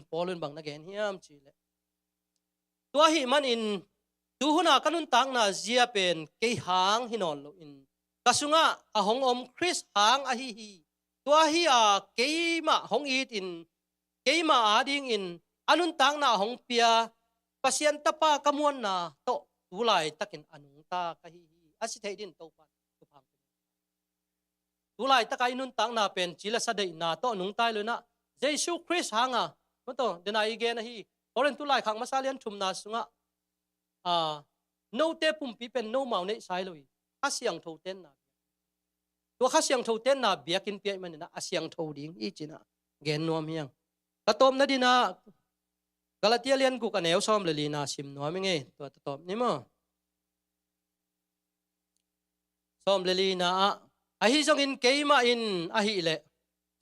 Paul in bang na gen hiam cih leh, tua ahih manin tu hun a ka nuntakna zia pen kei hang hi nawn loin ka sungah a hong om Khrist hang ahi hi. Tua hi a keimah hong itin, keimah adingin a nuntakna a hong pia Pasian Tapa ka muanna tawh tu laitakin a nungta ka hi hi, a ci theih dingin Topa in thupha hong pia. Tu laitaka i nuntakna pen ci le sa deihna tawh nungta hi lo in ah, Jesu Khrist hanga, maw, tua dena i gen ahi, Korin tu laikhak masa lian thumna sungah, ah, note pumpi pen nomau neihsa hi lo hi, Kha Siangtho tenna, tua Kha Siangtho tenna biakinn pia ahih manin ah a siangtho ding hi, ci-in ah gen nuam hi hang. Ka tawpna dingin ah Galatia lian guk a neu sawm le lina sim nuam ing ei, tua ka tawp ni maw? Sawm le lina ah, ahi zongin keimah in ahih leh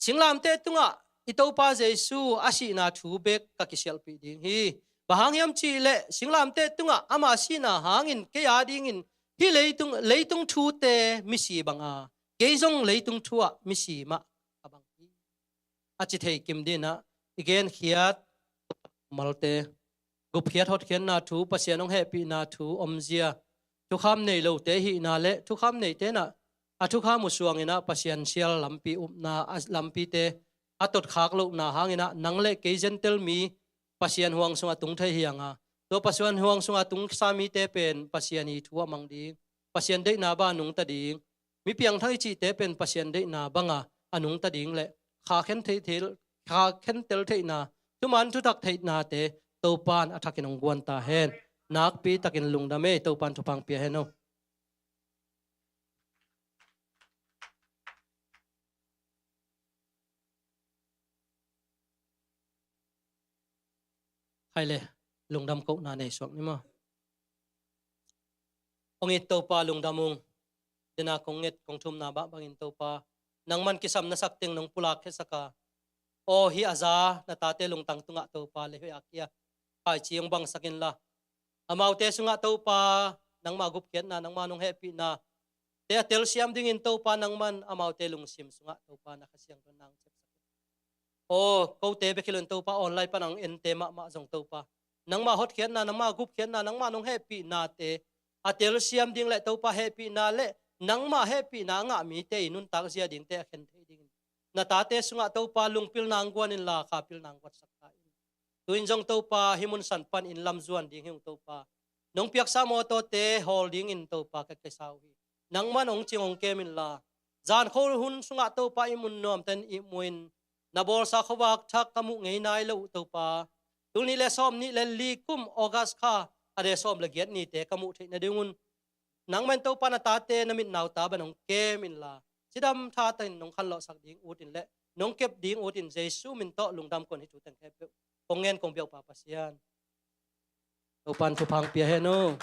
singlamteh tungah i Topa Jesu a sihna thu bek ka kisialhpih ding hi. Bang hang hiam cih leh singlamteh tungah ama sihna hangin kei adingin hih leitung, leitung thute misi banga, kei zong leitung thu ah misi mah ka bang hi, a ci thei kim dingin ah i genkhiat malte, gupkhiat hotkhiatna thu, Pasian hong hehpihna thu omzia, thukham nei lote hihna le thukham neite in ah a thukham uh suangin ah Pasian sial lampi upna, a lampite a totkhak lohna hangin ah nang le kei Gentile mi Pasian huang sungah tung thei hi hang a, tua Pasian huang sungah tungsa mite pen Pasian ii thu a mang ding, Pasian deihna banga nungta ding, mi piangthak i cihte pen Pasian deihna banga a nungta ding le kha khen thei, thei, kha khentel theihna, thuman thutak theihnate Topa in a thakin hong guan ta hen. Nakpi takin lungdam ei, Topa in thupha hong pia hen aw. Khai le, lungdam kohna nei suak ni maw? Hong it Topa, lungdam ung. Dena kong nget kong thumna mah bangin Topa, nangman kisam na sak teng nong pulak khe sak a, aw, hih a za na tate lungtang tungah Topa le hoih a kia khaici hong bangsak inla, amaute sungah Topa, nangma gupkhiatna, nangma nong hehpihna te a telsiam dingin Topa, nangman amaute lungsim sungah Topa na Kha Siangtho nang sepsak in. Aw, kote bek hi lo in Topa, online pan a hong ente mahmah zong Topa, nangma hotkhiatna, nangma gupkhiatna, nangma nong hehpihnate a telsiam ding le Topa, hehpihna le nangma hehpihna a ngah mite i nuntak zia dingte a khen thei dingin na tate sungah Topa, lungpil nang guan inla, khapil nang guatsak ta in. Tu-in zong Topa, hih mun san pan inn lam zuan ding hi ung Topa. Nong piaksa mawtawte hawl dingin Topa ka kisa uh hi. Nangman hong cing hong kem inla, zan khuahun sungah Topa, ihmu nuamte in ihmu in, na bawlsa khuavak thak ka muh ngei nai lo uh Topa, tul nih le sawm nih le li kum August kha a de sawm le giat nite ka muh theih nadingun nangman Topa, na tate na mit nau ta bang hong kem inla, cidam tha takin nong khanlawhsak ding ut in le nong kep ding ut in Jesu min tawh lungdam kong hi. Thu teng khempeuh kong ngen kong biak uh Pa Pasian, Topa in thupha hong pia hen aw.